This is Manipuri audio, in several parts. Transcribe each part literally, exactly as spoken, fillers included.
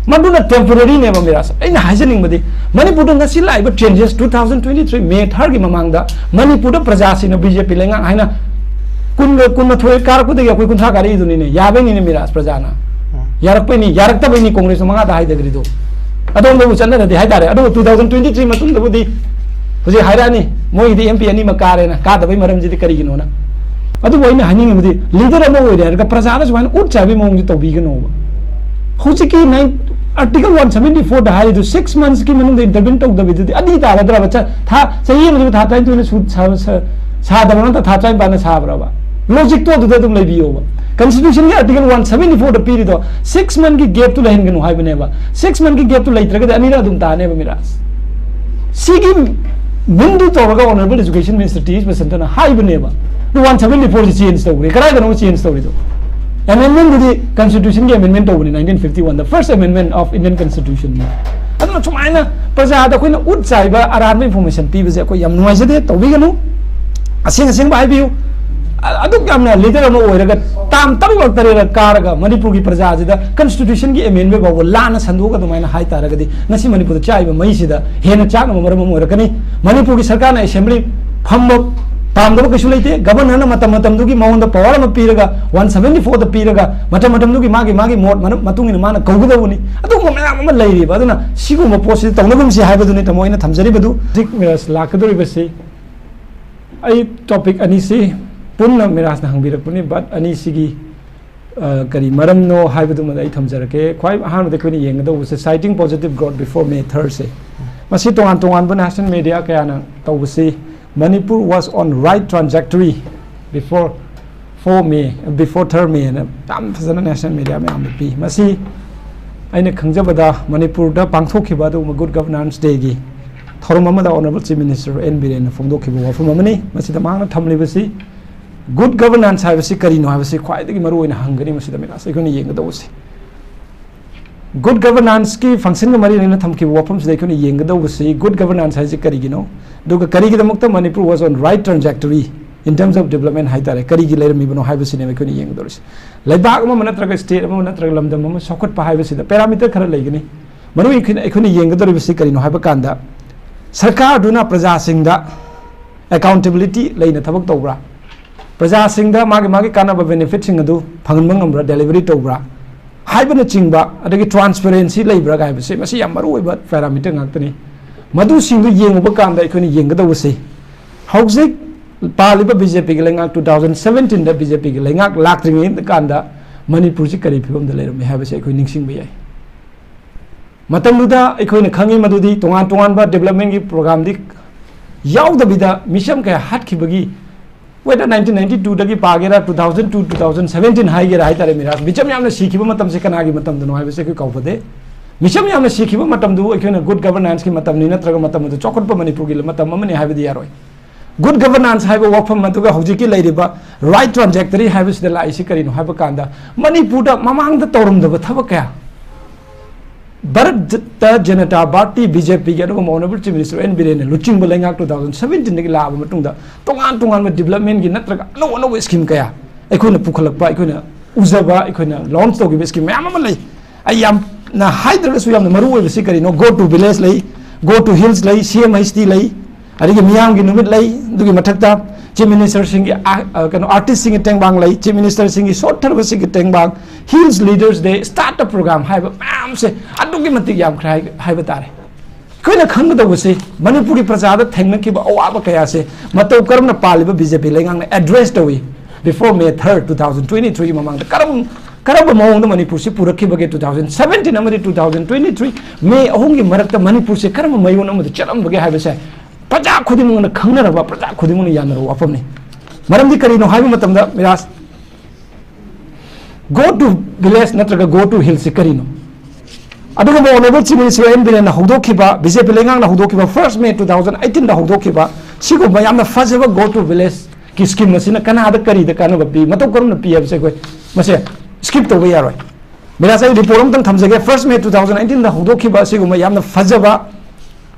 ꯃꯗꯨꯅ temporary ꯅꯦꯕ ꯃꯤꯔꯥꯖ꯫ ꯑꯩꯅ ꯍꯥꯏꯖꯅꯤꯡꯕꯗꯤ, ꯃꯅꯤꯄꯨꯔꯗ ꯉꯁꯤ ꯂꯥꯛꯏꯕ changes, two thousand twenty three May third ꯒꯤ ꯃꯃꯥꯡꯗ ꯃꯅꯤꯄꯨꯔꯗ ꯄ꯭ꯔꯖꯥꯁꯤꯡꯅ B J P ꯂꯩꯉꯥꯛ ꯍꯥꯏꯅ ꯀꯨꯟꯒ ꯀꯨꯟꯃꯥꯊꯣꯏ ꯀꯥꯔꯛꯄꯗꯒꯤ ꯑꯩꯈꯣꯏ ꯀꯨꯟꯊ꯭ꯔꯥ ꯀꯥꯔꯛꯏꯗꯨꯅꯤꯅꯦ꯫ ꯌꯥꯕꯩꯅꯤꯅꯦ ꯃꯤꯔꯥꯖ, ꯄ꯭ꯔꯖꯥꯅ ꯌꯥꯔꯛꯄꯩꯅꯤ, ꯌꯥꯔꯛꯇꯕꯩꯅꯤ ꯀꯣꯡꯒ꯭ꯔꯦꯁꯅ ꯃꯉꯥꯗ ꯍꯥꯏꯊꯈ꯭ꯔꯤꯗꯣ꯫ ꯑꯗꯣꯝꯗꯕꯨ ꯆꯠꯅꯔꯗꯤ ꯍꯥꯏꯇꯥꯔꯦ꯫ ꯑꯗꯨꯕꯨ two thousand twenty three ꯃꯇꯨꯡꯗꯕꯨꯗꯤ ꯍꯧꯖꯤꯛ ꯍꯥꯏꯔꯛꯑꯅꯤ, ꯃꯣꯏꯒꯤꯗꯤ M P ꯑꯅꯤꯃꯛ ꯀꯥꯔꯦꯅ꯫ ꯀꯥꯗꯕꯩ ꯃꯔꯝꯁꯤꯗꯤ ꯀꯔꯤꯒꯤꯅꯣꯅ? ꯑꯗꯨꯕꯨ ꯑꯩꯅ ꯍꯥꯏꯅꯤꯡꯉꯤꯕꯗꯤ, leader ꯑꯃ ꯑꯣꯏꯔꯦ ꯍꯥꯏꯔꯒ ꯄ꯭ꯔꯖꯥꯗ ꯁꯨꯃꯥꯏꯅ ꯎꯠ ꯆꯥꯏꯕꯒꯤ ꯃꯑꯣꯡꯁꯦ ꯇꯧꯕꯤꯒꯅꯣꯕ꯫ ꯍꯧꯖꯤꯛꯀꯤ nine, Article one seventy four ꯗ ꯍꯥꯏꯔꯤꯗꯨ six months ꯀꯤ ꯃꯅꯨꯡꯗ intervene ꯇꯧꯗꯕꯤꯗꯨꯗꯤ ꯑꯗꯤ ꯇꯥꯒꯗ꯭ꯔꯕ? ꯆ-, ꯊꯥ, ꯆꯍꯤ ꯑꯃꯗꯨ ꯊꯥ ꯇꯔꯥꯅꯤꯊꯣꯏꯅ ꯁꯨ-, ꯁꯥ-, ꯁꯥ-, ꯁꯥꯗꯕ ꯅꯠꯇ꯭ꯔ ꯊꯥ ꯇꯔꯥꯅꯤꯄꯥꯟꯅ ꯁꯥꯕ꯭ꯔꯕ? Logic ꯇꯣ ꯑꯗꯨꯗ ꯑꯗꯨꯝ ꯂꯩꯕꯤꯌꯣꯕ꯫ Constitution ꯒꯤ Article one seventy four ꯗ ꯄꯤꯔꯤꯗꯣ six month ꯀꯤ gap ꯇꯨ ꯂꯩꯍꯟꯒꯅꯨ ꯍꯥꯏꯕꯅꯦꯕ꯫ Six month ꯀꯤ gap ꯇꯨ ꯂꯩꯇ꯭ꯔꯒꯗꯤ ꯑꯅꯤꯔꯛ ꯑꯗꯨꯝ ꯇꯥꯅꯦꯕ ꯃꯤꯔꯥꯖ꯫ ꯁꯤꯒꯤ ꯃꯤꯟꯗꯨ ꯇꯧꯔꯒ Honorable Education Minister T H ꯕꯁꯟꯇꯅ ꯍꯥꯏꯕꯅꯦꯕ꯫ ꯑꯗꯨ one seventy four ꯁꯤ change ꯇꯧꯈ꯭ꯔꯦ꯫ ꯀꯗꯥꯏꯗꯅꯣ change ꯇꯧꯔꯤꯗꯣ? Amendment ꯗꯨꯗꯤ Constitution ꯒꯤ amendment ꯇꯧꯕꯅꯤ, nineteen fifty one, the first amendment of Indian Constitution ꯅꯤ꯫ ꯑꯗꯨꯅ ꯁꯨꯃꯥꯏꯅ ꯄ꯭ꯔꯖꯥꯗ ꯑꯩꯈꯣꯏꯅ ꯎꯠ ꯆꯥꯏꯕ ꯑꯔꯥꯟꯕ information ꯄꯤꯕꯁꯦ ꯑꯩꯈꯣꯏ ꯌꯥꯝ ꯅꯨꯡꯉꯥꯏꯖꯗꯦ, ꯇꯧꯕꯤꯒꯅꯨ꯫ ꯑꯁꯦꯡ ꯑꯁꯦꯡꯕ ꯍꯥꯏꯕꯤꯌꯨ꯫ ꯑ-, ꯑꯗꯨꯛ ꯌꯥꯝꯅ leader ꯑꯃ ꯑꯣꯏꯔꯒ term ꯇꯔꯨꯛꯂꯛ ꯇꯔꯦꯠꯂꯛ ꯀꯥꯔꯒ ꯃꯅꯤꯄꯨꯔꯒꯤ ꯄ꯭ꯔꯖꯥꯁꯤꯗ Constitution ꯒꯤ amendment ꯐꯥꯎꯕ ꯂꯥꯟꯅ ꯁꯟꯗꯣꯛꯑꯒ ꯑꯗꯨꯃꯥꯏꯅ ꯍꯥꯏꯇꯥꯔꯒꯗꯤ ꯉꯁꯤ ꯃꯅꯤꯄꯨꯔꯗ ꯆꯥꯛꯏꯕ ꯃꯩꯁꯤꯗ ꯍꯦꯟꯅ ꯆꯥꯛꯅꯕ ꯃꯔꯝ ꯑꯃ ꯑꯣꯏꯔꯛꯀꯅꯤ꯫ ꯃꯅꯤꯄꯨꯔꯒꯤ ꯁꯔꯀꯥꯔꯅ Assembly ꯐꯝꯕ ꯄꯥꯝꯗꯕ ꯀꯩꯁꯨ ꯂꯩꯇꯦ꯫ Governor ꯅ ꯃꯇꯝ ꯃꯇꯝꯗꯨꯒꯤ ꯃꯉꯣꯟꯗ power ꯑꯃ ꯄꯤꯔꯒ, one seventy four ꯗ ꯄꯤꯔꯒ, ꯃꯇꯝ ꯃꯇꯝꯗꯨꯒꯤ ꯃꯥꯒꯤ, ꯃꯥꯒꯤ ꯃꯣꯠ ꯃꯅꯨꯡ-, ꯃꯇꯨꯡ ꯏꯟꯅ ꯃꯥꯅ ꯀꯧꯒꯗꯧꯕꯅꯤ꯫ ꯑꯗꯨꯒꯨꯝꯕ ꯃꯌꯥꯝ ꯑꯃ ꯂꯩꯔꯤꯕ꯫ ꯑꯗꯨꯅ ꯁꯤꯒꯨꯝꯕ ꯄꯣꯠꯁꯤꯗꯤ ꯇꯧꯅꯒꯨꯝꯁꯤ ꯍꯥꯏꯕꯗꯨꯅꯤ ꯇꯥꯃꯣ ꯑꯩꯅ ꯊꯝꯖꯔꯤꯕꯗꯨ꯫ ꯍꯧꯖꯤꯛ ꯃꯤꯔꯥꯖ ꯂꯥꯛꯀꯗꯧꯔꯤꯕꯁꯤ, ꯑꯩ topic ꯑꯅꯤꯁꯤ ꯄꯨꯟꯅ ꯃꯤꯔꯥꯖꯅ ꯍꯪꯕꯤꯔꯛꯄꯅꯤ, but ꯑꯅꯤꯁꯤꯒꯤ ꯑ, ꯀꯔꯤ ꯃꯔꯝꯅꯣ ꯍꯥꯏꯕꯗꯨꯃꯗꯤ ꯑꯩ ꯊꯝꯖꯔꯛꯀꯦ꯫ ꯈ꯭ꯋꯥꯏ ꯑꯍꯥꯟꯕꯗ ꯑꯩꯈꯣꯏꯅ ꯌꯦꯡꯒꯗꯧꯕꯁꯦ, citing positive growth before May third ꯁꯦ꯫ ꯃꯁꯤ ꯇꯣꯉꯥꯟ ꯇꯣꯉꯥꯟꯕ national media ꯀꯌꯥꯅ ꯇꯧꯕꯁꯤ, "Manipur was on right trajectory before four May, before third May" ꯍꯥꯏꯅ ꯌꯥꯝ ꯐꯖꯅ national media ꯃꯌꯥꯝꯗ ꯄꯤ꯫ ꯃꯁꯤ ꯑꯩꯅ ꯈꯪꯖꯕꯗ ꯃꯅꯤꯄꯨꯔꯗ ꯄꯥꯡꯊꯣꯛꯈꯤꯕ ꯑꯗꯨꯒꯨꯝꯕ Good Governance Day ꯒꯤ ꯊꯧꯔꯝ ꯑꯃꯗ Honorable Chief Minister N ꯕꯤꯔꯦꯟꯅ ꯐꯣꯡꯗꯣꯛꯈꯤꯕ ꯋꯥꯐꯝ ꯑꯃꯅꯤ꯫ ꯃꯁꯤꯗ ꯃꯍꯥꯛꯅ ꯊꯝꯂꯤꯕꯁꯤ, good governance ꯍꯥꯏꯕꯁꯤ ꯀꯔꯤꯅꯣ ꯍꯥꯏꯕꯁꯤ ꯈ꯭ꯋꯥꯏꯗꯒꯤ ꯃꯔꯨꯑꯣꯏꯅ ꯍꯪꯒꯅꯤ ꯃꯁꯤꯗ ꯃꯤꯔꯥꯖ ꯑꯩꯈꯣꯏꯅ ꯌꯦꯡꯒꯗꯧꯕꯁꯤ꯫ Good governance ꯀꯤ function ꯒ ꯃꯔꯤ ꯂꯩꯅꯅ ꯊꯝꯈꯤꯕ ꯋꯥꯐꯝꯁꯤꯗ ꯑꯩꯈꯣꯏꯅ ꯌꯦꯡꯒꯗꯧꯕꯁꯤ, good governance ꯍꯥꯏꯁꯤ ꯀꯔꯤꯒꯤꯅꯣ? ꯑꯗꯨꯒ ꯀꯔꯤꯒꯤꯗꯃꯛꯇ Manipur was on right trajectory in terms of development ꯍꯥꯏꯇꯥꯔꯦ, ꯀꯔꯤꯒꯤ ꯂꯩꯔꯝꯃꯤꯕꯅꯣ ꯍꯥꯏꯕꯁꯤꯅꯦꯕ ꯑꯩꯈꯣꯏꯅ ꯌꯦꯡꯒꯗꯧꯔꯤꯁꯦ꯫ ꯂꯩꯕꯥꯛ ꯑꯃ ꯅꯠꯇ꯭ꯔꯒ state ꯑꯃ ꯅꯠꯇ꯭ꯔꯒ ꯂꯝꯗꯝ ꯑꯃ ꯆꯥꯎꯈꯠꯄ ꯍꯥꯏꯕꯁꯤꯗ parameter ꯈꯔ ꯂꯩꯒꯅꯤ꯫ ꯃꯔꯨ ꯑꯣꯏꯅ ꯑꯩꯈꯣꯏꯅ ꯌꯦꯡꯒꯗꯧꯔꯤꯕꯁꯤ ꯀꯔꯤꯅꯣ ꯍꯥꯏꯕ ꯀꯥꯟꯗ, ꯁꯔꯀꯥꯔꯗꯨꯅ ꯄ꯭ꯔꯖꯥꯁꯤꯡꯗ accountability ꯂꯩꯅ ꯊꯕꯛ ꯇꯧꯕ꯭ꯔꯥ, ꯄ꯭ꯔꯖꯥꯁꯤꯡꯗ ꯃꯥꯒꯤ ꯃꯥꯒꯤ ꯀꯥꯟꯅꯕ benefitꯁꯤꯡ ꯑꯗꯨ ꯐꯪꯍꯟꯕ ꯉꯝꯕ꯭ꯔꯥ, delivery ꯇꯧꯕ꯭ꯔꯥ ꯍꯥꯏꯕꯅꯆꯤꯡꯕ, ꯑꯗꯒꯤ transparency ꯂꯩꯕ꯭ꯔꯥ ꯍꯥꯏꯕꯁꯦ, ꯃꯁꯤ ꯌꯥꯝ ꯃꯔꯨ ꯑꯣꯏꯕ parameter ꯉꯥꯛꯇꯅꯤ꯫ ꯃꯗꯨꯁꯤꯡꯗꯨ ꯌꯦꯡꯉꯨꯕ ꯀꯥꯟꯗ ꯑꯩꯈꯣꯏꯅ ꯌꯦꯡꯒꯗꯧꯕꯁꯤ, ꯍꯧꯖꯤꯛ ꯄꯥꯜꯂꯤꯕ BJPꯒꯤ ꯂꯩꯉꯥꯛ, two thousand seventeenꯗ BJPꯒꯤ ꯂꯩꯉꯥꯛ ꯂꯥꯛꯇ꯭ꯔꯤꯉꯩ ꯀꯥꯟꯗ ꯃꯅꯤꯄꯨꯔꯁꯤ ꯀꯔꯤ ꯐꯤꯕꯝꯗ ꯂꯩꯔꯝꯃꯤ ꯍꯥꯏꯕꯁꯤ ꯑꯩꯈꯣꯏ ꯅꯤꯡꯁꯤꯡꯕ ꯌꯥꯏ꯫ ꯃꯇꯝꯗꯨꯗ ꯑꯩꯈꯣꯏꯅ ꯈꯪꯉꯤ ꯃꯗꯨꯗꯤ ꯇꯣꯉꯥꯟ ꯇꯣꯉꯥꯟꯕ developmentꯀꯤ programꯗꯤ ꯌꯥꯎꯗꯕꯤꯗ ꯃꯤꯆꯝ ꯀꯌꯥ ꯍꯥꯠꯈꯤꯕꯒꯤ, whether nineteen ninety twoꯗꯒꯤ ꯄꯥꯒꯦꯔꯥ, two thousand two, two thousand seventeen ꯍꯥꯏꯒꯦꯔꯥ ꯍꯥꯏꯇꯥꯔꯦ ꯃꯤꯔꯥꯖ, ꯃꯤꯆꯝ ꯌꯥꯝꯅ ꯁꯤꯈꯤꯕ ꯃꯇꯝꯁꯦ ꯀꯅꯥꯒꯤ ꯃꯇꯝꯗꯅꯣ ꯍꯥꯏꯕꯁꯦ ꯑꯩꯈꯣꯏ ꯀꯥꯎꯐꯗꯦ꯫ ꯃꯤꯆꯝ ꯌꯥꯝꯅ ꯁꯤꯈꯤꯕ ꯃꯇꯝꯗꯨ ꯑꯩꯈꯣꯏꯅ good governanceꯀꯤ ꯃꯇꯝꯅꯤ, ꯅꯠꯇ꯭ꯔꯒ ꯃꯇꯝ ꯑꯗꯨ ꯆꯥꯎꯈꯠꯄ ꯃꯅꯤꯄꯨꯔꯒꯤ ꯃꯇꯝ ꯑꯃꯅꯤ ꯍꯥꯏꯕꯗꯤ ꯌꯥꯔꯣꯏ꯫ Good governance ꯍꯥꯏꯕ ꯋꯥꯐꯝ ꯑꯗꯨꯒ ꯍꯧꯖꯤꯛꯀꯤ ꯂꯩꯔꯤꯕ right trajectory ꯍꯥꯏꯕꯁꯤꯗ ꯂꯥꯛꯏꯁꯤ ꯀꯔꯤꯅꯣ ꯍꯥꯏꯕ ꯀꯥꯟꯗ, ꯃꯅꯤꯄꯨꯔꯗ ꯃꯃꯥꯡꯗ ꯇꯧꯔꯝꯗꯕ ꯊꯕꯛ ꯀꯌꯥ, ꯚꯥꯔꯠꯇ ꯖꯅꯇꯥ ꯄꯥꯔꯇꯤ, BJPꯒꯤ, ꯑꯗꯨꯒ Honourable Chief Minister N. ꯕꯤꯔꯦꯟꯅ ꯂꯨꯆꯤꯡꯕ ꯂꯩꯉꯥꯛ two thousand seventeenꯗꯒꯤ ꯂꯥꯛꯑꯕ ꯃꯇꯨꯡꯗ ꯇꯣꯉꯥꯟ ꯇꯣꯉꯥꯟꯕ developmentꯀꯤ ꯅꯠꯇ꯭ꯔꯒ ꯑꯅꯧ ꯑꯅꯧꯕ scheme ꯀꯌꯥ ꯑꯩꯈꯣꯏꯅ ꯄꯨꯈꯠꯂꯛꯄ, ꯑꯩꯈꯣꯏꯅ ꯎꯖꯕ, ꯑꯩꯈꯣꯏꯅ launch ꯇꯧꯈꯤꯕ scheme ꯃꯌꯥꯝ ꯑꯃ ꯂꯩ꯫ ꯑꯩ ꯌꯥꯝꯅ ꯍꯥꯏꯗ꯭ꯔꯒꯁꯨ ꯌꯥꯝꯅ ꯃꯔꯨ ꯑꯣꯏꯕꯁꯤ ꯀꯔꯤꯅꯣ? Go to village ꯂꯩ, Go to Hills ꯂꯩ, CMHT ꯂꯩ, ꯑꯗꯒꯤ ꯃꯤꯌꯥꯝꯒꯤ ꯅꯨꯃꯤꯠ ꯂꯩ꯫ ꯑꯗꯨꯒꯤ ꯃꯊꯛꯇ Chief Ministerꯁꯤꯡꯒꯤ, ꯑ, ꯑ, ꯀꯩꯅꯣ, artistꯁꯤꯡꯒꯤ ꯇꯦꯡꯕꯥꯡ ꯂꯩ, Chief Ministerꯁꯤꯡꯒꯤ ꯁꯣꯠꯊꯔꯕꯁꯤꯡꯒꯤ ꯇꯦꯡꯕꯥꯡ, Hills Leaders Day, Startup Program ꯍꯥꯏꯕ ꯃꯌꯥꯝꯁꯦ ꯑꯗꯨꯛꯀꯤ ꯃꯇꯤꯛ ꯌꯥꯝꯈ꯭ꯔꯦ ꯍꯥꯏ-, ꯍꯥꯏꯕ ꯇꯥꯔꯦ꯫ ꯑꯩꯈꯣꯏꯅ ꯈꯪꯒꯗꯧꯕꯁꯤ ꯃꯅꯤꯄꯨꯔꯒꯤ ꯄ꯭ꯔꯖꯥꯗ ꯊꯦꯡꯅꯈꯤꯕ ꯑꯋꯥꯕ ꯀꯌꯥꯁꯦ ꯃꯇꯧ ꯀꯔꯝꯅ ꯄꯥꯜꯂꯤꯕ BJP ꯂꯩꯉꯥꯛꯅ address ꯇꯧꯏ? Before May third, two thousand twenty-threeꯒꯤ ꯃꯃꯥꯡꯗ ꯀꯔꯝ, ꯀꯔꯝꯕ ꯃꯑꯣꯡꯗ ꯃꯅꯤꯄꯨꯔꯁꯤ ꯄꯨꯔꯛꯈꯤꯕꯒꯦ? Two thousand seventeen ꯑꯃꯗꯤ two thousand twenty-three May ꯑꯍꯨꯝꯒꯤ ꯃꯔꯛꯇ ꯃꯅꯤꯄꯨꯔꯁꯦ ꯀꯔꯝꯕ ꯃꯌꯣꯟ ꯑꯃꯗ ꯆꯠꯂꯝꯕꯒꯦ ꯍꯥꯏꯕꯁꯦ ꯄ꯭ꯔꯖꯥ ꯈꯨꯗꯤꯡꯃꯛꯅ ꯈꯪꯅꯔꯕ, ꯄ꯭ꯔꯖꯥ ꯈꯨꯗꯤꯡꯃꯛꯅ ꯌꯥꯅꯔꯕ ꯋꯥꯐꯝꯅꯤ꯫ ꯃꯔꯝꯗꯤ ꯀꯔꯤꯅꯣ ꯍꯥꯏꯕ ꯃꯇꯝꯗ, ꯃꯤꯔꯥꯖ, Go to Village ꯅꯠꯇ꯭ꯔꯒ Go to Hillsꯁꯤ ꯀꯔꯤꯅꯣ? ꯑꯗꯨꯒꯨꯝꯕ Honourable Chief Minister N. ꯕꯤꯔꯦꯟꯅ ꯍꯧꯗꯣꯛꯈꯤꯕ, BJP ꯂꯩꯉꯥꯛꯅ ꯍꯧꯗꯣꯛꯈꯤꯕ, first May two thousand eighteenꯗ ꯍꯧꯗꯣꯛꯈꯤꯕ ꯁꯤꯒꯨꯝꯕ ꯌꯥꯝꯅ ꯐꯖꯕ Go to Villageꯀꯤ scheme ꯑꯁꯤꯅ ꯀꯅꯥꯗ ꯀꯔꯤꯗ ꯀꯥꯟꯅꯕ ꯄꯤ, ꯃꯇꯧ ꯀꯔꯝꯅ ꯄꯤ ꯍꯥꯏꯕꯁꯦ ꯑꯩꯈꯣꯏ ꯃꯁꯦ skip ꯇꯧꯕ ꯌꯥꯔꯣꯏ꯫ ꯃꯤꯔꯥꯖ, ꯑꯩ report ꯑꯃꯇꯪ ꯊꯝꯖꯒꯦ꯫ First May two thousand eighteenꯗ ꯍꯧꯗꯣꯛꯈꯤꯕ ꯑꯁꯤꯒꯨꯝꯕ ꯌꯥꯝꯅ ꯐꯖꯕ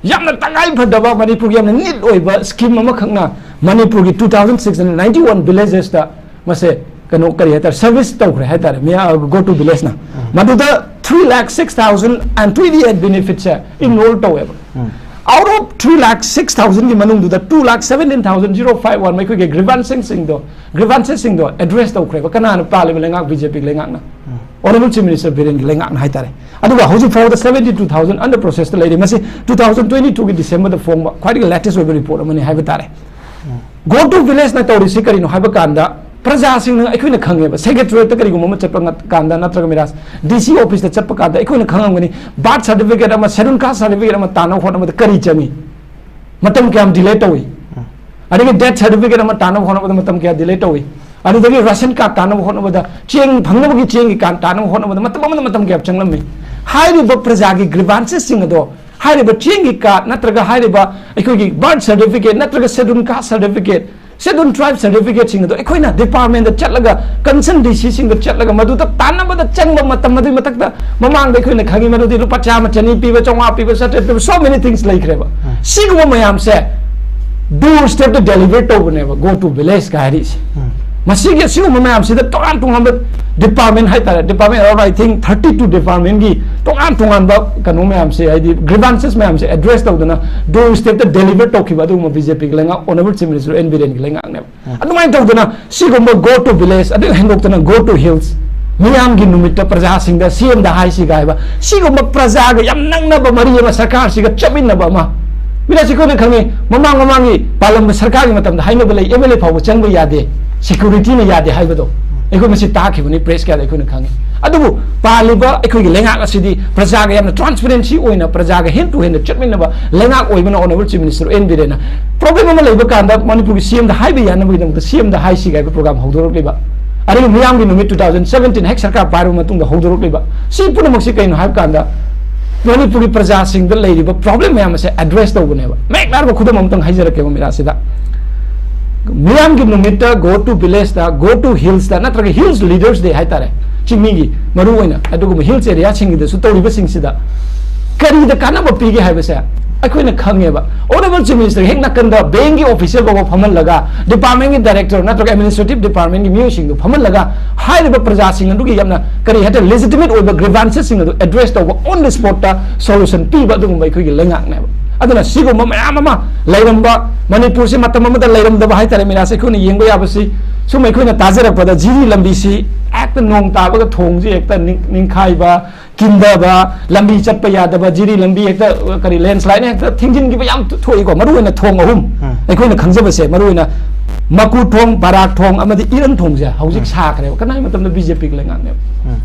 ꯌꯥꯝꯅ ꯇꯉꯥꯏ ꯐꯗꯕ, ꯃꯅꯤꯄꯨꯔꯒꯤ ꯌꯥꯝꯅ ꯅꯤꯠ ꯑꯣꯏꯕ ꯁ꯭ꯀꯤꯝ ꯑꯃꯈꯛꯅ ꯃꯅꯤꯄꯨꯔꯒꯤ two thousand six hundred ninety one villages ꯇ ꯃꯁꯦ ꯀꯩꯅꯣ, ꯀꯔꯤ ꯍꯥꯏꯇꯥꯔꯦ, ꯁꯔꯚꯤꯁ ꯇꯧꯈ꯭ꯔꯦ ꯍꯥꯏꯇꯥꯔꯦ, ꯃꯤꯌꯥ-, ꯒꯣ ꯇꯨ ꯚꯤꯂꯦꯖꯅ꯫ ꯃꯗꯨꯗ three lakh six thousand and twenty eight benefits say enrol ꯇꯧꯋꯦꯕ꯫ Out of three lakh six thousand ꯒꯤ ꯃꯅꯨꯡꯗꯨꯗ two lakh seventeen thousand zero five one ꯑꯩꯈꯣꯏꯒꯤ ꯒ꯭ꯔꯤꯚꯥꯟꯁꯦꯁꯁꯤꯡꯗꯣ, ꯒ꯭ꯔꯤꯚꯥꯟꯁꯦꯁꯁꯤꯡꯗꯣ ꯑꯦꯗ꯭ꯔꯦꯁ ꯇꯧꯈ꯭ꯔꯦꯕ꯫ ꯀꯅꯥꯅ ꯄꯥꯜꯂꯤꯕ ꯂꯩꯉꯥꯛ? ꯕꯤ ꯖꯦ ꯄꯤꯒꯤ ꯂꯩꯉꯥꯛꯅ꯫ Honourable Chief Minister ꯕꯤꯔꯦꯟꯒꯤ ꯂꯩꯉꯥꯛꯅ ꯍꯥꯏꯇꯥꯔꯦ꯫ ꯑꯗꯨꯒ ꯍꯧꯖꯤꯛ ꯐꯥꯎꯕꯗ seventy two thousand under process ꯇ ꯂꯩꯔꯤ꯫ ꯃꯁꯤ two thousand twenty two ꯒꯤ December ꯗ ꯐꯣꯡꯕ ꯈ꯭ꯋꯥꯏꯗꯒꯤ latest ꯑꯣꯏꯕ ꯔꯤꯄꯣꯔꯠ ꯑꯃꯅꯤ ꯍꯥꯏꯕ ꯇꯥꯔꯦ꯫ ꯒꯣ ꯇꯨ ꯚꯤꯂꯦꯖꯅ ꯇꯧꯔꯤꯁꯤ ꯀꯔꯤꯅꯣ ꯍꯥꯏꯕ ꯀꯥꯟꯗ, ꯄ꯭ꯔꯖꯥꯁꯤꯡꯅ, ꯑꯩꯈꯣꯏꯅ ꯈꯪꯉꯦꯕ, ꯁꯦꯀ꯭ꯔꯦꯇꯔꯤꯌꯦꯠꯇ ꯀꯔꯤꯒꯨꯝꯕ ꯑꯃ ꯆꯠꯄ ꯉ-, ꯀꯥꯟꯗ ꯅꯠꯇ꯭ꯔꯒ ꯃꯤꯔꯥꯁ, ꯗꯤ ꯁꯤ ꯑꯣꯐꯤꯁꯇ ꯆꯠꯄ ꯀꯥꯟꯗ ꯑꯩꯈꯣꯏꯅ ꯈꯪꯉꯝꯒꯅꯤ, ꯕꯥꯔꯊ ꯁꯥꯔꯇꯤꯐꯤꯀꯦꯠ ꯑꯃ, ꯁꯦꯗꯨꯜ ꯀꯥꯁ ꯁꯥꯔꯇꯤꯐꯤꯀꯦꯠ ꯑꯃ ꯇꯥꯟꯅꯕ ꯍꯣꯠꯅꯕꯗ ꯀꯔꯤ ꯆꯪꯏ, ꯃꯇꯝ ꯀꯌꯥꯝ ꯗꯤꯂꯦ ꯇꯧꯏ, ꯑꯗꯒꯤ ꯗꯦꯠ ꯁꯥꯔꯇꯤꯐꯤꯀꯦꯠ ꯑꯃ ꯇꯥꯟꯅꯕ ꯍꯣꯠꯅꯕꯗ ꯃꯇꯝ ꯀꯌꯥ ꯗꯤꯂꯦ ꯇꯧꯏ, ꯑꯗꯨꯗꯒꯤ ꯔꯥꯁꯟ ꯀꯥꯔꯗ ꯇꯥꯟꯅꯕ ꯍꯣꯠꯅꯕꯗ, ꯆꯦꯡ ꯐꯪꯅꯕꯒꯤ ꯆꯦꯡꯒꯤ ꯀꯥꯔꯗ ꯇꯥꯟꯅꯕ ꯍꯣꯠꯅꯕꯗ ꯃꯇꯝ ꯑꯃꯗ ꯃꯇꯝ ꯀꯌꯥ ꯆꯪꯂꯝꯃꯤ꯫ ꯍꯥꯏꯔꯤꯕ ꯄ꯭ꯔꯖꯥꯒꯤ ꯒ꯭ꯔꯤꯚꯥꯟꯁꯦꯁꯁꯤꯡ ꯑꯗꯣ, ꯍꯥꯏꯔꯤꯕ ꯆꯦꯡꯒꯤ ꯀꯥꯔꯗ ꯅꯠꯇ꯭ꯔꯒ ꯍꯥꯏꯔꯤꯕ ꯑꯩꯈꯣꯏꯒꯤ ꯕꯥꯔꯊ ꯁꯥꯔꯇꯤꯐꯤꯀꯦꯠ ꯅꯠꯇ꯭ꯔꯒ ꯁꯦꯗꯨꯜ ꯀꯥꯁ ꯁꯥꯔꯇꯤꯐꯤꯀꯦꯠ, ꯁꯦꯗꯨꯜ ꯇ꯭ꯔꯥꯏꯕ ꯁꯥꯔꯇꯤꯐꯤꯀꯦꯠꯁꯤꯡ ꯑꯗꯣ ꯑꯩꯈꯣꯏꯅ ꯗꯤꯄꯥꯔꯠꯃꯦꯟꯗ ꯆꯠꯂꯒ, ꯀꯟꯁꯔꯟ ꯗꯤ ꯁꯤꯁꯤꯡꯗ ꯆꯠꯂꯒ ꯃꯗꯨꯗ ꯇꯥꯟꯅꯕꯗ ꯆꯪꯕ ꯃꯇꯝ, ꯑꯗꯨꯒꯤ ꯃꯊꯛꯇ ꯃꯃꯥꯡꯗ ꯑꯩꯈꯣꯏꯅ ꯈꯪꯉꯤ, ꯃꯗꯨꯗꯤ ꯂꯨꯄꯥ ꯆꯥꯝꯃ, ꯆꯅꯤ ꯄꯤꯕ, ꯆꯥꯝꯃꯉꯥ ꯄꯤꯕ, ꯆꯥꯇ꯭ꯔꯦꯠ ꯄꯤꯕ, so many things ꯂꯩꯈ꯭ꯔꯦꯕ꯫ ꯁꯤꯒꯨꯝꯕ ꯃꯌꯥꯝꯁꯦ ꯗꯣꯔ ꯁ꯭ꯇꯦꯞꯇ ꯗꯦꯂꯤꯚꯔ ꯇꯧꯕꯅꯦꯕ ꯒꯣ ꯇꯨ ꯚꯤꯂꯦꯖꯀ ꯍꯥꯏꯔꯤꯁꯦ꯫ ꯃꯁꯤꯒꯤ ꯑꯁꯤꯒꯨꯝꯕ ꯃꯌꯥꯝꯁꯤꯗ ꯇꯣꯉꯥꯟ ꯇꯣꯉꯥꯟꯕ ꯗꯤꯄꯥꯔꯠꯃꯦꯟ ꯍꯥꯏꯇꯥꯔꯦ, department around, I think, thirty two ꯗꯤꯄꯥꯔꯠꯃꯦꯟꯒꯤ ꯇꯣꯉꯥꯟ ꯇꯣꯉꯥꯟꯕ ꯀꯩꯅꯣ ꯃꯌꯥꯝꯁꯦ, ꯍꯥꯏꯗꯤ ꯒ꯭ꯔꯤꯚꯥꯟꯁꯦꯁ ꯃꯌꯥꯝꯁꯦ ꯑꯦꯗ꯭ꯔꯦꯁ ꯇꯧꯗꯅ ꯗꯣꯔ ꯁ꯭ꯇꯦꯞꯇ ꯗꯦꯂꯤꯚꯔ ꯇꯧꯈꯤꯕ ꯑꯗꯨꯒꯨꯝꯕ ꯕꯤ ꯖꯦ ꯄꯤꯒꯤ ꯂꯩꯉꯥꯛ, ꯑꯣꯅꯔꯦꯕꯜ ꯆꯤꯐ ꯃꯤꯅꯤꯁꯇꯔ ꯑꯦꯟ ꯕꯤꯔꯦꯟꯒꯤ ꯂꯩꯉꯥꯛꯅꯦꯕ꯫ ꯑꯗꯨꯃꯥꯏꯅ ꯇꯧꯗꯅ ꯁꯤꯒꯨꯝꯕ ꯒꯣ ꯇꯨ ꯚꯤꯂꯦꯖ, ꯑꯗꯨ ꯍꯦꯟꯗꯣꯛꯇꯅ ꯒꯣ ꯇꯨ ꯍꯤꯜꯁ, ꯃꯤꯌꯥꯝꯒꯤ ꯅꯨꯃꯤꯠꯇ ꯄ꯭ꯔꯖꯥꯁꯤꯡꯗ ꯁꯤ ꯑꯦꯝꯗ ꯍꯥꯏꯁꯤꯒ ꯍꯥꯏꯕ, ꯁꯤꯒꯨꯝꯕ ꯄ꯭ꯔꯖꯥꯒ ꯌꯥꯝ ꯅꯛꯅꯕ ꯃꯔꯤ ꯑꯃ, ꯁꯔꯀꯥꯔꯁꯤꯒ ꯆꯠꯃꯤꯟꯅꯕ ꯑꯃ꯫ ꯃꯤꯔꯥꯁꯤ ꯑꯩꯈꯣꯏꯅ ꯈꯪꯉꯤ, ꯃꯃꯥꯡ ꯃꯃꯥꯡꯒꯤ ꯄꯥꯜꯂꯝꯕ ꯁꯔꯀꯥꯔꯒꯤ ꯃꯇꯝꯗ ꯍꯥꯏꯅꯕ ꯂꯩ, ꯑꯦꯝ ꯑꯦꯜ ꯑꯦ ꯐꯥꯎꯕ ꯆꯪꯕ ꯌꯥꯗꯦ, ꯁꯦꯀ꯭ꯌꯨꯔꯤꯇꯤꯅ ꯌꯥꯗꯦ ꯍꯥꯏꯕꯗꯣ꯫ ꯑꯩꯈꯣꯏ ꯃꯁꯤ ꯇꯥꯈꯤꯕꯅꯤ ꯄ꯭ꯔꯦꯁ ꯀꯌꯥꯗ ꯑꯩꯈꯣꯏꯅ ꯈꯪꯉꯤ꯫ ꯑꯗꯨꯕꯨ ꯄꯥꯜꯂꯤꯕ ꯑꯩꯈꯣꯏꯒꯤ ꯂꯩꯉꯥꯛ ꯑꯁꯤꯗꯤ ꯄ꯭ꯔꯖꯥꯒ ꯌꯥꯝꯅ ꯇ꯭ꯔꯥꯟꯁꯄꯦꯔꯦꯟꯁꯤ ꯑꯣꯏꯅ, ꯄ꯭ꯔꯖꯥꯒ ꯍꯦꯟ ꯇꯨ ꯍꯦꯟꯗ ꯆꯠꯃꯤꯟꯅꯕ ꯂꯩꯉꯥꯛ ꯑꯣꯏꯕꯅ ꯑꯣꯅꯔꯦꯕꯜ ꯆꯤꯐ ꯃꯤꯅꯤꯁꯇꯔ ꯑꯦꯟ ꯕꯤꯔꯦꯟꯅ ꯄ꯭ꯔꯣꯕ꯭ꯂꯦꯝ ꯑꯃ ꯂꯩꯕ ꯀꯥꯟꯗ ꯃꯅꯤꯄꯨꯔꯒꯤ ꯁꯤ ꯑꯦꯝꯗ ꯍꯥꯏꯕ ꯌꯥꯅꯕꯒꯤꯗꯃꯛꯇ ꯁꯤ ꯑꯦꯝꯗ ꯍꯥꯏꯁꯤꯒ ꯍꯥꯏꯕ ꯄ꯭ꯔꯣꯒ꯭ꯔꯥꯝ ꯍꯧꯗꯣꯔꯛꯂꯤꯕ꯫ ꯑꯗꯒꯤ ꯃꯤꯌꯥꯝꯒꯤ ꯅꯨꯃꯤꯠ two thousand seventeen ꯍꯦꯛ ꯁꯔꯀꯥꯔ ꯄꯥꯏꯔꯕ ꯃꯇꯨꯡꯗ ꯍꯧꯗꯣꯔꯛꯂꯤꯕ꯫ ꯁꯤ ꯄꯨꯝꯅꯃꯛꯁꯤ ꯀꯩꯅꯣ ꯍꯥꯏꯕ ꯀꯥꯟꯗ ꯃꯅꯤꯄꯨꯔꯒꯤ ꯄ꯭ꯔꯖꯥꯁꯤꯡꯗ ꯂꯩꯔꯤꯕ ꯄ꯭ꯔꯣꯕ꯭ꯂꯦꯝ ꯃꯌꯥꯝ ꯑꯁꯦ ꯑꯦꯗ꯭ꯔꯦꯁ ꯇꯧꯕꯅꯦꯕ꯫ ꯃꯌꯦꯛ ꯂꯥꯔꯕ ꯈꯨꯗꯝ ꯑꯃꯇꯪ ꯍꯥꯏꯖꯔꯛꯀꯦꯕ ꯃꯤꯔꯥꯁꯤꯗ꯫ ꯃꯤꯌꯥꯝꯒꯤ ꯅꯨꯃꯤꯠꯇ ꯒꯣ ꯇꯨ ꯚꯤꯂꯦꯖꯇ, ꯒꯣ ꯇꯨ ꯍꯤꯜꯁꯇ ꯅꯠꯇ꯭ꯔꯒ ꯍꯤꯜꯁ ꯂꯤꯗꯔꯁ ꯗꯦ ꯍꯥꯏꯇꯥꯔꯦ, ꯆꯤꯡꯃꯤꯒꯤ ꯃꯔꯨꯑꯣꯏꯅ ꯑꯗꯨꯒꯨꯝꯕ ꯍꯤꯜꯁ ꯑꯦꯔꯤꯌꯥꯁꯤꯡꯒꯤꯗꯁꯨ ꯇꯧꯔꯤꯕꯁꯤꯡꯁꯤꯗ ꯀꯔꯤꯗ ꯀꯥꯟꯅꯕ ꯄꯤꯒꯦ ꯍꯥꯏꯕꯁꯦ, ꯑꯩꯈꯣꯏꯅ ꯈꯪꯉꯦꯕ꯫ Honourable Chief Minister ꯍꯦꯛ ꯅꯥꯀꯟꯗ bankꯀꯤ official ꯐꯥꯎꯕ ꯐꯝꯍꯜꯂꯒ, departmentꯀꯤ director ꯅꯠꯇ꯭ꯔꯒ administrative departmentꯀꯤ ꯃꯤꯑꯣꯏꯁꯤꯡꯗꯨ ꯐꯝꯍꯜꯂꯒ, ꯍꯥꯏꯔꯤꯕ ꯄ꯭ꯔꯖꯥꯁꯤꯡ ꯑꯗꯨꯒꯤ ꯌꯥꯝꯅ, ꯀꯔꯤ ꯍꯥꯏꯇꯥꯔꯦ, legitimate ꯑꯣꯏꯕ grievancesꯁꯤꯡ ꯑꯗꯨ address ꯇꯧꯕ, on the spotꯇ solution ꯄꯤꯕ ꯑꯗꯨꯒꯨꯝꯕ ꯑꯩꯈꯣꯏꯒꯤ ꯂꯩꯉꯥꯛꯅꯦꯕ꯫ ꯑꯗꯨꯅ ꯁꯤꯒꯨꯝꯕ ꯃꯌꯥꯝ ꯑꯃ ꯂꯩꯔꯝꯕ, ꯃꯅꯤꯄꯨꯔꯁꯤ ꯃꯇꯝ ꯑꯃꯗ ꯂꯩꯔꯝꯗꯕ ꯍꯥꯏꯇꯥꯔꯦ, ꯃꯤꯔꯥꯁꯦ ꯑꯩꯈꯣꯏꯅ ꯌꯦꯡꯕ ꯌꯥꯕꯁꯤ, ꯁꯨꯝ ꯑꯩꯈꯣꯏꯅ ꯇꯥꯖꯔꯛꯄꯗ ꯖꯤꯔꯤ ꯂꯝꯕꯤꯁꯤ ꯍꯦꯛꯇ ꯅꯣꯡ ꯇꯥꯕꯒ ꯊꯣꯡꯁꯤ ꯍꯦꯛꯇ ꯅꯤꯡ-, ꯅꯤꯡꯈꯥꯏꯕ, ꯀꯤꯟꯗꯕ, ꯂꯝꯕꯤ ꯆꯠꯄ ꯌꯥꯗꯕ, ꯖꯤꯔꯤ ꯂꯝꯕꯤ ꯍꯦꯛꯇ, ꯀꯔꯤ, landslide ꯍꯦꯛꯇ ꯊꯤꯡꯖꯤꯟꯈꯤꯕ ꯌꯥꯝ ꯊꯣꯛꯏꯀꯣ꯫ ꯃꯔꯨꯑꯣꯏꯅ ꯊꯣꯡ ꯑꯍꯨꯝ, ꯎꯝ꯫ ꯑꯩꯈꯣꯏꯅ ꯈꯪꯖꯕꯁꯦ, ꯃꯔꯨꯑꯣꯏꯅ ꯃꯀꯨ ꯊꯣꯡ, ꯕꯔꯥꯛ ꯊꯣꯡ ꯑꯃꯗꯤ ꯏꯔꯪ ꯊꯣꯡꯁꯦ ꯍꯧꯖꯤꯛ ꯎꯝ꯫ ꯁꯥꯈ꯭ꯔꯦꯕ꯫ ꯀꯅꯥꯒꯤ ꯃꯇꯝꯗ? ꯕꯤ ꯖꯦ ꯄꯤꯒꯤ ꯂꯩꯉꯥꯛꯅꯦꯕ꯫ ꯎꯝ꯫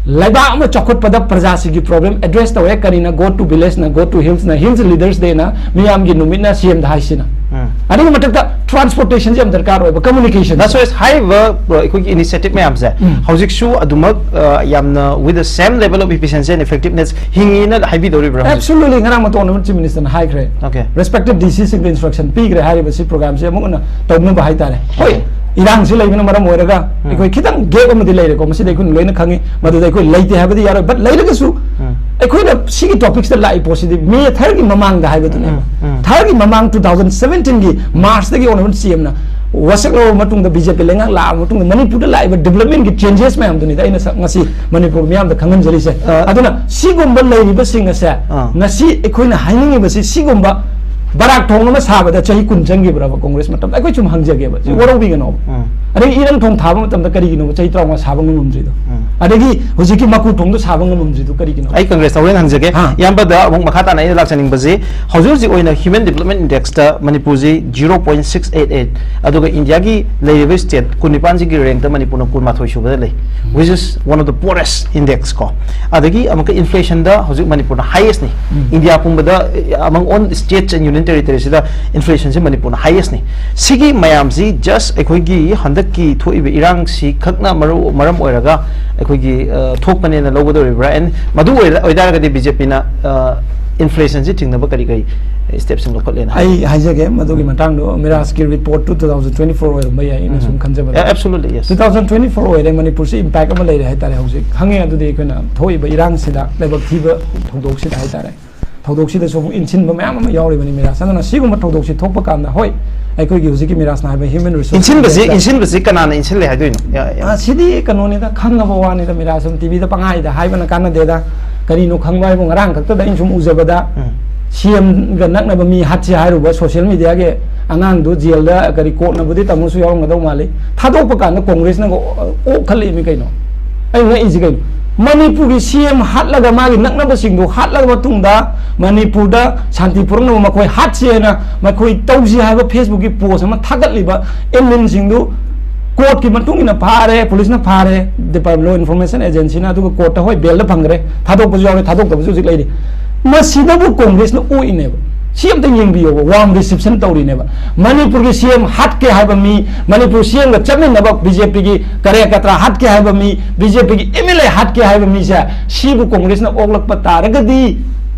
ꯂꯩꯕꯥꯛ ꯑꯃ ꯆꯥꯎꯈꯠꯄꯗ ꯄ꯭ꯔꯖꯥꯁꯤꯡꯒꯤ problem address ꯇꯧꯋꯦ꯫ ꯀꯔꯤꯅ? Go to villageꯅ, go to hillsꯅ, Hills Leaders Dayꯅ, ꯃꯤꯌꯥꯝꯒꯤ ꯅꯨꯃꯤꯠꯅ, ꯁꯤ ꯑꯦꯝꯗ ꯍꯥꯏꯁꯤꯅ꯫ ꯎꯝ꯫ ꯑꯗꯨꯒꯤ ꯃꯊꯛꯇ transportationꯁꯦ ꯌꯥꯝ ꯗꯔꯀꯥꯔ ꯑꯣꯏꯕ, communication꯫ That's why ꯍꯥꯏꯔꯤꯕ, ꯑ, ꯑꯩꯈꯣꯏꯒꯤ initiative ꯃꯌꯥꯝꯁꯦ ꯎꯝ꯫ ꯍꯧꯖꯤꯛꯁꯨ ꯑꯗꯨꯃꯛ, ꯑ, ꯌꯥꯝꯅ with the same level of efficiency and effectiveness ꯍꯤꯡꯉꯤꯅ ꯍꯥꯏꯕꯤꯗꯧꯔꯤꯕ꯭ꯔꯥ ꯍꯧꯖꯤꯛ? Absolutely꯫ ꯉꯔꯥꯡ ꯃꯇꯣꯟ ꯑꯃ Chief Ministerꯅ ꯍꯥꯏꯈ꯭ꯔꯦ꯫ Okay꯫ Respected D Cꯁꯤꯡꯗ instruction ꯄꯤꯈ꯭ꯔꯦ ꯍꯥꯏꯔꯤꯕꯁꯤ programꯁꯦ ꯑꯃꯨꯛ ꯍꯟꯅ ꯇꯧꯅꯕ ꯍꯥꯏꯇꯥꯔꯦ꯫ ꯍꯣꯏ, Okay꯫ ꯏꯔꯥꯡꯁꯤ ꯂꯩꯕꯅ ꯃꯔꯝ ꯑꯣꯏꯔꯒ ꯎꯝ꯫ ꯑꯩꯈꯣꯏ ꯈꯤꯇꯪ gap ꯑꯃꯗꯤ ꯂꯩꯔꯦꯀꯣ, ꯃꯁꯤꯗꯤ ꯑꯩꯈꯣꯏꯅ ꯂꯣꯏꯅ ꯈꯪꯉꯤ꯫ ꯃꯗꯨꯗ ꯑꯩꯈꯣꯏ ꯂꯩꯇꯦ ꯍꯥꯏꯕꯗꯤ ꯌꯥꯔꯣꯏ, but ꯂꯩꯔꯒꯁꯨ ꯎꯝ꯫ ꯑꯩꯈꯣꯏꯅ ꯁꯤꯒꯤ topicꯁꯤꯗ ꯂꯥꯛꯏ ꯄꯣꯠꯁꯤꯗꯤ May third ꯒꯤ ꯃꯃꯥꯡꯗ ꯍꯥꯏꯕꯗꯨꯅꯦꯕ꯫ ꯎꯝ, ꯎꯝ꯫ Third ꯒꯤ ꯃꯃꯥꯡ two thousand seventeenꯒꯤ Marchꯇꯒꯤ Honourable CMꯅ ꯋꯥꯁꯛ ꯂꯧꯔꯕ ꯃꯇꯨꯡꯗ, B J P ꯂꯩꯉꯥꯛ ꯂꯥꯛꯑꯕ ꯃꯇꯨꯡꯗ ꯃꯅꯤꯄꯨꯔꯗ ꯂꯥꯛꯏꯕ developmentꯀꯤ changes ꯃꯌꯥꯝꯗꯨꯅꯤꯗ ꯑꯩꯅ ꯁ-, ꯉꯁꯤ ꯃꯅꯤꯄꯨꯔ ꯃꯤꯌꯥꯝꯗ ꯈꯪꯍꯟꯖꯔꯤꯁꯦ꯫ ꯑ, ꯑꯗꯨꯅ ꯁꯤꯒꯨꯝꯕ ꯂꯩꯔꯤꯕꯁꯤꯡ ꯑꯁꯦ ꯑ꯫ ꯉꯁꯤ ꯑꯩꯈꯣꯏꯅ ꯍꯥꯏꯅꯤꯡꯉꯤꯕꯁꯤ, ꯁꯤꯒꯨꯝꯕ ꯕꯔꯥꯛ ꯊꯣꯡ ꯑꯃ ꯁꯥꯕꯗ ꯆꯍꯤ ꯀꯨꯟ ꯆꯪꯈꯤꯕ꯭ꯔꯕ Congress ꯃꯇꯝꯗ? ꯑꯩꯈꯣꯏ ꯁꯨꯝ ꯍꯪꯖꯒꯦꯕ, ꯁꯤ ꯎꯝ꯫ ꯋꯥꯔꯧꯕꯤꯒꯅꯣꯕ꯫ ꯎꯝ꯫ ꯑꯗꯒꯤ ꯏꯔꯪ ꯊꯣꯡ ꯊꯥꯕ ꯃꯇꯝꯗ ꯀꯔꯤꯒꯤꯅꯣꯕ ꯆꯍꯤ ꯇꯔꯥꯃꯉꯥ ꯁꯥꯕ ꯉꯝꯃꯝꯗ꯭ꯔꯤꯗꯣ? ꯎꯝ꯫ ꯑꯗꯒꯤ ꯍꯧꯖꯤꯛꯀꯤ ꯃꯀꯨ ꯊꯣꯡꯗꯣ ꯁꯥꯕ ꯉꯝꯃꯝꯗ꯭ꯔꯤꯗꯣ ꯀꯔꯤꯒꯤꯅꯣ? ꯑꯩ Congressꯇ ꯍꯣꯔꯦꯟ ꯍꯪꯖꯒꯦ꯫ ꯑꯥ꯫ ꯏꯌꯥꯝꯕꯗ ꯑꯃꯨꯛ ꯃꯈꯥ ꯇꯥꯅ ꯑꯩꯅ ꯂꯥꯛꯆꯅꯤꯡꯕꯁꯤ, ꯍꯧꯖꯤꯛ ꯍꯧꯖꯤꯛ ꯑꯣꯏꯅ Human Development Indexꯇ ꯃꯅꯤꯄꯨꯔꯁꯤ zero point six eight eight, ꯑꯗꯨꯒ ꯏꯟꯗꯤꯌꯥꯒꯤ ꯂꯩꯔꯤꯕ state ꯀꯨꯟꯅꯤꯄꯥꯟꯁꯤꯒꯤ rankꯇ ꯃꯅꯤꯄꯨꯔꯅ ꯀꯨꯟꯃꯥꯊꯣꯏ ꯁꯨꯕꯗ ꯂꯩ, which is one of the poorest index ꯀꯣ꯫ ꯑꯗꯒꯤ ꯑꯃꯨꯛꯀ inflationꯗ ꯍꯧꯖꯤꯛ ꯃꯅꯤꯄꯨꯔꯅ highestꯅꯤ꯫ ꯎꯝ꯫ ꯏꯟꯗꯤꯌꯥ ꯄꯨꯝꯕꯗ, among all states and union territoriesꯁꯤꯗ inflationꯁꯤ ꯃꯅꯤꯄꯨꯔꯅ highestꯅꯤ꯫ ꯁꯤꯒꯤ ꯃꯌꯥꯝꯁꯤ just ꯑꯩꯈꯣꯏꯒꯤ ꯍꯟꯗꯛꯀꯤ ꯊꯣꯛꯏꯕ ꯏꯔꯥꯡꯁꯤ ꯈꯛꯅ ꯃꯔꯨ, ꯃꯔꯝ ꯑꯣꯏꯔꯒ ꯑꯩꯈꯣꯏꯒꯤ, ꯑ, ꯊꯣꯛꯄꯅꯦꯅ ꯂꯧꯒꯗꯧꯔꯤꯕ꯭ꯔꯥ? And ꯃꯗꯨ ꯑꯣꯏꯔ-, ꯑꯣꯏꯇꯥꯔꯒꯗꯤ B J Pꯅ, ꯑ, inflationꯁꯤ ꯊꯤꯡꯅꯕ ꯀꯔꯤ ꯀꯔꯤ stepꯁꯤꯡ ꯂꯧꯈꯠꯂꯦꯅ ꯍꯥꯏ? ꯑꯩ ꯍꯥꯏꯖꯒꯦ ꯃꯗꯨꯒꯤ ꯎꯝ꯫ ꯃꯇꯥꯡꯗꯣ꯫ ꯃꯤꯔꯥꯖꯀꯤ reportꯇꯨ two thousand twenty-four ꯑꯣꯏꯔꯝꯕ ꯌꯥꯏ, ꯑꯩꯅ ꯁꯨꯝ ꯎꯝ꯫ ꯈꯟꯖꯕꯗ꯫ Yeah, absolutely, yes꯫ Two thousand twenty-four ꯑꯣꯏꯔꯦ, ꯃꯅꯤꯄꯨꯔꯁꯤ impact ꯑꯃ ꯂꯩꯔꯦ ꯍꯥꯏꯇꯥꯔꯦ꯫ ꯍꯧꯖꯤꯛ ꯈꯪꯉꯦ, ꯑꯗꯨꯗꯤ ꯑꯩꯈꯣꯏꯅ ꯊꯣꯛꯏꯕ ꯏꯔꯥꯡꯁꯤꯗ, ꯂꯥꯏꯕꯛ ꯊꯤꯕ ꯊꯧꯗꯣꯛꯁꯤꯗ ꯍꯥꯏꯇꯥꯔꯦ꯫ ꯊꯧꯗꯣꯛꯁꯤꯗꯁꯨ ꯑꯃꯨꯛ ꯏꯟꯁꯤꯟꯕ ꯃꯌꯥꯝ ꯑꯃ ꯌꯥꯎꯔꯤꯕꯅꯤ ꯃꯤꯔꯥꯖ꯫ ꯑꯗꯨꯅ ꯁꯤꯒꯨꯝꯕ ꯊꯧꯗꯣꯛꯁꯤ ꯊꯣꯛꯄ ꯀꯥꯟꯗ, ꯍꯣꯏ, ꯑꯩꯈꯣꯏꯒꯤ ꯍꯧꯖꯤꯛꯀꯤ ꯃꯤꯔꯥꯖꯅ ꯍꯥꯏꯕ human resource ꯏꯟꯁꯤꯟꯕꯁꯤ ꯗ- ꯏꯟꯁꯤꯟꯕꯁꯤ ꯀꯅꯥꯅ ꯏꯟꯁꯤꯜꯂꯦ ꯍꯥꯏꯗꯣꯏꯅꯣ? ꯌꯥ- ꯌꯥ- ꯑ, ꯁꯤꯗꯤ ꯀꯩꯅꯣꯅꯤꯗ, ꯈꯪꯉꯕ ꯋꯥꯅꯤꯗ ꯃꯤꯔꯥꯖ꯫ ꯁꯨꯝ ꯇꯤꯚꯤꯗ ꯄꯪꯍꯥꯏꯗ ꯍꯥꯏꯕꯅ ꯀꯥꯟꯅꯗꯦꯗ꯫ ꯀꯔꯤꯅꯣ ꯈꯪꯕ ꯍꯥꯏꯕꯨ, ꯉꯔꯥꯡ ꯈꯛꯇꯗ ꯑꯩꯅ ꯁꯨꯝ ꯎꯖꯕꯗ, ꯎꯝ. ꯁꯤ ꯑꯦꯝꯒ ꯅꯛꯅꯕ ꯃꯤ ꯍꯥꯠꯁꯦ ꯍꯥꯏꯔꯨꯕ ꯁꯣꯁꯤꯌꯦꯜ ꯃꯤꯗꯤꯌꯥꯒꯤ ꯑꯉꯥꯡꯗꯨ ꯖꯦꯜꯗ ꯀꯔꯤ ꯀꯣꯠꯅꯕꯨꯗꯤ ꯇꯝꯃꯁꯨ ꯌꯥꯎꯔꯝꯒꯗꯧ ꯃꯥꯜꯂꯤ꯫ ꯊꯥꯗꯣꯛꯄ ꯀꯥꯟꯗ ꯀꯣꯡꯒ꯭ꯔꯦꯁꯅꯒ ꯑꯣꯛꯈꯠꯂꯛꯏꯃꯤ ꯀꯩꯅꯣ꯫ ꯑꯩ ꯉꯛꯏꯁꯤ ꯀꯩꯅꯣ? ꯃꯅꯤꯄꯨꯔꯒꯤ ꯁꯤ ꯑꯦꯝ ꯍꯥꯠꯂꯒ ꯃꯥꯒꯤ ꯅꯛꯅꯕꯁꯤꯡꯗꯨ ꯍꯥꯠꯂꯕ ꯃꯇꯨꯡꯗ ꯃꯅꯤꯄꯨꯔꯗ ꯁꯥꯟꯇꯤ ꯄꯨꯔꯛꯅꯕ ꯃꯈꯣꯏ ꯍꯥꯠꯁꯤ ꯍꯥꯏꯅ ꯃꯈꯣꯏ ꯇꯧꯁꯤ ꯍꯥꯏꯕ ꯐꯦꯁꯕꯨꯛꯀꯤ ꯄꯣꯁ ꯑꯃ ꯊꯥꯒꯠꯂꯤꯕ ꯑꯦꯗꯃꯤꯟꯁꯤꯡꯗꯨ ꯀꯣꯔꯠꯀꯤ ꯃꯇꯨꯡ ꯏꯟꯅ ꯐꯥꯔꯦ, ꯄꯨꯂꯤꯁꯅ ꯐꯥꯔꯦ, ꯗꯤꯄꯥꯔꯠ-, ꯂꯣ ꯏꯟꯐꯣꯔꯃꯦꯁꯟ ꯑꯦꯖꯦꯟꯁꯤꯅ, ꯑꯗꯨꯒ ꯀꯣꯔꯠꯇ ꯍꯣꯏ ꯕꯦꯜꯗ ꯐꯪꯈ꯭ꯔꯦ, ꯊꯥꯗꯣꯛꯄꯁꯨ ꯌꯥꯎꯔꯦ, ꯊꯥꯗꯣꯛꯇꯕꯁꯨ ꯍꯧꯖꯤꯛ ꯂꯩꯔꯤ꯫ ꯃꯁꯤꯗꯕꯨ ꯀꯣꯡꯒ꯭ꯔꯦꯁꯅ ꯑꯣꯛꯏꯅꯦꯕ꯫ ꯁꯤ ꯑꯝꯇ ꯌꯦꯡꯕꯤꯌꯣꯕ, ꯋꯥꯔꯝ ꯔꯤꯁꯤꯞꯁꯟ ꯇꯧꯔꯤꯅꯦꯕ꯫ ꯃꯅꯤꯄꯨꯔꯒꯤ ꯁꯤ ꯑꯦꯝ ꯍꯥꯠꯀꯦ ꯍꯥꯏꯕ ꯃꯤ, ꯃꯅꯤꯄꯨꯔ ꯁꯤ ꯑꯦꯝꯒ ꯆꯠꯃꯤꯟꯅꯕ ꯕꯤ ꯖꯦ ꯄꯤꯒꯤ ꯀꯔꯦꯀꯇ꯭ꯔꯥ ꯍꯥꯠꯀꯦ ꯍꯥꯏꯕ ꯃꯤ, ꯕꯤ ꯖꯦ ꯄꯤꯒꯤ ꯑꯦꯝ ꯑꯦꯜ ꯑꯦ ꯍꯥꯠꯀꯦ ꯍꯥꯏꯕ ꯃꯤꯁꯦ, ꯁꯤꯕꯨ ꯀꯣꯡꯒ꯭ꯔꯦꯁꯅ ꯑꯣꯛꯂꯛꯄ ꯇꯥꯔꯒꯗꯤ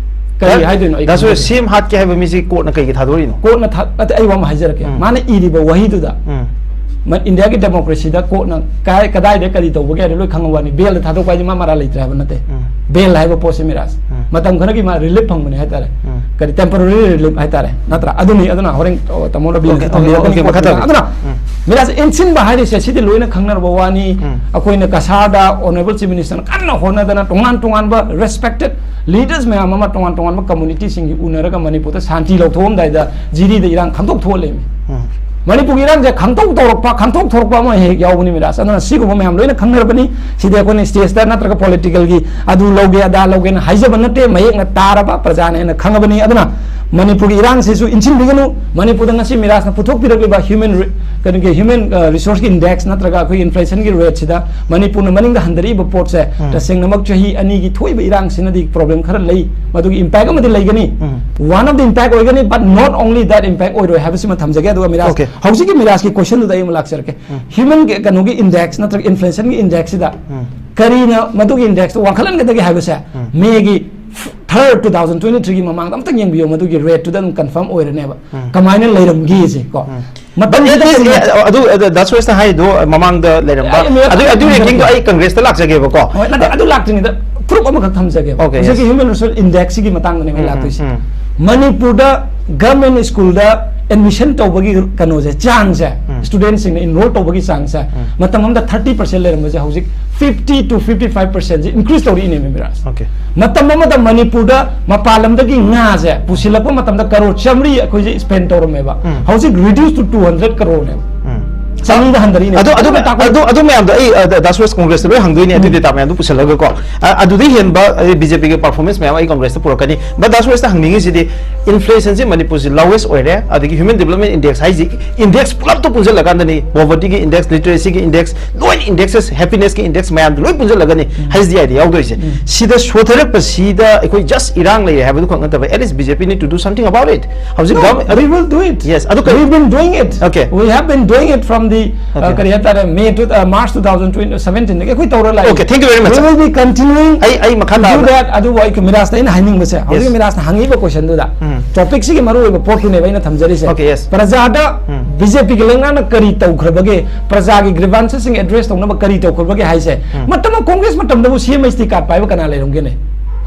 ꯀꯔꯤ ꯍꯥꯏꯗꯣꯏꯅꯣ? ꯑꯩ ꯗꯥꯁꯨ ꯈꯪꯗꯦ꯫ ꯁꯤ ꯑꯦꯝ ꯍꯥꯠꯀꯦ ꯍꯥꯏꯕ ꯃꯤꯁꯤ ꯀꯣꯔꯠꯅ ꯀꯩꯒꯤ ꯊꯥꯗꯣꯔꯛꯏꯅꯣ? ꯀꯣꯔꯠꯅ ꯊꯥ-, ꯅꯠꯇꯦ, ꯑꯩ ꯋꯥ ꯑꯃ ꯍꯥꯏꯖꯔꯛꯀꯦ꯫ ꯎꯝ. ꯃꯥꯅ ꯏꯔꯤꯕ ꯋꯥꯍꯩꯗꯨꯗ ꯎꯝ. ꯃ-, ꯏꯟꯗꯤꯌꯥꯒꯤ ꯗꯦꯃꯣꯀ꯭ꯔꯦꯁꯤꯗ ꯀꯣꯔꯠꯅ ꯀꯥꯏ-, ꯀꯗꯥꯏꯗ ꯀꯔꯤ ꯇꯧꯕꯒꯦ ꯍꯥꯏꯗꯣ ꯂꯣꯏ ꯈꯪꯉ ꯋꯥꯅꯤ꯫ ꯕꯦꯜꯗ ꯊꯥꯗꯣꯛꯄ ꯍꯥꯏꯁꯦ ꯃꯥ ꯃꯔꯥꯜ ꯂꯩꯇ꯭ꯔꯦ ꯍꯥꯏꯕ ꯅꯠꯇꯦ꯫ ꯎꯝ. ꯕꯦꯜ ꯍꯥꯏꯕ ꯄꯣꯠꯁꯦ ꯃꯤꯔꯥꯖ, ꯎꯝ. ꯃꯇꯝ ꯈꯔꯒꯤ ꯃꯥ ꯔꯤꯂꯤꯐ ꯐꯪꯕꯅꯦ ꯍꯥꯏꯇꯥꯔꯦ꯫ ꯎꯝ. ꯀꯔꯤ, ꯇꯦꯝꯄꯣꯔꯔꯤ ꯔꯤꯂꯤꯐ ꯍꯥꯏꯇꯥꯔꯦ, ꯅꯠꯇ꯭ꯔꯥ? ꯑꯗꯨꯅꯤ, ꯑꯗꯨꯅ ꯍꯣꯔꯦꯟ, ꯑꯣ, ꯇꯥꯃꯣ ꯔꯕꯤꯅ ꯑꯣꯀꯦ, ꯇꯧꯕꯤꯔꯛꯀꯅꯤ, ꯑꯣꯀꯦ, ꯃꯈꯥ ꯇꯧꯕꯤꯔꯛꯀꯅꯤ꯫ ꯇꯥꯕꯤꯌꯨ꯫ ꯑꯗꯨꯅ ꯎꯝ. ꯃꯤꯔꯥꯖ, ꯏꯟꯁꯤꯟꯕ ꯍꯥꯏꯔꯤꯁꯦ ꯁꯤꯗꯤ ꯂꯣꯏꯅ ꯈꯪꯅꯔꯕ ꯋꯥꯅꯤ꯫ ꯎꯝ. ꯑꯩꯈꯣꯏꯅ ꯀꯁꯥꯔꯗ ꯑꯣꯅꯔꯦꯕꯜ ꯆꯤꯐ ꯃꯤꯅꯤꯁꯇꯔꯅ ꯀꯟꯅ ꯍꯣꯠꯅꯗꯅ ꯇꯣꯉꯥꯟ ꯇꯣꯉꯥꯟꯕ ꯔꯦꯁꯄꯦꯛꯇꯦꯠ ꯂꯤꯗꯔꯁ ꯃꯌꯥꯝ ꯑꯃ, ꯇꯣꯉꯥꯟ ꯇꯣꯉꯥꯟꯕ ꯀꯝꯃꯨꯅꯤꯇꯤꯁꯤꯡꯒꯤ ꯎꯅꯔꯒ ꯃꯅꯤꯄꯨꯔꯗ ꯁꯥꯟꯇꯤ ꯂꯧꯊꯣꯛꯑꯝꯗꯥꯏꯗ ꯖꯤꯔꯤꯗ ꯏꯔꯥꯡ ꯈꯪꯗꯣꯛ ꯊꯣꯛꯍꯜꯂꯦꯃꯤ꯫ ꯎꯝ. ꯃꯅꯤꯄꯨꯔꯒꯤ ꯏꯔꯥꯡꯁꯦ ꯈꯪꯇꯧ ꯇꯧꯔꯛꯄ, ꯈꯪꯇꯧ ꯊꯣꯔꯛꯄ ꯑꯃ ꯍꯦꯛ ꯌꯥꯎꯕꯅꯤ ꯃꯤꯔꯥꯖ꯫ ꯑꯗꯨꯅ ꯁꯤꯒꯨꯝꯕ ꯃꯌꯥꯝ ꯂꯣꯏꯅ ꯈꯪꯅꯔꯕꯅꯤ꯫ ꯁꯤꯗꯤ ꯑꯩꯈꯣꯏꯅ ꯁ꯭ꯇꯦꯖꯇ ꯅꯠꯇ꯭ꯔꯒ ꯄꯣꯂꯤꯇꯤꯀꯦꯜꯒꯤ ꯑꯗꯨ ꯂꯧꯒꯦ ꯑꯗꯥ ꯂꯧꯒꯦꯅ ꯍꯥꯏꯖꯕ ꯅꯠꯇꯦ, ꯃꯌꯦꯛꯅ ꯇꯥꯔꯕ, ꯄ꯭ꯔꯖꯥꯅ ꯍꯦꯟꯅ ꯈꯪꯉꯕꯅꯤ꯫ ꯑꯗꯨꯅ ꯃꯅꯤꯄꯨꯔꯒꯤ ꯏꯔꯥꯡꯁꯤꯁꯨ ꯏꯟꯁꯤꯟꯕꯤꯒꯅꯨ꯫ ꯃꯅꯤꯄꯨꯔꯗ ꯉꯁꯤ ꯃꯤꯔꯥꯖꯅ ꯄꯨꯊꯣꯛꯄꯤꯔꯛꯂꯤꯕ ꯍ꯭ꯌꯨꯃꯦꯟ ꯔꯤ-, ꯀꯩꯅꯣꯒꯤ ꯍ꯭ꯌꯨꯃꯦꯟ, ꯑ, ꯔꯤꯁꯣꯔꯁꯀꯤ ꯏꯟꯗꯦꯛꯁ ꯅꯠꯇ꯭ꯔꯒ ꯑꯩꯈꯣꯏꯒꯤ ꯏꯟꯐ꯭ꯂꯦꯁꯟꯒꯤ ꯔꯦꯠꯁꯤꯗ ꯃꯅꯤꯄꯨꯔꯅ ꯃꯅꯤꯡꯗ ꯍꯟꯊꯔꯛꯏꯕ ꯄꯣꯠꯁꯦ, ꯎꯝ. ꯇꯁꯦꯡꯅꯃꯛ ꯆꯍꯤ ꯑꯅꯤꯒꯤ ꯊꯣꯛꯏꯕ ꯏꯔꯥꯡꯁꯤꯅꯗꯤ ꯄ꯭ꯔꯣꯕ꯭ꯂꯦꯝ ꯈꯔ ꯂꯩ, ꯃꯗꯨꯒꯤ ꯏꯝꯄꯦꯛ ꯑꯃꯗꯤ ꯂꯩꯒꯅꯤ꯫ ꯎꯝ. One of the impact ꯑꯣꯏꯒꯅꯤ, but not only that impact ꯑꯣꯏꯔꯣꯏ ꯍꯥꯏꯕꯁꯤꯃ ꯊꯝꯖꯒꯦ꯫ ꯑꯗꯨꯒ ꯃꯤꯔꯥꯖ, Okay. ꯍꯧꯖꯤꯛꯀꯤ ꯃꯤꯔꯥꯖꯀꯤ ꯀꯣꯏꯁꯟꯗꯨꯗ ꯑꯩ ꯑꯃꯨꯛ ꯂꯥꯛꯆꯔꯛꯀꯦ꯫ ꯎꯝ. ꯍ꯭ꯌꯨꯃꯦꯟ ꯀꯩꯅꯣꯒꯤ ꯏꯟꯗꯦꯛꯁ ꯅꯠꯇ꯭ꯔꯒ ꯏꯟꯐ꯭ꯂꯦꯁꯟꯒꯤ ꯏꯟꯗꯦꯛꯁꯁꯤꯗ ꯎꯝ. ꯀꯔꯤꯅ ꯃꯗꯨꯒꯤ ꯏꯟꯗꯦꯛꯁꯇꯨ ꯋꯥꯡꯈꯠꯍꯟꯒꯗꯒꯦ ꯍꯥꯏꯕꯁꯦ, ꯎꯝ. ꯃꯦꯒꯤ ꯊꯥꯔꯠ ꯇꯨ ꯊꯥꯎꯖꯟ ꯇ꯭ꯋꯦꯟꯇꯤ ꯊ꯭ꯔꯤꯒꯤ ꯃꯃꯥꯡꯗ ꯑꯝꯇꯪ ꯌꯦꯡꯕꯤꯌꯣ, ꯃꯗꯨꯒꯤ ꯔꯦꯠꯇꯨꯗ ꯑꯗꯨꯝ ꯀꯟꯐꯥꯔꯝ ꯑꯣꯏꯔꯅꯦꯕ꯫ ꯎꯝ. ꯀꯃꯥꯏꯅ ꯂꯩꯔꯝꯒꯦꯁꯦ ꯀꯣ꯫ ꯎꯝ. ꯃꯇꯝꯗꯨꯗ It is, ꯀꯔꯤ- ꯑꯗꯨ, ꯑꯗꯨ ꯗꯥ ꯁꯨꯔꯦꯁꯅ ꯍꯥꯏꯗꯣ ꯃꯃꯥꯡꯗ ꯂꯩꯔꯝꯕ, ꯑꯩ ꯃꯤꯔꯥꯖ ꯑꯗꯨ, ꯑꯗꯨ ꯑꯃ ꯔꯦꯡꯀꯤꯡꯗꯣ ꯍꯥꯏꯖꯔꯛꯀꯦ꯫ ꯑꯩ ꯀꯪꯒ꯭ꯔꯦꯁꯇ ꯂꯥꯛꯆꯒꯦꯕꯀꯣ꯫ ꯍꯣꯏ, ꯅꯠꯇꯦ, ꯑꯗꯨ ꯂꯥꯛꯇ꯭ꯔꯤꯉꯩꯗ ꯄ꯭ꯔꯨꯐ ꯑꯃꯈꯛ ꯊꯝꯖꯒꯦꯕ꯫ Okay, yes. ꯍꯧꯖꯤꯛꯀꯤ ꯍ꯭ꯌꯨꯃꯦꯟ ꯔꯤꯁꯣꯔꯁ ꯏꯟꯗꯦꯛꯁꯁꯤꯒꯤ ꯃꯇꯥꯡꯗꯅꯦ ꯑꯩ ꯎꯝ, ꯂꯥꯛꯇꯣꯏꯁꯦ꯫ ꯎꯝ, ꯃꯅꯤꯄꯨꯔꯗ ꯒꯚꯔꯟꯃꯦꯟ ꯁ꯭ꯀꯨꯜꯗ ꯑꯦꯗꯃꯤꯁꯟ ꯇꯧꯕꯒꯤ ꯀꯩꯅꯣꯁꯦ, ꯆꯥꯡꯁꯦ, ꯎꯝ. ꯁ꯭ꯇꯨꯗꯦꯟꯠꯁꯤꯡꯅ ꯏꯟꯔꯣꯜ ꯇꯧꯕꯒꯤ ꯆꯥꯡꯁꯦ, ꯎꯝ. ꯃꯇꯝ ꯑꯃꯗ ꯊꯥꯔꯇꯤ ꯄꯔꯁꯦꯟ ꯂꯩꯔꯝꯕꯁꯦ ꯍꯧꯖꯤꯛ ꯐꯤꯐꯇꯤ ꯇꯨ ꯐꯤꯐꯇꯤ ꯐꯥꯏꯚ ꯄꯔꯁꯦꯟꯁꯦ ꯏꯟꯀ꯭ꯔꯤꯁ ꯇꯧꯔꯛꯏꯅꯦ, ꯃꯤꯔꯥꯖ꯫ Okay. ꯃꯇꯝ ꯑꯃꯗ ꯃꯅꯤꯄꯨꯔꯗ ꯃꯄꯥꯟ ꯂꯝꯗꯒꯤ ꯉꯥꯁꯦ ꯄꯨꯁꯤꯜꯂꯛꯄ ꯃꯇꯝꯗ ꯀꯔꯣꯔ ꯆꯥꯃꯔꯤ ꯑꯩꯈꯣꯏꯁꯦ ꯁ꯭ꯄꯦꯟ ꯇꯧꯔꯝꯃꯦꯕ꯫ ꯎꯝ. ꯍꯧꯖꯤꯛ ꯔꯤꯗ꯭ꯌꯨꯁ ꯇꯨ ꯇꯨ ꯍꯟꯗ꯭ꯔꯦꯠ ꯀꯔꯣꯔꯅꯦꯕ꯫ ꯎꯝ. ꯆꯅꯤꯗ ꯍꯟꯊꯔꯛꯏꯅꯦ꯫ ꯑꯗꯨ ꯑꯗꯨ ꯑꯗꯨꯅ ꯇꯥꯛꯄꯗꯤ ꯑꯗꯨ ꯑꯗꯨ ꯃꯌꯥꯝꯗꯣ ꯑꯩ, ꯑ, ꯗꯥ ꯁꯨꯔꯦꯁ, ꯀꯣꯡꯒ꯭ꯔꯦꯁꯇ ꯂꯣꯏ ꯍꯪꯗꯣꯏꯅꯦ ꯑꯗꯨ ꯗꯦꯇꯥ ꯃꯌꯥꯝꯗꯣ ꯄꯨꯁꯜꯂꯒꯀꯣ꯫ ꯑ, ꯑꯗꯨꯗꯤ ꯍꯦꯟꯕ, ꯑ, ꯕꯤ ꯖꯦ ꯄꯤꯒꯤ ꯄꯔꯐꯣꯔꯃꯦꯟꯁ ꯃꯌꯥꯝ ꯑꯩ ꯀꯣꯡꯒ꯭ꯔꯦꯁꯇ ꯄꯨꯔꯛꯀꯅꯤ꯫ But ꯗꯥ ꯁꯨꯔꯦꯁꯇ ꯍꯪꯅꯤꯡꯉꯤꯁꯤꯗꯤ, ꯏꯟꯐ꯭ꯂꯦꯁꯟꯁꯤ ꯃꯅꯤꯄꯨꯔꯁꯤ ꯂꯣꯋꯦꯁ ꯑꯣꯏꯔꯦ, ꯑꯗꯒꯤ ꯍ꯭ꯌꯨꯃꯦꯟ ꯗꯤꯕꯂꯞꯃꯦꯟ ꯏꯟꯗꯦꯛꯁ ꯍꯥꯏꯁꯤ, ꯏꯟꯗꯦꯛꯁ ꯄꯨꯂꯞꯇꯣ ꯄꯨꯟꯁꯤꯜꯂꯀꯥꯟꯗꯅꯤ, ꯄꯣꯚꯔꯇꯤꯒꯤ ꯏꯟꯗꯦꯛꯁ, ꯂꯤꯇꯔꯦꯁꯤꯒꯤ ꯏꯟꯗꯦꯛꯁ, ꯂꯣꯏꯅ ꯏꯟꯗꯦꯛꯁꯦꯁ, ꯍꯦꯄꯤꯅꯦꯁꯀꯤ ꯏꯟꯗꯦꯛꯁ ꯃꯌꯥꯝꯗꯣ ꯂꯣꯏ ꯄꯨꯟꯁꯤꯜꯂꯒꯅꯤ ꯍꯩꯆ ꯗꯤ ꯑꯥꯏꯗ ꯌꯥꯎꯗꯣꯏꯁꯦ꯫ ꯁꯤꯗ ꯁꯣꯊꯔꯛꯄꯁꯤꯗ ꯑꯩꯈꯣꯏ ꯖꯁ ꯏꯔꯥꯡ ꯂꯩꯔꯦ ꯍꯥꯏꯕꯗꯨ ꯈꯛ ꯅꯠꯇꯕ, at least B J P need to do something about it. ꯍꯧꯖꯤꯛ No, ꯒꯚꯔꯟ- we will do it. Yes, ꯑꯗꯨ ꯀꯔꯤ- We've been doing it. Okay. We have been doing it from the, uh, Okay. ꯀꯔꯤ ꯍꯥꯏꯇꯥꯔꯦ, May to, uh, March two thousand twenty, seventeen ꯗꯒꯤ ꯑꯩꯈꯣꯏ ꯇꯧꯔ ꯂꯥꯛꯏ꯫ Okay, thank you very much, We sir. will be continuing ꯑꯩ ꯑꯩ ꯃꯈꯥ to do ꯇꯥꯕ that. ꯑꯗꯨꯕꯨ ꯑꯩ ꯃꯤꯔꯥꯖꯇ ꯑꯩꯅ ꯍꯥꯏꯅꯤꯡꯕꯁꯦ, ꯍꯧꯖꯤꯛ Yes. ꯃꯤꯔꯥꯖꯅ ꯍꯪꯉꯤꯕ ꯀꯣꯏꯁꯟꯗꯨꯗ, ꯎꯝ. ꯇꯣꯄꯤꯛꯁꯤꯒꯤ ꯃꯔꯨꯑꯣꯏꯕ ꯄꯣꯠꯇꯨꯅꯦꯕ ꯑꯩꯅ ꯊꯝꯖꯔꯤꯁꯦ꯫ Okay, yes. ꯄ꯭ꯔꯖꯥꯗ ꯎꯝ. ꯕꯤ ꯖꯦ ꯄꯤꯒꯤ ꯂꯩꯉꯥꯛꯅ ꯀꯔꯤ ꯇꯧꯈ꯭ꯔꯕꯒꯦ, ꯄ꯭ꯔꯖꯥꯒꯤ ꯒ꯭ꯔꯤꯚꯥꯟꯁꯦꯁꯁꯤꯡ ꯑꯦꯗ꯭ꯔꯦꯁ ꯇꯧꯅꯕ ꯀꯔꯤ ꯇꯧꯈ꯭ꯔꯕꯒꯦ ꯍꯥꯏꯁꯦ, ꯎꯝ. ꯃꯇꯝ ꯑꯃ ꯀꯣꯡꯒ꯭ꯔꯦꯁ ꯃꯇꯝꯗꯕꯨ ꯁꯤ ꯑꯦꯝ ꯑꯩꯆ ꯇꯤ ꯀꯥꯔꯗ ꯄꯥꯏꯕ ꯀꯅꯥ ꯂꯩꯔꯝꯒꯦꯅꯦ?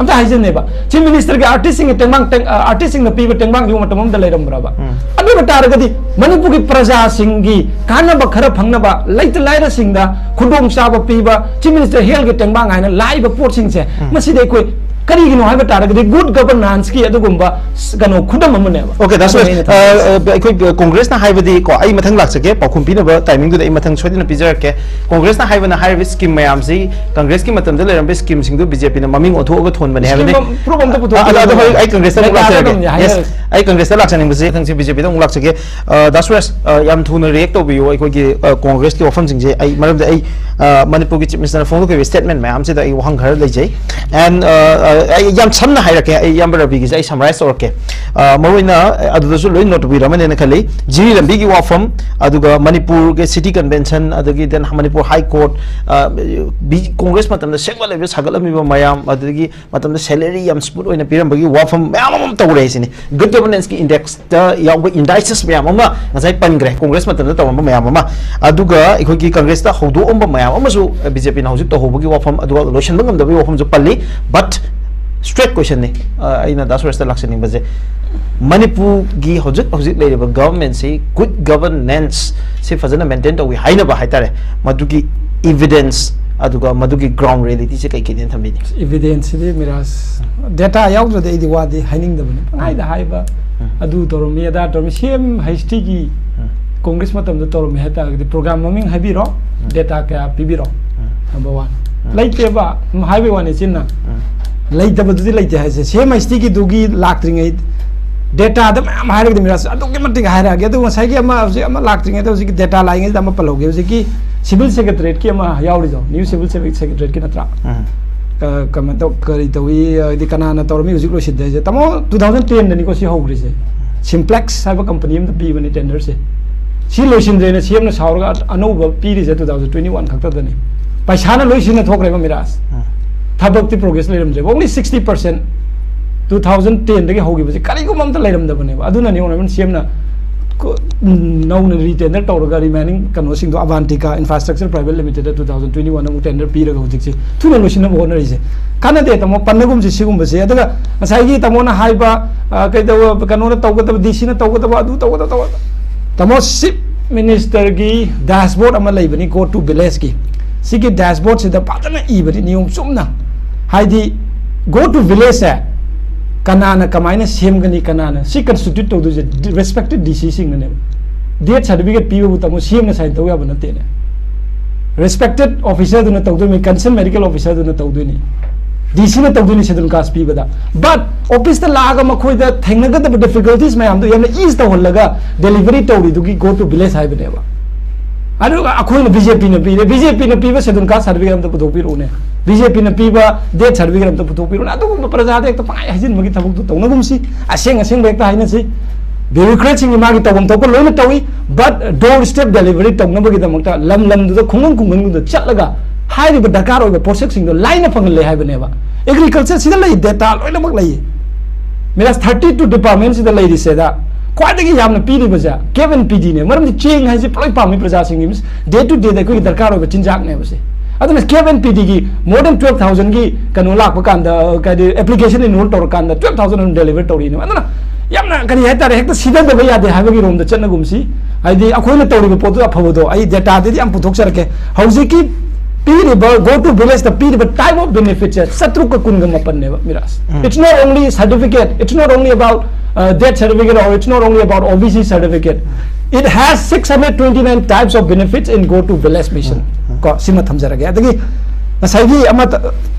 ꯑꯝꯇ ꯍꯥꯏꯖꯟꯅꯦꯕ꯫ ꯆꯤꯐ ꯃꯤꯅꯤꯁꯇꯔꯒꯤ ꯑꯥꯔꯇꯤꯁꯁꯤꯡꯒꯤ ꯇꯦꯡꯕꯥꯡ, ꯇꯦꯡ-, ꯑ, ꯑꯥꯔꯇꯤꯁꯁꯤꯡꯅ ꯄꯤꯕ ꯇꯦꯡꯕꯥꯡꯁꯤꯕꯨ ꯃꯇꯝ ꯑꯃꯗ ꯂꯩꯔꯝꯕ꯭ꯔꯕ? ꯎꯝ. ꯑꯗꯨ ꯑꯣꯏꯕ ꯇꯥꯔꯒꯗꯤ ꯃꯅꯤꯄꯨꯔꯒꯤ ꯄ꯭ꯔꯖꯥꯁꯤꯡꯒꯤ ꯀꯥꯟꯅꯕ ꯈꯔ ꯐꯪꯅꯕ, ꯂꯩꯇ ꯂꯥꯏꯔꯁꯤꯡꯗ ꯈꯨꯗꯣꯡꯆꯥꯕ ꯄꯤꯕ, ꯆꯤꯐ ꯃꯤꯅꯤꯁꯇꯔ ꯍꯦꯜꯊꯀꯤ ꯇꯦꯡꯕꯥꯡ ꯍꯥꯏꯅ ꯂꯥꯛꯏꯕ ꯄꯣꯠꯁꯤꯡꯁꯦ, ꯎꯝ. ꯃꯁꯤꯗꯤ ꯑꯩꯈꯣꯏ ꯀꯔꯤꯒꯤꯅꯣ ꯍꯥꯏꯕ ꯇꯥꯔꯒꯗꯤ ꯒꯨꯗ ꯒꯕꯔꯅꯥꯟꯁꯀꯤ ꯑꯗꯨꯒꯨꯝꯕ ꯁ-, ꯀꯩꯅꯣ, ꯈꯨꯗꯝ ꯑꯃꯅꯦꯕ꯫ Okay, that's ꯑꯗꯨꯅ right. ꯑꯩꯅ ꯑ, ꯊꯝꯖꯔꯤꯁꯦ꯫ ꯑ, ꯑꯩꯈꯣꯏ ꯀꯣꯡꯒ꯭ꯔꯦꯁꯅ ꯍꯥꯏꯕꯗꯤ ꯀꯣ, ꯑꯩ ꯃꯊꯪ ꯂꯥꯛꯆꯒꯦ, ꯄꯥꯎꯈꯨꯝ ꯄꯤꯅꯕ ꯇꯥꯏꯃꯤꯡꯗꯨꯗ ꯑꯩ ꯃꯊꯪ ꯁꯣꯏꯗꯅ ꯄꯤꯖꯔꯛꯀꯦ꯫ ꯀꯣꯡꯒ꯭ꯔꯦꯁꯅ ꯍꯥꯏꯕꯅ ꯍꯥꯏꯔꯤꯕ ꯁ꯭ꯀꯤꯝ ꯃꯌꯥꯝꯁꯤ, ꯀꯪꯒ꯭ꯔꯦꯁꯀꯤ ꯃꯇꯝꯗ ꯂꯩꯔꯝꯕ ꯁ꯭ꯀꯤꯝꯁꯤꯡꯗꯨ ꯕꯤ ꯖꯦ ꯄꯤꯅ ꯃꯃꯤꯡ ꯑꯣꯟꯊꯣꯛꯑꯒ ꯊꯣꯟꯕꯅꯦ ꯍꯥꯏꯕꯅꯤ꯫ ꯁ꯭ꯀꯤꯝ ꯄ꯭ꯔꯨꯐ ꯑꯝꯇ ꯄꯨꯊꯣꯛꯄꯤꯌꯨ꯫ ꯑ, ꯑꯗꯣ, ꯑꯗꯣ ꯍꯣꯏ, ꯑꯩ ꯀꯪꯒ꯭ꯔꯦꯁꯇ ꯑꯃꯨꯛ ꯂꯩꯀꯥꯏꯗ ꯂꯥꯛꯆꯔꯒꯦ꯫ ꯑꯗꯨꯝ Yes, ꯍꯥꯏꯅꯔꯁꯤ꯫ ꯑꯩ ꯀꯪꯒ꯭ꯔꯦꯁꯇ ꯂꯥꯛꯆꯅꯤꯡꯕꯁꯦ, ꯃꯊꯪꯁꯦ ꯕꯤ ꯖꯦ ꯄꯤꯗ ꯑꯃꯨꯛ ꯂꯥꯛꯆꯒꯦ꯫ ꯑ, ꯗꯥ ꯁꯨꯔꯦꯁ, ꯑ, ꯌꯥꯝ ꯊꯨꯅ ꯔꯤꯌꯦꯛ ꯇꯧꯕꯤꯌꯨ ꯑꯩꯈꯣꯏꯒꯤ, ꯑ, ꯀꯣꯡꯒ꯭ꯔꯦꯁꯀꯤ ꯋꯥꯐꯝꯁꯤꯡꯁꯦ꯫ ꯑꯩ, ꯃꯔꯝꯗꯤ ꯑꯩ, ꯑ, ꯃꯅꯤꯄꯨꯔꯒꯤ ꯆꯤꯐ ꯃꯤꯅꯤꯁꯇꯔꯅ ꯐꯣꯡꯗꯣꯛꯈꯤꯕ ꯁ꯭ꯇꯦꯠꯃꯦꯟ ꯃꯌꯥꯝꯁꯤꯗ ꯑꯩ ꯋꯥꯍꯪ ꯈꯔ ꯂꯩꯖꯩ꯫ And, ꯑ, ꯑ, ꯑꯩ ꯌꯥꯝ ꯁꯝꯅ ꯍꯥꯏꯔꯛꯀꯦ, ꯑꯩ ꯏꯌꯥꯝꯕ ꯔꯕꯤꯒꯤꯁꯦ ꯑꯩ ꯁꯝꯃꯔꯥꯏꯁ ꯇꯧꯔꯛꯀꯦ꯫ ꯑ, ꯃꯔꯨꯑꯣꯏꯅ, ꯑ, ꯑꯗꯨꯗꯁꯨ ꯂꯣꯏ ꯅꯣꯠ ꯇꯧꯕꯤꯔꯝꯃꯅꯦꯅ ꯈꯜꯂꯤ꯫ ꯖꯤꯔꯤ ꯂꯝꯕꯤꯒꯤ ꯋꯥꯐꯝ, ꯑꯗꯨꯒ ꯃꯅꯤꯄꯨꯔꯒꯤ ꯁꯤꯇꯤ ꯀꯟꯚꯦꯟꯁꯟ, ꯑꯗꯒꯤ then ꯃꯅꯤꯄꯨꯔ ꯍꯥꯏ ꯀꯣꯔꯠ, ꯑ, ꯕꯤ-, ꯀꯣꯡꯒ꯭ꯔꯦꯁ ꯃꯇꯝꯗ ꯁꯦꯝꯒꯠꯂꯛꯂꯤꯕ, ꯁꯥꯒꯠꯂꯝꯃꯤꯕ ꯃꯌꯥꯝ, ꯑꯗꯨꯗꯒꯤ ꯃꯇꯝꯗ ꯁꯦꯂꯔꯤ ꯌꯥꯝ ꯁ꯭ꯃꯨꯠ ꯑꯣꯏꯅ ꯄꯤꯔꯝꯕꯒꯤ ꯋꯥꯐꯝ ꯃꯌꯥꯝ ꯑꯃ ꯇꯧꯔꯦ ꯁꯤꯅꯤ꯫ ꯒꯨꯗ ꯒꯕꯔꯅꯦꯟꯁꯀꯤ ꯏꯟꯗꯦꯛꯁꯇ ꯌꯥꯎꯕ ꯏꯟꯗꯥꯏꯁꯤꯁ ꯃꯌꯥꯝ ꯑꯃ ꯉꯁꯥꯏ ꯄꯟꯈ꯭ꯔꯦ, ꯀꯣꯡꯒ꯭ꯔꯦꯁ ꯃꯇꯝꯗ ꯇꯧꯔꯝꯕ ꯃꯌꯥꯝ ꯑꯃ, ꯑꯗꯨꯒ ꯑꯩꯈꯣꯏꯒꯤ ꯀꯪꯒ꯭ꯔꯦꯁꯇ ꯍꯧꯗꯣꯛꯑꯝꯕ ꯃꯌꯥꯝ ꯑꯃꯁꯨ ꯕꯤ ꯖꯦ ꯄꯤꯅ ꯍꯧꯖꯤꯛ ꯇꯧꯍꯧꯕꯒꯤ ꯋꯥꯐꯝ, ꯑꯗꯨꯒ ꯂꯣꯏꯁꯤꯟꯕ ꯉꯝꯗꯕꯒꯤ ꯋꯥꯐꯝꯁꯨ ꯄꯜꯂꯤ꯫ But straight question ꯅꯤ, ꯑ, ꯑꯩꯅ ꯗꯥ ꯁꯨꯔꯦꯁꯇ ꯂꯥꯛꯆꯅꯤꯡꯕꯁꯦ, ꯃꯅꯤꯄꯨꯔꯒꯤ ꯍꯧꯖꯤꯛ ꯍꯧꯖꯤꯛ ꯂꯩꯔꯤꯕ ꯒꯕꯔꯃꯦꯟꯁꯤ, ꯒꯨꯗ ꯒꯕꯔꯅꯦꯟꯁ ꯁꯤ ꯐꯖꯅ ꯃꯦꯟꯇꯦꯟ ꯇꯧꯏ ꯍꯥꯏꯅꯕ ꯍꯥꯏꯇꯥꯔꯦ, ꯃꯗꯨꯒꯤ ꯏꯚꯤꯗꯦꯟꯁ ꯑꯗꯨꯒ ꯃꯗꯨꯒꯤ ꯒ꯭ꯔꯥꯎꯟ ꯔꯤꯌꯦꯂꯤꯇꯤꯁꯦ ꯀꯩ ꯀꯩꯅꯦꯅ ꯊꯝꯕꯤꯅꯤ? ꯏꯚꯤꯗꯦꯟꯁꯁꯤꯗꯤ ꯃꯤꯔꯥꯖ, ꯗꯦꯇꯥ ꯌꯥꯎꯗ꯭ꯔꯗꯤ ꯑꯩꯗꯤ ꯋꯥꯗꯤ ꯍꯥꯏꯅꯤꯡꯗꯕꯅꯤ, ꯄꯪꯍꯥꯏꯗ ꯍꯥꯏꯕ꯫ ꯑꯗꯨ ꯇꯧꯔꯝꯃꯤ, ꯑꯗꯥ ꯇꯧꯔꯝꯃꯤ, ꯁꯤ ꯑꯦꯝ ꯍꯩꯁ ꯇꯤꯒꯤ ꯀꯣꯡꯒ꯭ꯔꯦꯁ ꯃꯇꯝꯗ ꯇꯧꯔꯝꯃꯤ ꯍꯥꯏꯇꯥꯔꯒꯗꯤ ꯄ꯭ꯔꯣꯒ꯭ꯔꯥꯝ ꯃꯃꯤꯡ ꯍꯥꯏꯕꯤꯔꯣ, ꯗꯦꯇꯥ ꯀꯌꯥ ꯄꯤꯕꯤꯔꯣ? Number one. ꯂꯩꯇꯦꯕ, ꯁꯨꯝ ꯍꯥꯏꯕꯩ ꯋꯥꯅꯤ ꯆꯤꯟꯅ꯫ ꯂꯩꯇꯕꯗꯨꯗꯤ ꯂꯩꯇꯦ ꯍꯥꯏꯁꯦ, ꯁꯤ ꯑꯦꯝ ꯍꯩꯁ ꯇꯤꯒꯤꯗꯨꯒꯤ ꯂꯥꯛꯇ꯭ꯔꯤꯉꯩ ꯗꯦꯇꯥꯗ ꯃꯌꯥꯝ ꯍꯥꯏꯔꯒꯗꯤ ꯃꯤꯔꯥꯖ ꯑꯗꯨꯛꯀꯤ ꯃꯇꯤꯛ ꯍꯥꯏꯔꯛꯑꯒꯦ꯫ ꯑꯗꯨꯒ ꯉꯁꯥꯏꯒꯤ ꯑꯃ ꯍꯧꯖꯤꯛ ꯑꯃ ꯂꯥꯛꯇ꯭ꯔꯤꯉꯩꯗ, ꯍꯧꯖꯤꯛꯀꯤ ꯗꯦꯇꯥ ꯂꯥꯛꯏꯉꯩꯗ ꯑꯃ ꯄꯜꯍꯧꯒꯦ, ꯍꯧꯖꯤꯛꯀꯤ ꯁꯤꯚꯤꯜ ꯁꯦꯀ꯭ꯔꯦꯇꯔꯤꯌꯦꯠꯀꯤ ꯑꯃ ꯌꯥꯎꯔꯤꯗꯣ, ꯅ꯭ꯌꯨ ꯁꯤꯚꯤꯜ ꯁꯦꯀ꯭ꯔꯦꯇꯔꯤꯌꯦꯠꯀꯤ ꯅꯠꯇ꯭ꯔꯥ? ꯀ-, ꯀꯃꯥꯏꯅ ꯇꯧ-, ꯀꯔꯤ ꯇꯧꯏ, ꯍꯥꯏꯗꯤ ꯀꯅꯥꯅ ꯇꯧꯔꯝꯃꯤ ꯍꯧꯖꯤꯛ ꯂꯣꯏꯁꯤꯟꯗꯦ ꯍꯥꯏꯁꯦ? ꯇꯥꯃꯣ, ꯇꯨ ꯊꯥꯎꯖꯟ ꯇꯦꯟꯗꯅꯤꯀꯣ ꯁꯤ ꯍꯧꯈ꯭ꯔꯤꯁꯦ꯫ ꯁꯤꯝꯄ꯭ꯂꯦꯛꯁ ꯍꯥꯏꯕ ꯀꯝꯄꯅꯤ ꯑꯃꯗ ꯄꯤꯕꯅꯤ ꯇꯦꯟꯗꯔꯁꯦ꯫ ꯁꯤ ꯂꯣꯏꯁꯤꯟꯗ꯭ꯔꯦꯅ ꯁꯤ ꯑꯦꯝꯅ ꯁꯥꯎꯔꯒ ꯑꯅꯧꯕ ꯄꯤꯔꯤꯁꯦ ꯇꯨ ꯊꯥꯎꯖꯟ ꯇ꯭ꯋꯦꯟꯇꯤ ꯋꯥꯟ ꯈꯛꯇꯗꯅꯤ꯫ ꯄꯩꯁꯥꯅ ꯂꯣꯏ ꯁꯤꯖꯤꯟꯅ ꯊꯣꯛꯈ꯭ꯔꯦꯕ ꯃꯤꯔꯥꯖ꯫ ꯊꯕꯛꯇꯤ ꯄ꯭ꯔꯣꯒ꯭ꯔꯦꯁ ꯂꯩꯔꯝꯗ꯭ꯔꯦꯕ꯫ Only sixty percent, two thousand ꯇꯦꯟꯗꯒꯤ ꯍꯧꯈꯤꯕꯁꯦ ꯀꯔꯤꯒꯨꯝꯕ ꯑꯝꯇ ꯂꯩꯔꯝꯗꯕꯅꯦꯕ꯫ ꯑꯗꯨꯅꯅꯤ ꯑꯣꯅꯔꯦꯕꯜ ꯁꯤ ꯑꯦꯝꯅ ꯀꯣ-, ꯅꯧꯅ ꯔꯤꯇꯦꯟꯗꯔ ꯇꯧꯔꯒ ꯔꯤꯃꯦꯅꯤꯡ ꯀꯩꯅꯣꯁꯤꯡꯗꯣ, ꯑꯚꯥꯟꯇꯤꯀꯥ ꯏꯟꯐ꯭ꯔꯥꯁ꯭ꯇ꯭ꯔꯛꯆꯔ ꯄ꯭ꯔꯥꯏꯚꯦꯠ ꯂꯤꯃꯤꯇꯦꯗꯇ ꯇꯨ ꯊꯥꯎꯖꯟ ꯇ꯭ꯋꯦꯟꯇꯤ ꯋꯥꯟ ꯑꯃꯨꯛ ꯇꯦꯟꯗꯔ ꯄꯤꯔꯒ ꯍꯧꯖꯤꯛꯁꯦ ꯊꯨꯅ ꯂꯣꯏꯁꯤꯟꯅꯕ ꯍꯣꯠꯅꯔꯤꯁꯦ꯫ ꯀꯥꯟꯅꯗꯦ ꯇꯥꯃꯣ, ꯄꯟꯅꯒꯨꯝꯁꯤ ꯁꯤꯒꯨꯝꯕꯁꯦ꯫ ꯑꯗꯨꯒ ꯉꯁꯥꯏꯒꯤ ꯇꯥꯃꯣꯅ ꯍꯥꯏꯕ, ꯑ, ꯀꯩꯗꯧꯕ, ꯀꯩꯅꯣꯅ ꯇꯧꯒꯗꯕ, ꯗꯤ ꯁꯤꯅ ꯇꯧꯒꯗꯕ, ꯑꯗꯨ ꯇꯧꯒꯗꯕ, ꯇꯧꯒꯗꯕ꯫ ꯇꯥꯃꯣ, ꯆꯤꯐ ꯃꯤꯅꯤꯁꯇꯔꯒꯤ ꯗꯦꯁꯕꯣꯔꯗ ꯑꯃ ꯂꯩꯕꯅꯤ, Go to Villageꯀꯤ꯫ ꯁꯤꯒꯤ ꯗꯦꯁꯕꯣꯔꯗꯁꯤꯗ ꯐꯖꯅ ꯏꯕꯅꯤ ꯅꯤꯌꯣꯝ ꯆꯨꯝꯅ꯫ ꯍꯥꯏꯗꯤ, Go to Villageꯁꯦ ꯀꯅꯥꯅ ꯀꯃꯥꯏꯅ ꯁꯦꯝꯒꯅꯤ, ꯀꯅꯥꯅ ꯁꯤ ꯀꯟꯁꯇꯤꯇ꯭ꯌꯨꯠ ꯇꯧꯗꯣꯏꯁꯦ, ꯔꯦꯁꯄꯦꯛꯇꯦꯗ ꯗꯤ ꯁꯤꯁꯤꯡꯅꯅꯦꯕ꯫ ꯗꯦꯠ ꯁꯥꯔꯇꯤꯐꯤꯀꯦꯠ ꯄꯤꯕꯕꯨ ꯇꯥꯃꯣ ꯁꯤ ꯑꯦꯝꯅ ꯁꯥꯏꯟ ꯇꯧ ꯌꯥꯕ ꯅꯠꯇꯦꯅꯦ꯫ ꯔꯦꯁꯄꯦꯛꯇꯦꯗ ꯑꯣꯐꯤꯁꯔꯗꯨꯅ ꯇꯧꯗꯣꯏꯅꯤ, ꯀꯟꯁꯔꯟ ꯃꯦꯗꯤꯀꯦꯜ ꯑꯣꯐꯤꯁꯔꯗꯨꯅ ꯇꯧꯗꯣꯏꯅꯤ, ꯗꯤ ꯁꯤꯅ ꯇꯧꯗꯣꯏꯅꯤ ꯁꯦꯗꯨꯜ ꯀꯥꯁ ꯄꯤꯕꯗ꯫ ꯕꯠ ꯑꯣꯐꯤꯁꯇ ꯂꯥꯛꯑꯒ ꯃꯈꯣꯏꯗ ꯊꯦꯡꯅꯒꯗꯕ ꯗꯤꯐꯤꯀꯜꯇꯤꯁ ꯃꯌꯥꯝꯗꯣ ꯌꯥꯝꯅ ꯏꯖ ꯇꯧꯍꯜꯂꯒ ꯗꯦꯂꯤꯚꯔꯤ ꯇꯧꯔꯤꯗꯨꯒꯤ Go to Village ꯍꯥꯏꯕꯅꯦꯕ꯫ ꯑꯗꯨꯒ ꯑꯩꯈꯣꯏꯅ ꯕꯤ ꯖꯦ ꯄꯤꯅ ꯄꯤꯔꯦ, ꯕꯤ ꯖꯦ ꯄꯤꯅ ꯄꯤꯕ ꯁꯦꯗꯨꯜ ꯀꯥꯁ ꯁꯥꯔꯇꯤꯐꯤꯀꯦꯠ ꯑꯝꯇ ꯄꯨꯊꯣꯛꯄꯤꯔꯛꯎꯅꯦ, ꯕꯤ ꯖꯦ ꯄꯤꯅ ꯄꯤꯕ ꯗꯦꯠ ꯁꯥꯔꯇꯤꯐꯤꯀꯦꯠ ꯑꯝꯇ ꯄꯨꯊꯣꯛꯄꯤꯔꯛꯎꯅꯦ꯫ ꯑꯗꯨꯒꯨꯝꯕ ꯄ꯭ꯔꯖꯥꯗ ꯍꯦꯛꯇ ꯄꯪꯍꯥꯏ ꯍꯥꯏꯖꯤꯟꯕꯒꯤ ꯊꯕꯛꯇꯣ ꯇꯧꯅꯒꯨꯝꯁꯤ, ꯑꯁꯦꯡ ꯑꯁꯦꯡꯕ ꯍꯦꯛꯇ ꯍꯥꯏꯅꯁꯤ꯫ ꯕ꯭ꯌꯨꯔꯣꯀ꯭ꯔꯦꯠꯁꯤꯡꯒꯤ ꯃꯥꯒꯤ ꯇꯧꯐꯝ ꯊꯣꯛꯄ ꯂꯣꯏꯅ ꯇꯧꯏ, ꯕꯠ ꯗꯣꯔ ꯁ꯭ꯇꯦꯞ ꯗꯦꯂꯤꯚꯔꯤ ꯇꯧꯅꯕꯒꯤꯗꯃꯛꯇ ꯂꯝ ꯂꯝꯗꯨꯗ, ꯈꯨꯡꯒꯪ ꯈꯨꯡꯒꯪꯗꯨꯗ ꯆꯠꯂꯒ ꯍꯥꯏꯔꯤꯕ ꯗꯔꯀꯥꯔ ꯑꯣꯏꯕ ꯄꯣꯠꯁꯛꯁꯤꯡꯗꯣ ꯂꯥꯏꯅ ꯐꯪꯍꯜꯂꯦ ꯍꯥꯏꯕꯅꯦꯕ꯫ ꯑꯦꯒ꯭ꯔꯤꯀꯜꯆꯔ ꯁꯤꯗ ꯂꯩ, ꯗꯦꯇꯥ ꯂꯣꯏꯅꯃꯛ ꯂꯩ꯫ ꯃꯤꯔꯥꯁ, ꯊꯥꯔꯇꯤ ꯇꯨ ꯗꯤꯄꯥꯔꯠꯃꯦꯟꯁꯤꯗ ꯂꯩꯔꯤꯁꯦꯗ ꯈ꯭ꯋꯥꯏꯗꯒꯤ ꯌꯥꯝꯅ ꯄꯤꯔꯤꯕꯁꯦ ꯀꯦꯞ ꯑꯦꯟ ꯄꯤ ꯗꯤꯅꯦ꯫ ꯃꯔꯝꯗꯤ ꯆꯦꯡ ꯍꯥꯏꯁꯤ ꯂꯣꯏ ꯄꯥꯝꯃꯤ ꯄ꯭ꯔꯖꯥꯁꯤꯡꯒꯤ, ꯗꯦ ꯇꯨ ꯗꯦꯗ ꯑꯩꯈꯣꯏꯒꯤ ꯗꯔꯀꯥꯔ ꯑꯣꯏꯕ ꯆꯤꯟꯖꯥꯛꯅꯦꯕ ꯁꯤ꯫ ꯑꯗꯨꯅ ꯀꯦꯞ ꯑꯦꯟ ꯄꯤ ꯗꯤꯒꯤ ꯃꯣꯔ ꯗꯦꯟ ꯇꯨꯌꯦꯜꯞ ꯊꯥꯎꯖꯟꯒꯤ ꯀꯩꯅꯣ ꯂꯥꯛꯄ ꯀꯥꯟꯗ, ꯀꯩ ꯍꯥꯏꯗꯤ, ꯑꯦꯄ꯭ꯂꯤꯀꯦꯁꯟ ꯏꯟꯔꯣꯜ ꯇꯧꯔꯀꯥꯟꯗ ꯇꯨꯌꯦꯜꯞ ꯊꯥꯎꯖꯟ ꯑꯗꯨꯝ ꯗꯦꯂꯤꯚꯔ ꯇꯧꯔꯤꯅꯦꯕ꯫ ꯑꯗꯨꯅ ꯌꯥꯝꯅ, ꯀꯔꯤ ꯍꯥꯏꯇꯥꯔꯦ, ꯍꯦꯛꯇ ꯁꯤꯗꯗꯕ ꯌꯥꯗꯦ ꯍꯥꯏꯕꯒꯤ ꯔꯣꯝꯗ ꯆꯠꯅꯒꯨꯝꯁꯤ꯫ ꯍꯥꯏꯗꯤ ꯑꯩꯈꯣꯏꯅ ꯇꯧꯔꯤꯕ ꯄꯣꯠꯇꯨ ꯑꯐꯕꯗꯣ ꯑꯩ ꯗꯦꯇꯥꯗꯗꯤ ꯌꯥꯝ ꯄꯨꯊꯣꯛꯆꯔꯛꯀꯦ꯫ ꯍꯧꯖꯤꯛꯀꯤ ꯄꯤꯔꯤꯕ Go to Village ꯇ ꯄꯤꯔꯤꯕ type of benefit ꯁꯦ ꯆꯥꯇ꯭ꯔꯨꯛꯀ ꯀꯨꯟꯒ ꯃꯥꯄꯟꯅꯦꯕ, ꯃꯤꯔꯥꯁ꯫ ꯎꯝ꯫ It's not only certificate, it's not only about uh, death certificate, or it's not only about O B C certificate. It has six hundred twenty-nine types of benefits in Go to Village Mission. ꯎꯝ, ꯎꯝ꯫ ꯀꯣ, ꯁꯤꯃ ꯊꯝꯖꯔꯒꯦ꯫ ꯑꯗꯒꯤ ꯉꯁꯥꯏꯒꯤ ꯑꯃ ꯇ-,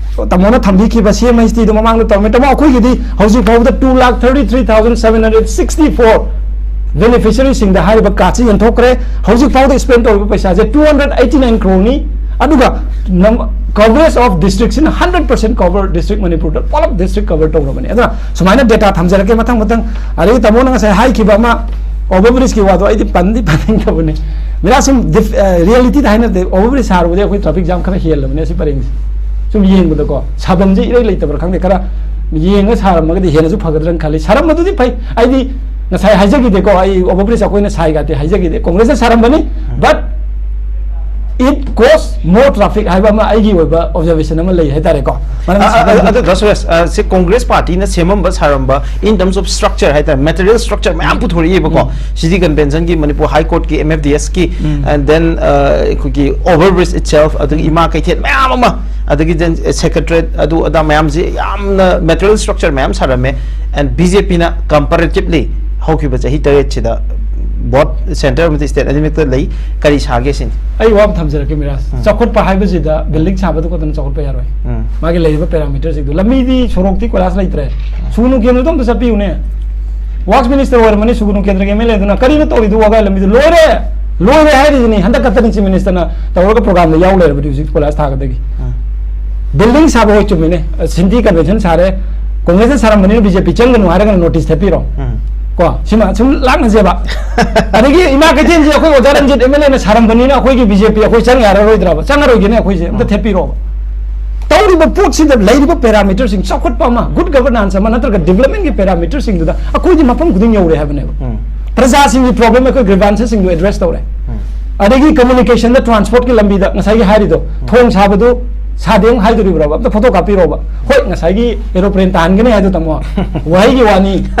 ꯇꯥꯃꯣꯅ ꯊꯝꯕꯤꯈꯤꯕ ꯁꯤ ꯑꯦꯝ ꯑꯩꯆ ꯇꯤꯗꯣ ꯃꯃꯥꯡꯗ ꯇꯧꯔꯝꯃꯦ꯫ ꯇꯥꯃꯣ, ꯑꯩꯈꯣꯏꯒꯤꯗꯤ ꯍꯧꯖꯤꯛ ꯐꯥꯎꯕꯗ two lakh thirty-three thousand seven hundred sixty-four beneficiary ꯁꯤꯡꯗ ꯍꯥꯏꯔꯤꯕ ꯀꯥꯔꯗꯁꯤ ꯌꯦꯟꯊꯣꯛꯈ꯭ꯔꯦ꯫ ꯍꯧꯖꯤꯛ ꯐꯥꯎꯗ ꯁ꯭ꯄꯦꯟ ꯇꯧꯔꯤꯕ ꯄꯩꯁꯥꯁꯦ two hundred eighty-nine crore ꯅꯤ꯫ ꯑꯗꯨꯒ coverage of district ꯁꯤꯅ hundred percent cover, district ꯃꯅꯤꯄꯨꯔꯗ ꯄꯨꯂꯞ district cover ꯇꯧꯔꯕꯅꯤ꯫ ꯑꯗꯨꯅ ꯁꯨꯃꯥꯏꯅ ꯗꯦꯇꯥ ꯊꯝꯖꯔꯛꯀꯦ ꯃꯊꯪ ꯃꯊꯪ꯫ ꯑꯗꯒꯤ ꯇꯥꯃꯣꯅ ꯉꯁꯥꯏ ꯍꯥꯏꯈꯤꯕ ꯑꯃ, ꯑꯣꯚꯔ ꯕ꯭ꯔꯤꯖꯀꯤ ꯋꯥꯗꯣ ꯑꯩꯗꯤ ꯄꯟꯗꯤ ꯄꯟꯅꯤꯡꯗꯕꯅꯤ꯫ ꯃꯤꯔꯥꯁ, ꯁꯨꯝ ꯗꯤꯐ-, ꯑ, ꯔꯤꯌꯦꯂꯤꯇꯤꯗ ꯍꯥꯏꯅꯔꯗꯤ ꯑꯣꯚꯔ ꯕ꯭ꯔꯤꯖ ꯁꯥꯔꯨꯕꯗꯤ ꯑꯩꯈꯣꯏ ꯇ꯭ꯔꯥꯐꯤꯛ ꯖꯥꯝ ꯈꯔ ꯍꯦꯜꯂꯕꯅꯦ ꯑꯁꯤ ꯄꯔꯦꯡꯁꯦ꯫ ꯁꯨꯝ ꯌꯦꯡꯕꯗꯀꯣ, ꯁꯥꯐꯝꯁꯦ ꯏꯔꯩ ꯂꯩꯇꯕ꯭ꯔꯥ ꯈꯪꯗꯦ, ꯈꯔ ꯌꯦꯡꯉ ꯁꯥꯔꯝꯃꯒꯗꯤ ꯍꯦꯟꯅꯁꯨ ꯐꯒꯗ꯭ꯔꯅ ꯈꯜꯂꯤ꯫ ꯁꯥꯔꯝꯕꯗꯨꯗꯤ ꯐꯩ, ꯑꯩꯗꯤ ꯉꯁꯥꯏ ꯍꯥꯏꯖꯈꯤꯗꯦꯀꯣ, ꯑꯩ ꯑꯣꯚꯔ ꯕ꯭ꯔꯤꯖ ꯑꯩꯈꯣꯏꯅ ꯁꯥꯏꯒꯥꯇꯤ ꯍꯥꯏꯖꯈꯤꯗꯦ, ꯀꯣꯡꯒ꯭ꯔꯦꯁꯅ ꯁꯥꯔꯝꯕꯅꯤ꯫ But it cause more traffic ꯍꯥꯏꯕ ꯑꯃ ꯑꯩꯒꯤ ꯑꯣꯏꯕ ꯑꯣꯕꯖꯔꯕꯦꯁꯟ ꯑꯃ ꯂꯩ ꯍꯥꯏꯇꯥꯔꯦꯀꯣ꯫ ꯃꯔꯝꯗꯤ ꯑ, ꯑ, ꯁꯤꯗ ꯑꯗꯨ ꯗꯥ ꯁꯨꯔꯦꯁ, ꯑ, ꯁꯤ Congress ꯄꯥꯔꯇꯤꯅ ꯁꯦꯝꯃꯝꯕ ꯁꯥꯔꯝꯕ, in terms of structure ꯍꯥꯏꯇꯥꯔꯦ, material structure ꯃꯌꯥꯝ ꯄꯨꯊꯣꯔꯛꯏꯕꯀꯣ꯫ ꯎꯝ꯫ City convention ꯒꯤ, ꯃꯅꯤꯄꯨꯔ ꯍꯥꯏ ꯀꯣꯔꯠꯀꯤ, M F D S ꯀꯤ, ꯎꯝ꯫ and then, ꯑ, ꯑꯩꯈꯣꯏꯒꯤ over bridge itself, ꯑꯗꯨꯒ ꯏꯃꯥ ꯀꯩꯊꯦꯜ ꯃꯌꯥꯝ ꯑꯃ, ꯑꯗꯒꯤ then secretariat, ꯑꯗꯨ ꯑꯗꯥ ꯃꯌꯥꯝꯁꯤ ꯌꯥꯝꯅ material structure ꯃꯌꯥꯝ ꯁꯥꯔꯝꯃꯦ꯫ And B J P ꯅ comparatively ꯍꯧꯈꯤꯕ ꯆꯍꯤ ꯇꯔꯦꯠꯁꯤꯗ both centre ꯑꯃꯗꯤ state ꯑꯅꯤꯃꯛꯇ ꯂꯩ, ꯀꯔꯤ ꯁꯥꯒꯦ ꯁꯤꯅꯤ꯫ ꯑꯩ ꯋꯥ ꯑꯃ ꯊꯝꯖꯔꯛꯀꯦ, ꯃꯤꯔꯥꯖ꯫ ꯎꯝ꯫ ꯆꯥꯎꯈꯠꯄ ꯍꯥꯏꯕꯁꯤꯗ building ꯁꯥꯕꯗꯨ ꯈꯛꯇꯅ ꯆꯥꯎꯈꯠꯄ ꯌꯥꯔꯣꯏ꯫ ꯎꯝ꯫ ꯃꯥꯒꯤ ꯂꯩꯔꯤꯕ parameter ꯁꯤꯡꯗꯨ, ꯂꯝꯕꯤꯗꯤ, ꯁꯣꯔꯣꯛꯇꯤ ꯀꯣꯏꯂꯥꯁ ꯂꯩꯇ꯭ꯔꯦ, ꯁꯨꯒꯅꯨ ꯀꯦꯟꯗ꯭ꯔꯗꯣ ꯑꯝꯇ ꯆꯠꯄꯤꯌꯨꯅꯦ꯫ Works minister ꯑꯣꯏꯔꯝꯃꯅꯤ ꯁꯨꯒꯅꯨ ꯀꯦꯟꯗ꯭ꯔꯒꯤ M L A ꯗꯨꯅ, "ꯀꯔꯤꯅꯣ ꯇꯧꯔꯤꯗꯨ, ꯋꯥꯒꯥꯏ ꯂꯝꯕꯤꯗꯨ ꯂꯣꯏꯔꯦ, ꯂꯣꯏꯔꯦ" ꯍꯥꯏꯔꯤꯁꯤꯅꯤ꯫ ꯍꯟꯗꯛ ꯈꯛꯇꯅꯤ Chief minister ꯅ ꯇꯧꯔꯒ program ꯗ ꯌꯥꯎ ꯂꯩꯔꯕꯗꯤ ꯍꯧꯖꯤꯛ ꯀꯣꯏꯂꯥꯁ ꯊꯥꯒꯗꯒꯤ꯫ ꯎꯝ꯫ Building ꯁꯥꯕ ꯍꯣꯏ ꯆꯨꯝꯃꯤꯅꯦ, city convention ꯁꯥꯔꯦ, ꯀꯣꯡꯒ꯭ꯔꯦꯁꯅ ꯁꯥꯔꯝꯕꯅꯤꯅ B J P ꯆꯪꯒꯅꯨ ꯍꯥꯏꯔꯒꯅ notice ꯊꯦꯠꯄꯤꯔꯣ꯫ ꯎꯝ꯫ ꯀꯣ, ꯁꯤꯃ ꯁꯨꯝ ꯂꯥꯛꯅꯁꯦꯕ꯫ ꯑꯗꯒꯤ ꯏꯃꯥ ꯀꯩꯊꯦꯜꯁꯦ ꯑꯩꯈꯣꯏ ꯑꯣꯖꯥ ꯔꯟꯖꯤꯠ M L A ꯅ ꯁꯥꯔꯝꯕꯅꯤꯅ ꯑꯩꯈꯣꯏꯒꯤ B J P ꯑꯩꯈꯣꯏ ꯆꯪ ꯌꯥꯔꯔꯣꯏꯗ꯭ꯔꯕ? ꯆꯪꯉꯔꯣꯏꯒꯦꯅꯦ ꯑꯩꯈꯣꯏꯁꯦ, ꯑꯝꯇ ꯎꯝ꯫ ꯊꯦꯠꯄꯤꯔꯣꯕ꯫ ꯇꯧꯔꯤꯕ ꯄꯣꯠꯁꯤꯗ ꯂꯩꯔꯤꯕ ꯄꯦꯔꯥꯃꯤꯇꯔꯁꯤꯡ, ꯆꯥꯎꯈꯠꯄ ꯑꯃ, ꯒꯨꯗ ꯒꯕꯔꯅꯥꯟꯁ ꯑꯃ, ꯅꯠꯇ꯭ꯔꯒ ꯗꯤꯕꯂꯞꯃꯦꯟꯒꯤ ꯄꯦꯔꯥꯃꯤꯇꯔꯁꯤꯡꯗꯨꯗ ꯑꯩꯈꯣꯏꯗꯤ ꯃꯐꯝ ꯈꯨꯗꯤꯡ ꯌꯧꯔꯦ ꯍꯥꯏꯕꯅꯦꯕ꯫ ꯎꯝ꯫ ꯄ꯭ꯔꯖꯥꯁꯤꯡꯒꯤ ꯄ꯭ꯔꯣꯕ꯭ꯂꯦꯝ, ꯑꯩꯈꯣꯏ ꯒ꯭ꯔꯤꯚꯥꯟꯁꯦꯁꯁꯤꯡꯗꯨ ꯑꯦꯗ꯭ꯔꯦꯁ ꯇꯧꯔꯦ꯫ ꯎꯝ꯫ ꯑꯗꯒꯤ ꯀꯝꯃꯨꯅꯤꯀꯦꯁꯟꯗ, ꯇ꯭ꯔꯥꯟꯁꯄꯣꯔꯠꯀꯤ ꯂꯝꯕꯤꯗ ꯉꯁꯥꯏꯒꯤ ꯍꯥꯏꯔꯤꯗꯣ, ꯎꯝ꯫ ꯊꯣꯡ ꯁꯥꯕꯗꯨ ꯁꯥꯗꯦ ꯑꯃꯨꯛ ꯍꯥꯏꯗꯣꯔꯤꯕ꯭ꯔꯕ? ꯑꯝꯇ ꯐꯣꯇꯣ ꯀꯥꯞꯄꯤꯔꯣꯕ꯫ ꯍꯣꯏ, ꯉꯁꯥꯏꯒꯤ ꯑꯦꯔꯣꯄ꯭ꯂꯦꯟ ꯇꯥꯍꯟꯒꯅꯤ ꯍꯥꯏꯗꯣ ꯇꯥꯃꯣ, ꯋꯥꯍꯩꯒꯤ ꯋꯥꯅꯤ꯫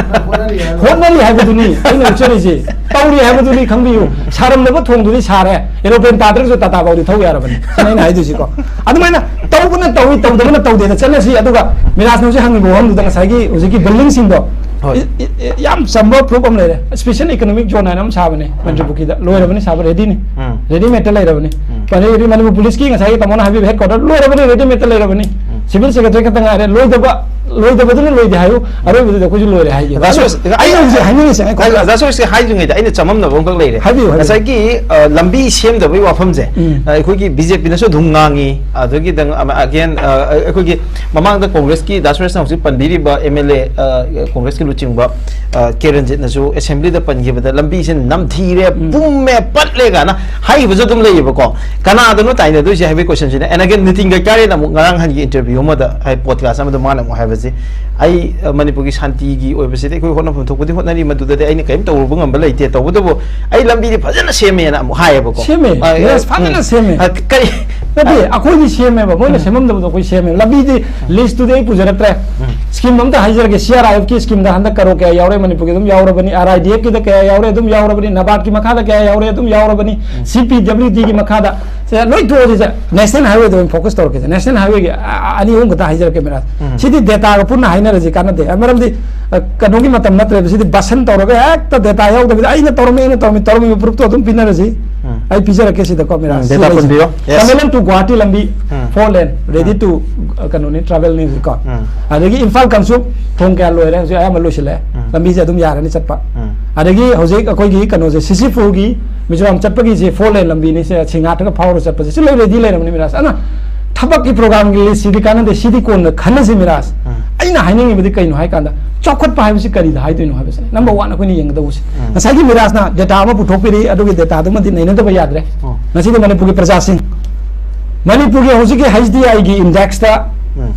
ꯍꯣꯠꯅꯔꯤ ꯍꯥꯏꯕ꯫ ꯍꯣꯠꯅꯔꯤ ꯍꯥꯏꯕꯗꯨꯅꯤ ꯑꯩꯅ ꯎꯠꯆꯔꯤꯁꯦ꯫ ꯇꯧꯔꯤ ꯍꯥꯏꯕꯗꯨꯅꯤ ꯈꯪꯕꯤꯌꯨ꯫ ꯁꯥꯔꯝꯗꯕ ꯊꯣꯡꯗꯨꯗꯤ ꯁꯥꯔꯦ, ꯑꯦꯔꯣꯄ꯭ꯂꯦꯟ ꯇꯥꯗ꯭ꯔꯒꯁꯨ ꯇꯥꯇꯥ ꯐꯥꯎꯗꯤ ꯊꯧ ꯌꯥꯔꯕꯅꯤ, ꯁꯤꯅ ꯑꯩꯅ ꯍꯥꯏꯗꯣꯏꯁꯤꯀꯣ꯫ ꯑꯗꯨꯃꯥꯏꯅ ꯇꯧꯕꯅ ꯇꯧꯏ, ꯇꯧꯗꯕꯅ ꯇꯧꯗꯦꯅ ꯆꯠꯅꯁꯤ꯫ ꯑꯗꯨꯒ ꯃꯤꯔꯥꯖꯅ ꯍꯧꯖꯤꯛ ꯍꯪꯉꯤꯕ ꯋꯥꯐꯝꯗꯨꯗ ꯉꯁꯥꯏꯒꯤ ꯍꯧꯖꯤꯛꯀꯤ ꯕꯤꯜꯗꯤꯡꯁꯤꯡꯗꯣ, ꯍꯣꯏ꯫ ꯏ-, ꯏ-, ꯏ-, ꯌꯥꯝ ꯆꯝꯕ ꯄ꯭ꯔꯨꯐ ꯑꯃ ꯂꯩꯔꯦ꯫ ꯁ꯭ꯄꯦꯁꯦꯜ ꯏꯀꯣꯅꯣꯃꯤꯛ ꯖꯣꯟ ꯍꯥꯏꯅ ꯑꯃ ꯁꯥꯕꯅꯦ ꯃꯟꯇ꯭ꯔꯤ ꯄꯨꯈ꯭ꯔꯤꯗ, ꯂꯣꯏꯔꯕꯅꯤ ꯁꯥꯕ, ꯔꯦꯗꯤꯅꯤ꯫ ꯎꯝ꯫ ꯔꯦꯗꯤꯃꯦꯗꯇ ꯂꯩꯔꯕꯅꯤ꯫ ꯎꯝ꯫ ꯑꯗꯩ ꯃꯅꯤꯄꯨꯔ ꯄꯨꯂꯤꯁꯀꯤ ꯉꯁꯥꯏꯒꯤ ꯇꯥꯃꯣꯅ ꯍꯥꯏꯕꯤꯕ ꯍꯦꯗ ꯀ꯭ꯋꯥꯇꯔ ꯂꯣꯏꯔꯕꯅꯤ, ꯔꯦꯗꯤꯃꯦꯗꯇ ꯂꯩꯔꯕꯅꯤ꯫ ꯎꯝ꯫ ꯁꯤꯚꯤꯜ ꯁꯦꯀ꯭ꯔꯦꯇꯔꯤ ꯈꯛꯇ ꯉꯥꯏꯔꯦ꯫ ꯂꯣꯏꯗꯕ, ꯂꯣꯏꯗꯕꯗꯨꯅ ꯂꯣꯏꯗꯦ ꯍꯥꯏꯌꯨ, ꯑꯔꯣꯏꯕꯗꯨꯗꯤ ꯑꯩꯈꯣꯏꯁꯨ ꯂꯣꯏꯔꯦ ꯍꯥꯏꯒꯦ꯫ ꯗꯥ ꯁꯨꯔꯦꯁ, ꯑꯩꯅ ꯍꯧꯖꯤꯛ ꯍꯥꯏꯅꯤꯡꯉꯤꯁꯦ, ꯉꯥꯏꯈꯣ꯫ ꯗꯥ ꯁꯨꯔꯦꯁꯀꯤ ꯍꯥꯏꯗ꯭ꯔꯤꯉꯩꯗ ꯑꯩꯅ ꯆꯃꯝꯅꯕ ꯑꯃꯈꯛ ꯂꯩꯔꯦ꯫ ꯍꯥꯏꯕꯤꯌꯨ, ꯍꯥꯏꯕꯤꯌꯨ꯫ ꯉꯁꯥꯏꯒꯤ, ꯑ, ꯂꯝꯕꯤ ꯁꯦꯝꯗꯕꯒꯤ ꯋꯥꯐꯝꯁꯦ, ꯎꯝ꯫ ꯑ, ꯑꯩꯈꯣꯏꯒꯤ ꯕꯤ ꯖꯦ ꯄꯤꯅꯁꯨ ꯑꯗꯨꯝ ꯉꯥꯡꯉꯤ, ꯑꯗꯨꯒꯤꯗꯪ ꯑꯃ, again, ꯑ, ꯑꯩꯈꯣꯏꯒꯤ ꯃꯃꯥꯡꯗ ꯀꯣꯡꯒ꯭ꯔꯦꯁꯀꯤ, ꯗꯥ ꯁꯨꯔꯦꯁꯅ ꯍꯧꯖꯤꯛ ꯄꯟꯕꯤꯔꯤꯕ ꯑꯦꯝ ꯑꯦꯜ ꯑꯦ, ꯑ, ꯀꯣꯡꯒ꯭ꯔꯦꯁꯀꯤ ꯂꯨꯆꯤꯡꯕ, ꯑ, ꯀꯦ ꯔꯟꯖꯤꯠꯅꯁꯨ ꯑꯦꯁꯦꯝꯕ꯭ꯂꯤꯗ ꯄꯟꯈꯤꯕꯗ, "ꯂꯝꯕꯤꯁꯦ ꯅꯝꯊꯤꯔꯦ, ꯎꯝ꯫ ꯄꯨꯝꯃꯦ, ꯄꯠꯂꯦ" ꯀꯥꯏꯅ ꯍꯥꯏꯈꯤꯕꯁꯨ ꯑꯗꯨꯝ ꯂꯩꯌꯦꯕꯀꯣ꯫ ꯀꯅꯥꯗꯅꯣ ꯇꯥꯏꯅꯗꯣꯏꯁꯦ ꯍꯥꯏꯕꯒꯤ ꯀꯣꯏꯁꯟꯁꯤꯅ? And again, ꯅꯤꯇꯤꯟ ꯒꯗꯀꯥꯔꯤꯅ ꯑꯃꯨꯛ ꯉꯔꯥꯡ ꯍꯟꯒꯤ ꯏꯟꯇꯔꯚ꯭ꯌꯨ ꯑꯃꯗ, ꯍꯥꯏ, ꯄꯣꯗꯀꯥꯁ ꯑꯃꯗ ꯃꯥꯅ ꯑꯃꯨꯛ ꯍꯥꯏꯕꯁꯦ, "ꯑꯩ, ꯑ, ꯃꯅꯤꯄꯨꯔꯒꯤ ꯁꯥꯟꯇꯤꯒꯤ ꯑꯣꯏꯕꯁꯤꯗꯤ ꯑꯩꯈꯣꯏ ꯍꯣꯠꯅꯐꯝ ꯊꯣꯛꯄꯗꯤ ꯍꯣꯠꯅꯔꯤ, ꯃꯗꯨꯗꯗꯤ ꯑꯩꯅ ꯀꯔꯤꯝ ꯇꯧꯔꯨꯕ ꯉꯝꯕ ꯂꯩꯇꯦ, ꯇꯧꯕꯇꯕꯨ ꯑꯩ ꯂꯝꯕꯤꯗꯤ ꯐꯖꯅ ꯁꯦꯝꯃꯦꯅ" ꯑꯃꯨꯛ ꯍꯥꯏꯌꯦꯕꯀꯣ꯫ ꯁꯦꯝꯃꯦ꯫ ꯑ, ꯌꯦꯁ, ꯐꯖꯅ ꯎꯝ꯫ ꯁꯦꯝꯃꯦ꯫ ꯑ, ꯀꯔꯤ? ꯅꯠꯇꯦ, ꯑꯩꯈꯣꯏꯗꯤ ꯁꯦꯝꯃꯦꯕ, ꯃꯣꯏꯅ ꯎꯝ꯫ ꯁꯦꯝꯃꯝꯗꯕꯗꯣ ꯑꯩꯈꯣꯏ ꯁꯦꯝꯃꯦꯕ꯫ ꯂꯝꯕꯤꯗꯤ ꯎꯝ꯫ ꯂꯤꯁꯇꯨꯗꯤ ꯑꯩ ꯄꯨꯖꯔꯛꯇ꯭ꯔꯦ꯫ ꯎꯝ꯫ ꯁ꯭ꯀꯤꯝ ꯑꯝꯇ ꯍꯥꯏꯖꯔꯒꯦ, ꯁꯤ ꯑꯥꯔ ꯑꯥꯏ ꯑꯦꯐꯀꯤ ꯁ꯭ꯀꯤꯝꯗ ꯍꯟꯗꯛ ꯀꯔꯣꯔ ꯀꯌꯥ ꯌꯥꯎꯔꯦ ꯃꯅꯤꯄꯨꯔꯒꯤ? ꯑꯗꯨꯝ ꯌꯥꯎꯔꯕꯅꯤ꯫ ꯑꯥꯔ ꯑꯥꯏ ꯗꯤ ꯑꯦꯐꯀꯤꯗ ꯀꯌꯥ ꯌꯥꯎꯔꯦ? ꯑꯗꯨꯝ ꯌꯥꯎꯔꯕꯅꯤ꯫ ꯅꯕꯥꯔꯗꯀꯤ ꯃꯈꯥꯗ ꯀꯌꯥ ꯌꯥꯎꯔꯦ? ꯑꯗꯨꯝ ꯌꯥꯎꯔꯕꯅꯤ꯫ ꯎꯝ꯫ ꯁꯤ ꯄꯤ ꯗꯕ꯭ꯂꯤꯌꯨ ꯗꯤꯒꯤ ꯃꯈꯥꯗ ꯁꯦ, ꯂꯣꯏ ꯇꯣꯛꯑꯁꯤꯁꯦ, ꯅꯦꯁꯅꯦꯜ ꯍꯥꯏꯋꯦꯗ ꯑꯣꯏꯅ ꯐꯣꯀꯁ ꯇꯧꯔꯛꯀꯦꯁꯦ꯫ ꯅꯦꯁꯅꯦꯜ ꯍꯥꯏꯋꯦꯒꯤ, ꯑ, ꯑ, ꯑꯅꯤ ꯑꯍꯨꯝ ꯈꯛꯇ ꯍꯥꯏꯖꯔꯛꯀꯦ, ꯃꯤꯔꯥꯖ꯫ ꯎꯝ꯫ ꯁꯤꯗꯤ ꯗꯦꯇꯥꯒ ꯄꯨꯟꯅ ꯍꯥꯏꯅꯔꯁꯤ, ꯀꯥꯟꯅꯗꯦ꯫ ꯑ, ꯃꯔꯝꯗꯤ, ꯑ, ꯀꯩꯅꯣꯒꯤ ꯃꯇꯝ ꯅꯠꯇ꯭ꯔꯦꯕ꯫ ꯁꯤꯗꯤ ꯚꯥꯁꯟ ꯇꯧꯔꯒ ꯍꯦꯛꯇ ꯗꯦꯇꯥ ꯌꯥꯎꯗꯕꯤꯗ, "ꯑꯩꯅ ꯇꯧꯔꯝꯃꯤ, ꯑꯩꯅ ꯇꯧꯔꯝꯃꯤ", ꯇꯧꯔꯝꯃꯤꯕ ꯄ꯭ꯔꯨꯐꯇꯣ ꯑꯗꯨꯝ ꯄꯤꯅꯔꯁꯤ꯫ ꯎꯝ꯫ ꯑꯩ ꯄꯤꯖꯔꯛꯀꯦ ꯁꯤꯗꯀꯣ, ꯃꯤꯔꯥꯖ꯫ ꯎꯝ, ꯁꯤ ꯗꯦꯇꯥ ꯂꯩꯁꯦ꯫ ꯄꯨꯟꯕꯤꯌꯣ꯫ ꯌꯦꯁ꯫ ꯇꯃꯦꯡꯂꯣꯡ to ꯒꯨꯋꯥꯍꯥꯇꯤ ꯂꯝꯕꯤ, ꯎꯝ꯫ ꯐꯣꯔ ꯂꯦꯟ, ꯔꯦꯗꯤ ꯎꯝ꯫ ꯇꯨ, ꯑ, ꯀꯩꯅꯣꯅꯤ, ꯇ꯭ꯔꯥꯚꯦꯜꯅꯤ ꯍꯧꯖꯤꯛꯀꯣ꯫ ꯎꯝ꯫ ꯑꯗꯒꯤ ꯏꯝꯐꯥꯜ ꯀꯥꯡꯆꯨꯞ ꯊꯣꯡ ꯀꯌꯥ ꯂꯣꯏꯔꯦ? ꯍꯧꯖꯤꯛ ꯑꯌꯥꯝꯕ ꯂꯣꯏꯁꯤꯜꯂꯦ꯫ ꯎꯝ꯫ ꯂꯝꯕꯤꯁꯦ ꯑꯗꯨꯝ ꯌꯥꯔꯅꯤ ꯆꯠꯄ꯫ ꯎꯝ꯫ ꯑꯗꯒꯤ ꯍꯧꯖꯤꯛ ꯑꯩꯈꯣꯏꯒꯤ ꯀꯩꯅꯣꯁꯦ, ꯁꯤꯁꯤꯐꯨꯒꯤ ꯃꯤꯖꯣꯔꯥꯝ ꯆꯠꯄꯒꯤꯁꯦ ꯐꯣꯔ ꯂꯦꯟ ꯂꯝꯕꯤꯅꯤ, ꯁꯦ ꯁꯤꯡꯉꯥꯊꯒ ꯐꯥꯎꯔ ꯆꯠꯄꯁꯦ, ꯁꯤ ꯂꯣꯏ ꯔꯦꯗꯤ ꯂꯩꯔꯕꯅꯤ, ꯃꯤꯔꯥꯖ꯫ ꯑꯗꯨꯅ ꯊꯕꯛꯀꯤ ꯄ꯭ꯔꯣꯒ꯭ꯔꯥꯝꯒꯤ ꯂꯤꯁꯁꯤꯗꯤ ꯀꯥꯟꯅꯗꯦ, ꯁꯤꯗꯤ ꯀꯣꯟꯅ ꯈꯟꯅꯁꯤ, ꯃꯤꯔꯥꯖ꯫ ꯎꯝ꯫ ꯑꯩꯅ ꯍꯥꯏꯅꯤꯡꯉꯤꯕꯗꯤ ꯀꯩꯅꯣ ꯍꯥꯏ ꯀꯥꯟꯗ, ꯆꯥꯎꯈꯠꯄ ꯍꯥꯏꯕꯁꯤ ꯀꯔꯤꯗ ꯍꯥꯏꯗꯣꯏꯅꯣ ꯍꯥꯏꯕꯁꯤꯅꯤ ꯅꯝꯕꯔ ꯋꯥꯟ ꯑꯩꯈꯣꯏꯅ ꯌꯦꯡꯒꯗꯧꯕꯁꯦ꯫ ꯎꯝ꯫ ꯉꯁꯥꯏꯒꯤ ꯃꯤꯔꯥꯖꯅ ꯗꯦꯇꯥ ꯑꯃ ꯄꯨꯊꯣꯛꯄꯤꯔꯤ, ꯑꯗꯨꯒꯤ ꯗꯦꯇꯥꯗꯨꯃꯗꯤ ꯅꯩꯅꯗꯕ ꯌꯥꯗ꯭ꯔꯦ꯫ ꯎꯝ꯫ ꯉꯁꯤꯗꯤ ꯃꯅꯤꯄꯨꯔꯒꯤ ꯄ꯭ꯔꯖꯥꯁꯤꯡ ꯃꯅꯤꯄꯨꯔꯒꯤ ꯍꯧꯖꯤꯛꯀꯤ ꯍꯩꯆ ꯗꯤ ꯑꯥꯏꯒꯤ ꯏꯟꯗꯦꯛꯁꯇ ꯎꯝ꯫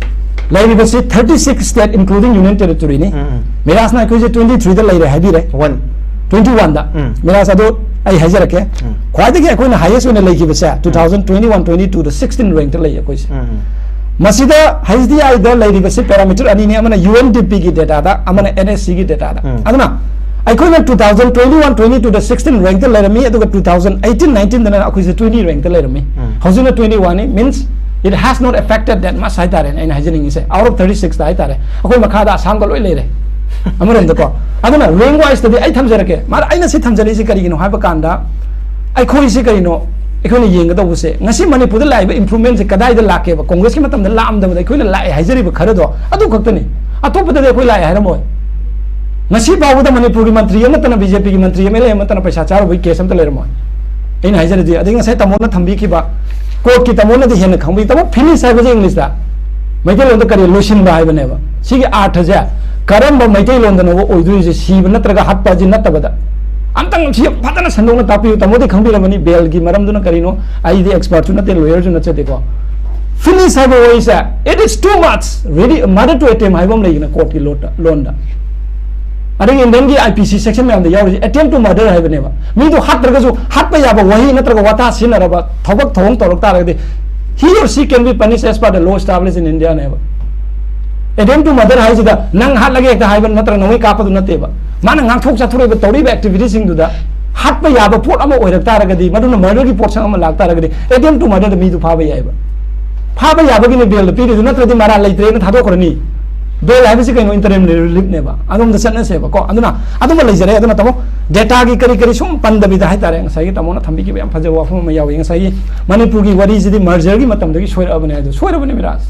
ꯂꯩꯔꯤꯕꯁꯤ thirty six state including union territoryꯅꯤ꯫ ꯎꯝ, ꯎꯝ꯫ ꯃꯤꯔꯥꯖꯅ ꯑꯩꯈꯣꯏꯁꯦ twenty threeꯗ ꯂꯩꯔꯦ ꯍꯥꯏꯕꯤꯔꯦ꯫ One꯫ Twenty oneꯗ꯫ ꯎꯝ꯫ ꯃꯤꯔꯥꯖ, ꯑꯗꯣ ꯑꯩ ꯍꯥꯏꯖꯔꯛꯀꯦ꯫ ꯎꯝ꯫ ꯈ꯭ꯋꯥꯏꯗꯒꯤ ꯑꯩꯈꯣꯏꯅ highest ꯑꯣꯏꯅ ꯂꯩꯈꯤꯕꯁꯦ two thousand twenty one twenty twoꯗ sixteen rankꯇ ꯂꯩ ꯑꯩꯈꯣꯏꯁꯦ꯫ ꯎꯝ, ꯎꯝ꯫ ꯃꯁꯤꯗ ꯍꯩꯆ ꯗꯤ ꯑꯥꯏꯗ ꯂꯩꯔꯤꯕꯁꯤ parameter ꯑꯅꯤꯅꯤ, ꯑꯃꯅ ꯌꯨ ꯑꯦꯟ ꯗꯤ ꯄꯤꯒꯤ dataꯗ, ꯑꯃꯅ ꯎꯝ꯫ ꯑꯦꯟ ꯑꯦꯁ ꯁꯤꯒꯤ dataꯗ꯫ ꯎꯝ꯫ ꯑꯗꯨꯅ ꯑꯩꯈꯣꯏꯅ two thousand twenty one twenty twoꯗ sixteen rankꯇ ꯂꯩꯔꯝꯃꯤ, ꯑꯗꯨꯒ two thousand eighteen nineteenꯗꯅ ꯑꯩꯈꯣꯏꯁꯦ twenty rankꯇ ꯂꯩꯔꯝꯃꯤ꯫ ꯎꯝ꯫ ꯍꯧꯖꯤꯛꯅ twenty oneꯅꯤ, means it has not affected that much ꯍꯥꯏꯇꯥꯔꯦꯅꯦ꯫ ꯑꯩꯅ ꯍꯥꯏꯖꯅꯤꯡꯉꯤꯁꯦ, out of thirty sixꯇ ꯍꯥꯏꯇꯥꯔꯦ, ꯑꯩꯈꯣꯏ ꯃꯈꯥꯗ ꯑꯁꯥꯝꯒ ꯂꯣꯏ ꯂꯩꯔꯦ꯫ ꯑꯃꯔꯣꯝꯗꯀꯣ꯫ ꯑꯗꯨꯅ rank wiseꯇꯗꯤ ꯑꯩ ꯊꯝꯖꯔꯛꯀꯦ, ꯃꯥꯅ, ꯑꯩꯅ ꯁꯤ ꯊꯝꯖꯔꯛꯏꯁꯤ ꯀꯔꯤꯒꯤꯅꯣ ꯍꯥꯏꯕ ꯀꯥꯟꯗ, ꯑꯩꯈꯣꯏꯁꯤ ꯀꯔꯤꯅꯣ, ꯑꯩꯈꯣꯏꯅ ꯌꯦꯡꯒꯗꯧꯕꯁꯦ, ꯉꯁꯤ ꯃꯅꯤꯄꯨꯔꯗ ꯂꯥꯛꯏꯕ improvementꯁꯦ ꯀꯗꯥꯏꯗ ꯂꯥꯛꯀꯦꯕ? ꯀꯣꯡꯒ꯭ꯔꯦꯁꯀꯤ ꯃꯇꯝꯗ ꯂꯥꯛꯑꯝꯗꯕꯗ ꯑꯩꯈꯣꯏꯅ ꯂꯥꯛꯑꯦ ꯍꯥꯏꯖꯔꯤꯕ ꯈꯔꯗꯣ ꯑꯗꯨ ꯈꯛꯇꯅꯤ꯫ ꯑꯇꯣꯞꯄꯗꯗꯤ ꯑꯩꯈꯣꯏ ꯂꯥꯛꯑꯦ ꯍꯥꯏꯔꯝꯃꯣꯏ꯫ ꯉꯁꯤ ꯐꯥꯎꯕꯗ ꯃꯅꯤꯄꯨꯔꯒꯤ ꯃꯟꯇ꯭ꯔꯤ ꯑꯃꯠꯇꯅ, ꯕꯤ ꯖꯦ ꯄꯤꯒꯤ ꯃꯟꯇ꯭ꯔꯤ ꯑꯦꯝ ꯑꯦꯜ ꯑꯦ ꯑꯃꯠꯇꯅ ꯄꯩꯁꯥ ꯆꯥꯔꯨꯕꯒꯤ case ꯑꯝꯇ ꯂꯩꯔꯝꯃꯣꯏ꯫ ꯑꯩꯅ ꯍꯥꯏꯖꯔꯤꯗꯤ, ꯑꯗꯩ ꯉꯁꯥꯏ ꯇꯥꯃꯣꯅ ꯊꯝꯕꯤꯈꯤꯕ ꯀꯣꯔꯠꯀꯤ ꯇꯥꯃꯣꯅꯗꯤ ꯍꯦꯟꯅ ꯈꯪꯕꯤ꯫ ꯇꯥꯃꯣ, finish ꯍꯥꯏꯕꯁꯦ ꯏꯪꯂꯤꯁꯇ, ꯃꯩꯇꯩꯂꯣꯟꯗ ꯀꯔꯤ? ꯂꯣꯏꯁꯤꯟꯕ ꯍꯥꯏꯕꯅꯦꯕ꯫ ꯁꯤꯒꯤ ꯑꯥꯔꯊꯁꯦ ꯀꯔꯝꯕ ꯃꯩꯇꯩꯂꯣꯟꯗꯅꯣꯕ ꯑꯣꯏꯗꯣꯏꯁꯦ? ꯁꯤꯕ ꯅꯠꯇ꯭ꯔꯒ ꯍꯠꯄ ꯑꯁꯤ ꯅꯠꯇꯕꯗ, ꯑꯝꯇꯪ ꯁꯤ ꯐꯖꯅ ꯁꯟꯗꯣꯛꯅ ꯇꯥꯛꯄꯤꯌꯨ꯫ ꯇꯥꯃꯣꯗꯤ ꯈꯪꯕꯤꯔꯝꯃꯅꯤ bailꯒꯤ ꯃꯔꯝꯗꯨꯅ ꯀꯔꯤꯅꯣ꯫ ꯑꯩꯗꯤ expertꯁꯨ ꯅꯠꯇꯦ, lawyerꯁꯨ ꯅꯠꯆꯗꯦꯀꯣ꯫ Finish ꯍꯥꯏꯕ ꯋꯥꯍꯩꯁꯦ, it is too much, ready, murder to attempt ꯍꯥꯏꯕ ꯑꯃ ꯂꯩꯗꯅ ꯀꯣꯔꯠꯀꯤ ꯂꯣꯟꯗ꯫ ꯑꯗꯒꯤ Indianꯒꯤ I P C section ꯃꯌꯥꯝꯗ ꯌꯥꯎꯔꯤꯁꯦ attempt to murder ꯍꯥꯏꯕꯅꯦꯕ꯫ ꯃꯤꯗꯨ ꯍꯥꯠꯇ꯭ꯔꯒꯁꯨ ꯍꯥꯠꯄ ꯌꯥꯕ ꯋꯥꯍꯩ ꯅꯠꯇ꯭ꯔꯒ ꯋꯥꯇꯥ ꯁꯤꯖꯤꯟꯅꯔꯕ ꯊꯕꯛ ꯊꯧꯑꯣꯡ ꯇꯧꯔꯛ ꯇꯥꯔꯒꯗꯤ, he or she can be punished as per the law established in Indiaꯅꯦꯕ꯫ Attempt to murder ꯍꯥꯏꯁꯤꯗ ꯅꯪ ꯍꯥꯠꯂꯒꯦ ꯍꯦꯛꯇ ꯍꯥꯏꯕ ꯅꯠꯇ꯭ꯔꯒ ꯅꯣꯡꯃꯩ ꯀꯥꯞꯄꯗꯨ ꯅꯠꯇꯦꯕ꯫ ꯃꯥꯅ ꯉꯥꯡꯊꯣꯛ ꯆꯥꯊꯣꯔꯛꯏꯕ, ꯇꯧꯔꯤꯕ activityꯁꯤꯡꯗꯨꯗ ꯍꯥꯠꯄ ꯌꯥꯕ ꯄꯣꯠ ꯑꯃ ꯑꯣꯏꯔꯛ ꯇꯥꯔꯒꯗꯤ, ꯃꯗꯨꯅ murderꯒꯤ ꯄꯣꯠꯁꯛ ꯑꯃ ꯂꯥꯛ ꯇꯥꯔꯒꯗꯤ, attempt to murderꯗ ꯃꯤꯗꯨ ꯐꯥꯕ ꯌꯥꯏꯕ꯫ ꯐꯥꯕ ꯌꯥꯕꯒꯤꯅꯤ bailꯗ ꯄꯤꯔꯤꯗꯨ, ꯅꯠꯇ꯭ꯔꯗꯤ ꯃꯔꯥꯜ ꯂꯩꯇ꯭ꯔꯦꯅ ꯊꯥꯗꯣꯛꯈ꯭ꯔꯅꯤ꯫ Bail ꯍꯥꯏꯕꯁꯤ ꯀꯩꯅꯣ? Interim reliefꯅꯦꯕ꯫ ꯑꯗꯣꯝꯗ ꯆꯠꯅꯁꯦꯕꯀꯣ꯫ ꯑꯗꯨꯅ ꯑꯗꯨꯃ ꯂꯩꯖꯔꯦ꯫ ꯑꯗꯨꯅ ꯇꯥꯃꯣ, dataꯒꯤ ꯀꯔꯤ ꯀꯔꯤ ꯁꯨꯝ ꯄꯟꯗꯕꯤꯗ ꯍꯥꯏꯇꯥꯔꯦ, ꯉꯁꯥꯏꯒꯤ ꯇꯥꯃꯣꯅ ꯊꯝꯕꯤꯈꯤꯕ ꯌꯥꯝ ꯐꯖꯕ ꯋꯥꯐꯝ ꯑꯃ ꯌꯥꯎꯏ꯫ ꯉꯁꯥꯏꯒꯤ ꯃꯅꯤꯄꯨꯔꯒꯤ ꯋꯥꯔꯤꯁꯤꯗꯤ mergerꯒꯤ ꯃꯇꯝꯗꯒꯤ ꯁꯣꯏꯔꯛꯑꯕꯅꯦ ꯍꯥꯏꯗꯣ, ꯁꯣꯏꯔꯕꯅꯤ ꯃꯤꯔꯥꯖ꯫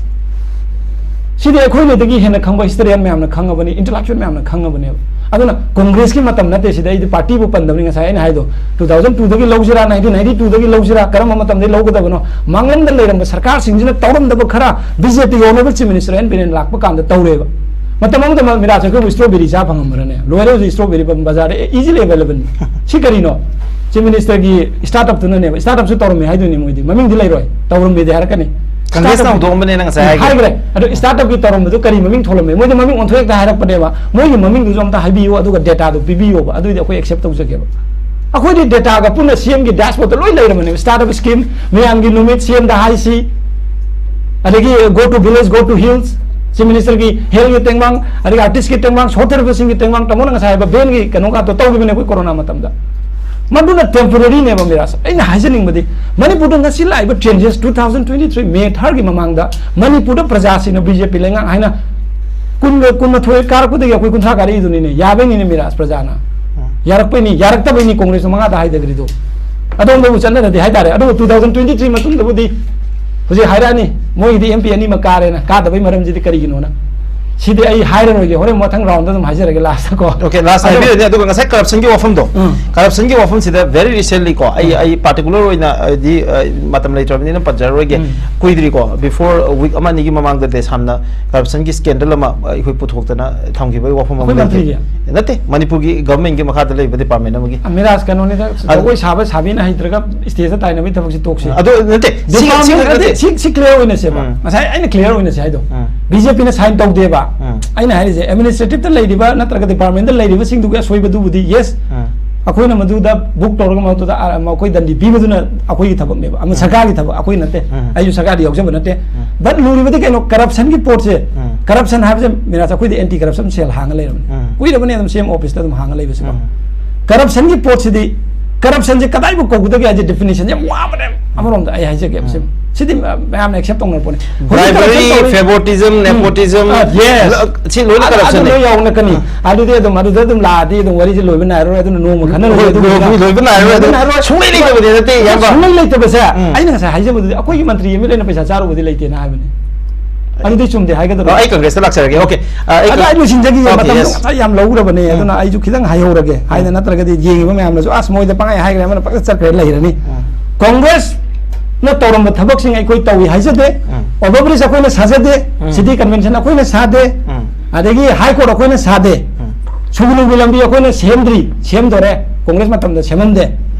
ꯁꯤꯗꯤ ꯑꯩꯈꯣꯏꯅꯗꯒꯤ ꯍꯦꯟꯅ ꯈꯪꯕ historian ꯃꯌꯥꯝꯅ ꯈꯪꯉꯕꯅꯤ, intellectual ꯃꯌꯥꯝꯅ ꯈꯪꯉꯕꯅꯦꯕ꯫ ꯑꯗꯨꯅ ꯀꯣꯡꯒ꯭ꯔꯦꯁꯀꯤ ꯃꯇꯝ ꯅꯠꯇꯦ ꯁꯤꯗ, ꯑꯩꯗꯤ partyꯕꯨ ꯄꯟꯗꯕꯅꯤ꯫ ꯉꯁꯥꯏ ꯑꯩꯅ ꯍꯥꯏꯗꯣ, two thousand twoꯗꯒꯤ ꯂꯧꯁꯤꯔꯥ, nineteen ninety twoꯗꯒꯤ ꯂꯧꯁꯤꯔꯥ, ꯀꯔꯝꯕ ꯃꯇꯝꯗꯒꯤ ꯂꯧꯒꯗꯕꯅꯣ? ꯃꯥꯡꯂꯣꯝꯗ ꯂꯩꯔꯝꯕ ꯁꯔꯀꯥꯔꯁꯤꯡꯁꯤꯅ ꯇꯧꯔꯝꯗꯕ ꯈꯔ BJPꯒꯤ honourable chief minister N Biren ꯂꯥꯛꯄ ꯀꯥꯟꯗ ꯇꯧꯔꯦꯕ꯫ ꯃꯇꯝ ꯑꯃꯗ ꯃꯤꯔꯥꯖ ꯑꯩꯈꯣꯏꯕꯨ strawberry ꯆꯥ ꯐꯪꯉꯝꯕ꯭ꯔꯅꯦ? ꯂꯣꯏꯔꯦ ꯍꯧꯖꯤꯛ strawberry ꯕꯖꯥꯔꯗ easily available꯫ ꯁꯤ ꯀꯔꯤꯅꯣ? ꯆꯤꯐ ꯃꯤꯅꯤꯁꯇꯔꯒꯤ ꯁ꯭ꯇꯥꯔꯠ ꯑꯞꯇꯨꯅꯅꯦꯕ꯫ ꯁ꯭ꯇꯥꯔꯠ ꯑꯞꯁꯨ ꯇꯧꯔꯝꯃꯦ ꯍꯥꯏꯗꯣꯏꯅꯤ ꯃꯣꯏꯗꯤ, ꯃꯃꯤꯡꯗꯤ ꯂꯩꯔꯣꯏ, ꯇꯧꯔꯝꯃꯦꯗꯤ ꯍꯥꯏꯔꯛꯀꯅꯤ꯫ ꯀꯪꯒ꯭ꯔꯦꯁꯅ ꯁ꯭ꯇꯥꯔꯠ ꯑꯞ ꯍꯧꯗꯣꯛꯑꯝꯕꯅꯦꯅ ꯉꯁꯥꯏ ꯍꯥꯏꯈ꯭ꯔꯦ꯫ ꯍꯥꯏꯈ꯭ꯔꯦ꯫ ꯑꯗꯣ ꯁ꯭ꯇꯥꯔꯠ ꯑꯞꯀꯤ ꯇꯧꯔꯝꯕꯗꯨ ꯀꯔꯤ ꯃꯃꯤꯡ ꯊꯣꯜꯂꯝꯃꯦ? ꯃꯣꯏꯗꯤ ꯃꯃꯤꯡ ꯑꯣꯟꯊꯣꯛ ꯍꯦꯛꯇ ꯍꯥꯏꯔꯛꯄꯅꯦꯕ꯫ ꯃꯣꯏꯒꯤ ꯃꯃꯤꯡꯗꯨꯁꯨ ꯑꯝꯇ ꯍꯥꯏꯕꯤꯌꯨ, ꯑꯗꯨꯒ ꯗꯦꯇꯥꯗꯨ ꯄꯤꯕꯤꯌꯣꯕ, ꯑꯗꯨꯏꯗꯤ ꯑꯩꯈꯣꯏ ꯑꯦꯛꯁꯦꯞ ꯇꯧꯖꯒꯦꯕ꯫ ꯑꯩꯈꯣꯏꯗꯤ ꯗꯦꯇꯥꯒ ꯄꯨꯟꯅ ꯁꯤ ꯑꯦꯝꯒꯤ ꯗꯦꯁꯕꯣꯔꯗꯇ ꯂꯣꯏ ꯂꯩꯔꯕꯅꯦꯕ꯫ ꯁ꯭ꯇꯥꯔꯠ ꯑꯞ ꯁ꯭ꯀꯤꯝ, ꯃꯌꯥꯝꯒꯤ ꯅꯨꯃꯤꯠ, ꯁꯤ ꯑꯦꯝꯗ ꯍꯥꯏꯁꯤ, ꯑꯗꯒꯤ Go to Village, Go to Hills, chief ꯃꯤꯅꯤꯁꯇꯔꯒꯤ ꯍꯦꯜꯊꯀꯤ ꯇꯦꯡꯕꯥꯡ, ꯑꯗꯒꯤ ꯑꯥꯔꯇꯤꯁꯀꯤ ꯇꯦꯡꯕꯥꯡ, ꯁꯣꯠ ꯊꯦꯔꯥꯄꯤꯁꯤꯡꯒꯤ ꯇꯦꯡꯕꯥꯡ, ꯇꯥꯃꯣꯅ ꯉꯁꯥꯏ ꯍꯥꯏꯕ ꯕꯦꯟꯒꯤ ꯀꯩꯅꯣ ꯉꯥꯛꯇ ꯇꯧꯈꯤꯕꯅꯦ ꯑꯩꯈꯣꯏ ꯀꯣꯔꯣꯅꯥ ꯃꯇꯝꯗ꯫ ꯃꯗꯨꯅ ꯇꯦꯝꯄꯣꯔꯔꯤꯅꯦꯕ ꯃꯤꯔꯥꯖ꯫ ꯑꯩꯅ ꯍꯥꯏꯖꯅꯤꯡꯕꯗꯤ, ꯃꯅꯤꯄꯨꯔꯗ ꯉꯁꯤ ꯂꯥꯛꯏꯕ changes, two thousand twenty three May ꯊꯥꯔꯒꯤ ꯃꯃꯥꯡꯗ ꯃꯅꯤꯄꯨꯔꯗ ꯄ꯭ꯔꯖꯥꯁꯤꯡꯅ ꯕꯤ ꯖꯦ ꯄꯤ ꯂꯩꯉꯥꯛ ꯍꯥꯏꯅ ꯀꯨꯟꯒ ꯀꯨꯟꯃꯥꯊꯣꯏ ꯀꯥꯔꯛꯄꯗꯒꯤ ꯑꯩꯈꯣꯏ ꯀꯨꯟꯊ꯭ꯔꯥ ꯀꯥꯔꯛꯏꯗꯨꯅꯤꯅꯦ꯫ ꯌꯥꯕꯩꯅꯤꯅꯦ ꯃꯤꯔꯥꯖ ꯄ꯭ꯔꯖꯥꯅ꯫ ꯌꯥꯔꯛꯄꯩꯅꯤ, ꯌꯥꯔꯛꯇꯕꯩꯅꯤ ꯀꯣꯡꯒ꯭ꯔꯦꯁꯅ ꯃꯉꯥꯗ ꯍꯥꯏꯗꯈ꯭ꯔꯤꯗꯣ꯫ ꯑꯗꯣꯝꯗꯕꯨ ꯆꯠꯅꯔꯗꯤ ꯍꯥꯏꯇꯥꯔꯦ꯫ ꯑꯗꯨꯒ ꯇꯨ ꯊꯥꯎꯖꯟ ꯇ꯭ꯋꯦꯟꯇꯤ ꯊ꯭ꯔꯤ ꯃꯇꯨꯡꯗꯕꯨꯗꯤ ꯍꯧꯖꯤꯛ ꯍꯥꯏꯔꯛꯑꯅꯤ, ꯃꯣꯏꯒꯤꯗꯤ ꯑꯦꯝ ꯄꯤ ꯑꯅꯤꯃꯛ ꯀꯥꯔꯦꯅ꯫ ꯀꯥꯗꯕꯩ ꯃꯔꯝꯁꯤꯗꯤ ꯀꯔꯤꯒꯤꯅꯣꯅ? ꯁꯤꯗꯤ ꯑꯩ ꯍꯥꯏꯔꯔꯣꯏꯒꯦ, ꯍꯣꯔꯦꯟ ꯃꯊꯪ ꯔꯥꯎꯟꯗ ꯑꯗꯨꯝ ꯍꯥꯏꯖꯔꯒꯦ ꯂꯥꯁꯇꯀꯣ꯫ ꯑꯣꯀꯦ, ꯂꯥꯁ ꯑꯗꯣ ꯍꯥꯏꯕꯤꯔꯗꯤ꯫ ꯑꯗꯨꯒ ꯉꯁꯥꯏ ꯀꯔꯞꯁꯟꯒꯤ ꯋꯥꯐꯝꯗꯣ, ꯎꯝ꯫ ꯀꯔꯞꯁꯟꯒꯤ ꯋꯥꯐꯝꯁꯤꯗ ꯚꯦꯔꯤ ꯔꯤꯁꯦꯟꯂꯤ ꯀꯣ, ꯑꯩ ꯎꯝ꯫ ꯑꯩ ꯄꯥꯔꯇꯤꯀꯨꯂꯔ ꯑꯣꯏꯅ ꯍꯥꯏꯗꯤ, ꯑ, ꯃꯇꯝ ꯂꯩꯇ꯭ꯔꯕꯅꯤꯅ ꯄꯟꯖꯔꯔꯣꯏꯒꯦ꯫ ꯎꯝ꯫ ꯀꯨꯏꯗ꯭ꯔꯤꯀꯣ, ꯕꯤꯐꯣꯔ ꯋꯤꯛ ꯑꯃ ꯑꯅꯤꯒꯤ ꯃꯃꯥꯡꯗ ꯗꯦꯁꯥꯝꯅ ꯀꯔꯞꯁꯟꯒꯤ ꯁ꯭ꯀꯦꯟꯗꯜ ꯑꯃ, ꯑ, ꯑꯩꯈꯣꯏ ꯄꯨꯊꯣꯛꯇꯅ ꯊꯝꯈꯤꯕꯒꯤ ꯋꯥꯐꯝ ꯑꯃ ꯑꯩꯈꯣꯏ ꯂꯩꯈꯤ꯫ ꯃꯟꯇ꯭ꯔꯤꯒꯤ? ꯅꯠꯇꯦ, ꯃꯅꯤꯄꯨꯔꯒꯤ ꯒꯚꯔꯟꯃꯦꯟꯒꯤ ꯃꯈꯥꯗ ꯂꯩꯕ ꯗꯤꯄꯥꯔꯠꯃꯦꯟ ꯑꯃꯒꯤ꯫ ꯃꯤꯔꯥꯖ, ꯀꯩꯅꯣꯅꯤꯗ, ꯑꯗꯨ ꯖꯒꯣꯏ ꯁꯥꯕ ꯁꯥꯕꯤꯅ ꯍꯩꯇ꯭ꯔꯒ ꯁ꯭ꯇꯦꯖꯇ ꯇꯥꯏꯅꯕꯒꯤ ꯊꯕꯛꯁꯤ ꯇꯣꯛꯁꯤ꯫ ꯑꯗꯨ ꯅꯠꯇꯦ, ꯁꯤ, ꯁꯤ, ꯗꯤꯄꯥꯔꯠꯃꯦꯟ ꯅꯠꯇꯦ, ꯅꯠꯇꯦ, ꯁꯤ, ꯁꯤ ꯀ꯭ꯂꯤꯌꯥꯔ ꯑꯣꯏꯅꯁꯦꯕ꯫ ꯎꯝ꯫ ꯉꯁꯥꯏ ꯑꯩꯅ ꯀ꯭ꯂꯤꯌꯥꯔ ꯑꯣꯏꯅꯁꯦ ꯍꯥꯏꯗꯣ꯫ ꯎꯝ꯫ ꯕꯤ ꯖꯦ ꯄꯤꯅ ꯁꯥꯏꯟ ꯇꯧꯗꯦꯕ꯫ ꯎꯝ꯫ ꯑꯩꯅ ꯍꯥꯏꯔꯤꯁꯦ, ꯑꯦꯗꯃꯤꯅꯤꯁꯇ꯭ꯔꯦꯇꯤꯞꯇ ꯂꯩꯔꯤꯕ ꯅꯠꯇ꯭ꯔꯒ ꯗꯤꯄꯥꯔꯠꯃꯦꯟꯗ ꯂꯩꯔꯤꯕꯁꯤꯡꯗꯨꯒꯤ ꯑꯁꯣꯏꯕꯗꯨꯕꯨꯗꯤ, ꯌꯦꯁ, ꯎꯝ꯫ ꯑꯩꯈꯣꯏꯅ ꯃꯗꯨꯗ ꯕꯨꯛ ꯇꯧꯔꯒ ꯃꯗꯨꯗ, ꯑ, ꯃꯈꯣꯏ ꯗꯟꯗꯤ ꯄꯤꯕꯗꯨꯅ ꯑꯩꯈꯣꯏꯒꯤ ꯊꯕꯛꯅꯦꯕ꯫ ꯑꯃ ꯎꯝ꯫ ꯁꯔꯀꯥꯔꯒꯤ ꯊꯕꯛ ꯑꯩꯈꯣꯏ ꯅꯠꯇꯦ꯫ ꯎꯝ꯫ ꯑꯩꯁꯨ ꯁꯔꯀꯥꯔꯗ ꯌꯥꯎꯖꯕ ꯅꯠꯇꯦ꯫ ꯎꯝ꯫ ꯕꯠ ꯂꯨꯔꯤꯕꯗꯤ ꯀꯩꯅꯣ, ꯀꯔꯞꯁꯟꯒꯤ ꯄꯣꯠꯁꯦ, ꯎꯝ꯫ ꯀꯔꯞꯁꯟ ꯍꯥꯏꯕꯁꯦ ꯃꯤꯔꯥꯖ, ꯑꯩꯈꯣꯏꯗꯤ ꯑꯦꯟꯇꯤ ꯀꯔꯞꯁꯟ ꯁꯦꯜ ꯍꯥꯡꯉ ꯂꯩꯔꯕꯅꯦ꯫ ꯎꯝ꯫ ꯀꯨꯏꯔꯕꯅꯦ ꯑꯗꯨꯝ ꯁꯤ ꯑꯦꯝ ꯑꯣꯐꯤꯁꯇ ꯑꯗꯨꯝ ꯍꯥꯡꯉ ꯂꯩꯕꯁꯤꯀꯣ꯫ ꯎꯝ꯫ ꯀꯔꯞꯁꯟꯒꯤ ꯄꯣꯠꯁꯤꯗꯤ, ꯀꯔꯞꯁꯟꯁꯦ ꯀꯗꯥꯏꯕꯨ ꯀꯧꯒꯗꯒꯦ ꯍꯥꯏꯁꯦ ꯗꯤꯐꯤꯅꯤꯁꯟꯁꯦ ꯌꯥꯝ ꯋꯥꯕꯅꯦ꯫ ꯑꯃꯔꯣꯝꯗ ꯑꯩ ꯍꯥꯏꯖꯒꯦꯕ ꯁꯤ꯫ ꯎꯝ꯫ ꯁꯤꯗꯤ ꯃꯌꯥꯝꯅ ꯑꯦꯛꯁꯦꯞ ꯇꯧꯅꯔꯛꯄꯅꯦ꯫ ꯍꯧꯖꯤꯛ ꯕ꯭ꯔꯥꯏꯕꯔꯤ, ꯀꯔꯞꯁꯟ ꯇꯧꯔꯤ- ꯐꯦꯕꯣꯔꯇꯤꯖꯝ, ꯎꯝ꯫ ꯅꯦꯄꯣꯇꯤꯖꯝ, ꯑ, ꯌꯦꯁ꯫ ꯁꯤ ꯂꯣꯏꯅ ꯑꯗꯨ, ꯑꯗꯨ ꯀꯔꯞꯁꯟꯅꯦ꯫ ꯂꯣꯏ ꯌꯥꯎꯅꯔꯛꯀꯅꯤ꯫ ꯑꯗꯨꯗꯤ ꯑꯗꯨꯝ, ꯑꯗꯨꯗ ꯑꯗꯨꯝ ꯂꯥꯛꯑꯗꯤ ꯑꯗꯨꯝ ꯋꯥꯔꯤꯁꯦ ꯂꯣꯏꯕ ꯅꯥꯏꯔꯔꯣꯏ꯫ ꯑꯗꯨꯅ ꯅꯣꯡꯃ ꯈꯟꯅꯔꯁꯦ ꯂꯣꯏ-, ꯑꯗꯨꯒꯤꯗ꯫ ꯂꯣꯏ-, ꯂꯣꯏꯕ ꯅꯥꯏꯔꯔꯣꯏ꯫ ꯑꯗꯨ ꯁꯨꯡꯂꯩ ꯂꯩꯇꯕꯗꯤ ꯅꯠꯇꯦ, ꯏꯌꯥꯝꯕ꯫ ꯁꯨꯡꯂꯩ ꯂꯩꯇꯕꯁꯦ, ꯎꯝ꯫ ꯑꯩꯅ ꯉꯁꯥꯏ ꯍꯥꯏꯖꯕꯗꯨꯗꯤ ꯑꯩꯈꯣꯏꯒꯤ ꯃꯟꯇ꯭ꯔꯤ ꯑꯦꯝ ꯑꯦꯜ ꯑꯦꯅ ꯄꯩꯁꯥ ꯆꯥꯔꯨꯕꯗꯤ ꯂꯩꯇꯦꯅ ꯍꯥꯏꯕꯅꯤ꯫ ꯑꯗꯨꯗꯤ ꯆꯨꯝꯗꯦ ꯍꯥꯏꯒꯗ꯭ꯔꯣ? ꯑ, ꯑꯩ ꯀꯪꯒ꯭ꯔꯦꯁꯇ ꯂꯥꯛꯆꯔꯒꯦ꯫ ꯑꯣꯀꯦ꯫ ꯑ, ꯑꯩ ꯑꯗꯣ ꯀ-, ꯑꯩ ꯂꯣꯏꯁꯤꯟꯖꯈꯤꯒꯦ꯫ ꯑꯣꯀꯦ, ꯃꯇꯝꯗꯣ ꯌꯦꯁ꯫ ꯉꯁꯥꯏ ꯌꯥꯝ ꯂꯧꯔꯕꯅꯦ꯫ ꯎꯝ꯫ ꯑꯗꯨꯅ ꯑꯩꯁꯨ ꯈꯤꯇꯪ ꯍꯥꯏꯍꯧꯔꯒꯦ꯫ ꯍꯥꯏꯅ ꯅꯠꯇ꯭ꯔꯒꯗꯤ ꯌꯦꯡꯉꯤꯕ ꯃꯌꯥꯝꯅꯁꯨ, "ꯑꯁ, ꯃꯣꯏꯗ ꯄꯪꯍꯥꯏ ꯍꯥꯏꯈ꯭ꯔꯦ, ꯑꯃꯅ ꯄꯪꯆꯠ ꯆꯠꯈ꯭ꯔꯦ" ꯂꯩꯔꯅꯤ꯫ ꯎꯝ꯫ ꯀꯣꯡꯒ꯭ꯔꯦꯁꯅ ꯇꯧꯔꯝꯕ ꯊꯕꯛꯁꯤꯡ ꯑꯩꯈꯣꯏ ꯇꯧꯏ ꯍꯥꯏꯖꯗꯦ꯫ ꯎꯝ꯫ ꯑꯣꯚꯔ ꯕ꯭ꯔꯤꯖ ꯑꯩꯈꯣꯏꯅ ꯁꯥꯖꯗꯦ꯫ ꯎꯝ꯫ ꯁꯤꯇꯤ ꯀꯟꯚꯦꯟꯁꯟ ꯑꯩꯈꯣꯏꯅ ꯁꯥꯗꯦ꯫ ꯎꯝ꯫ ꯑꯗꯒꯤ ꯍꯥꯏ ꯀꯣꯔꯠ ꯑꯩꯈꯣꯏꯅ ꯁꯥꯗꯦ꯫ ꯎꯝ꯫ ꯁꯨꯒꯅꯨꯒꯤ ꯂꯝꯕꯤ ꯑꯩꯈꯣꯏꯅ ꯁꯦꯝꯗ꯭ꯔꯤ, ꯁꯦꯝꯗꯣꯔꯦ꯫ ꯀꯣꯡꯒ꯭ꯔꯦꯁ ꯃꯇꯝꯗ ꯁꯦꯝꯍꯟꯗꯦ꯫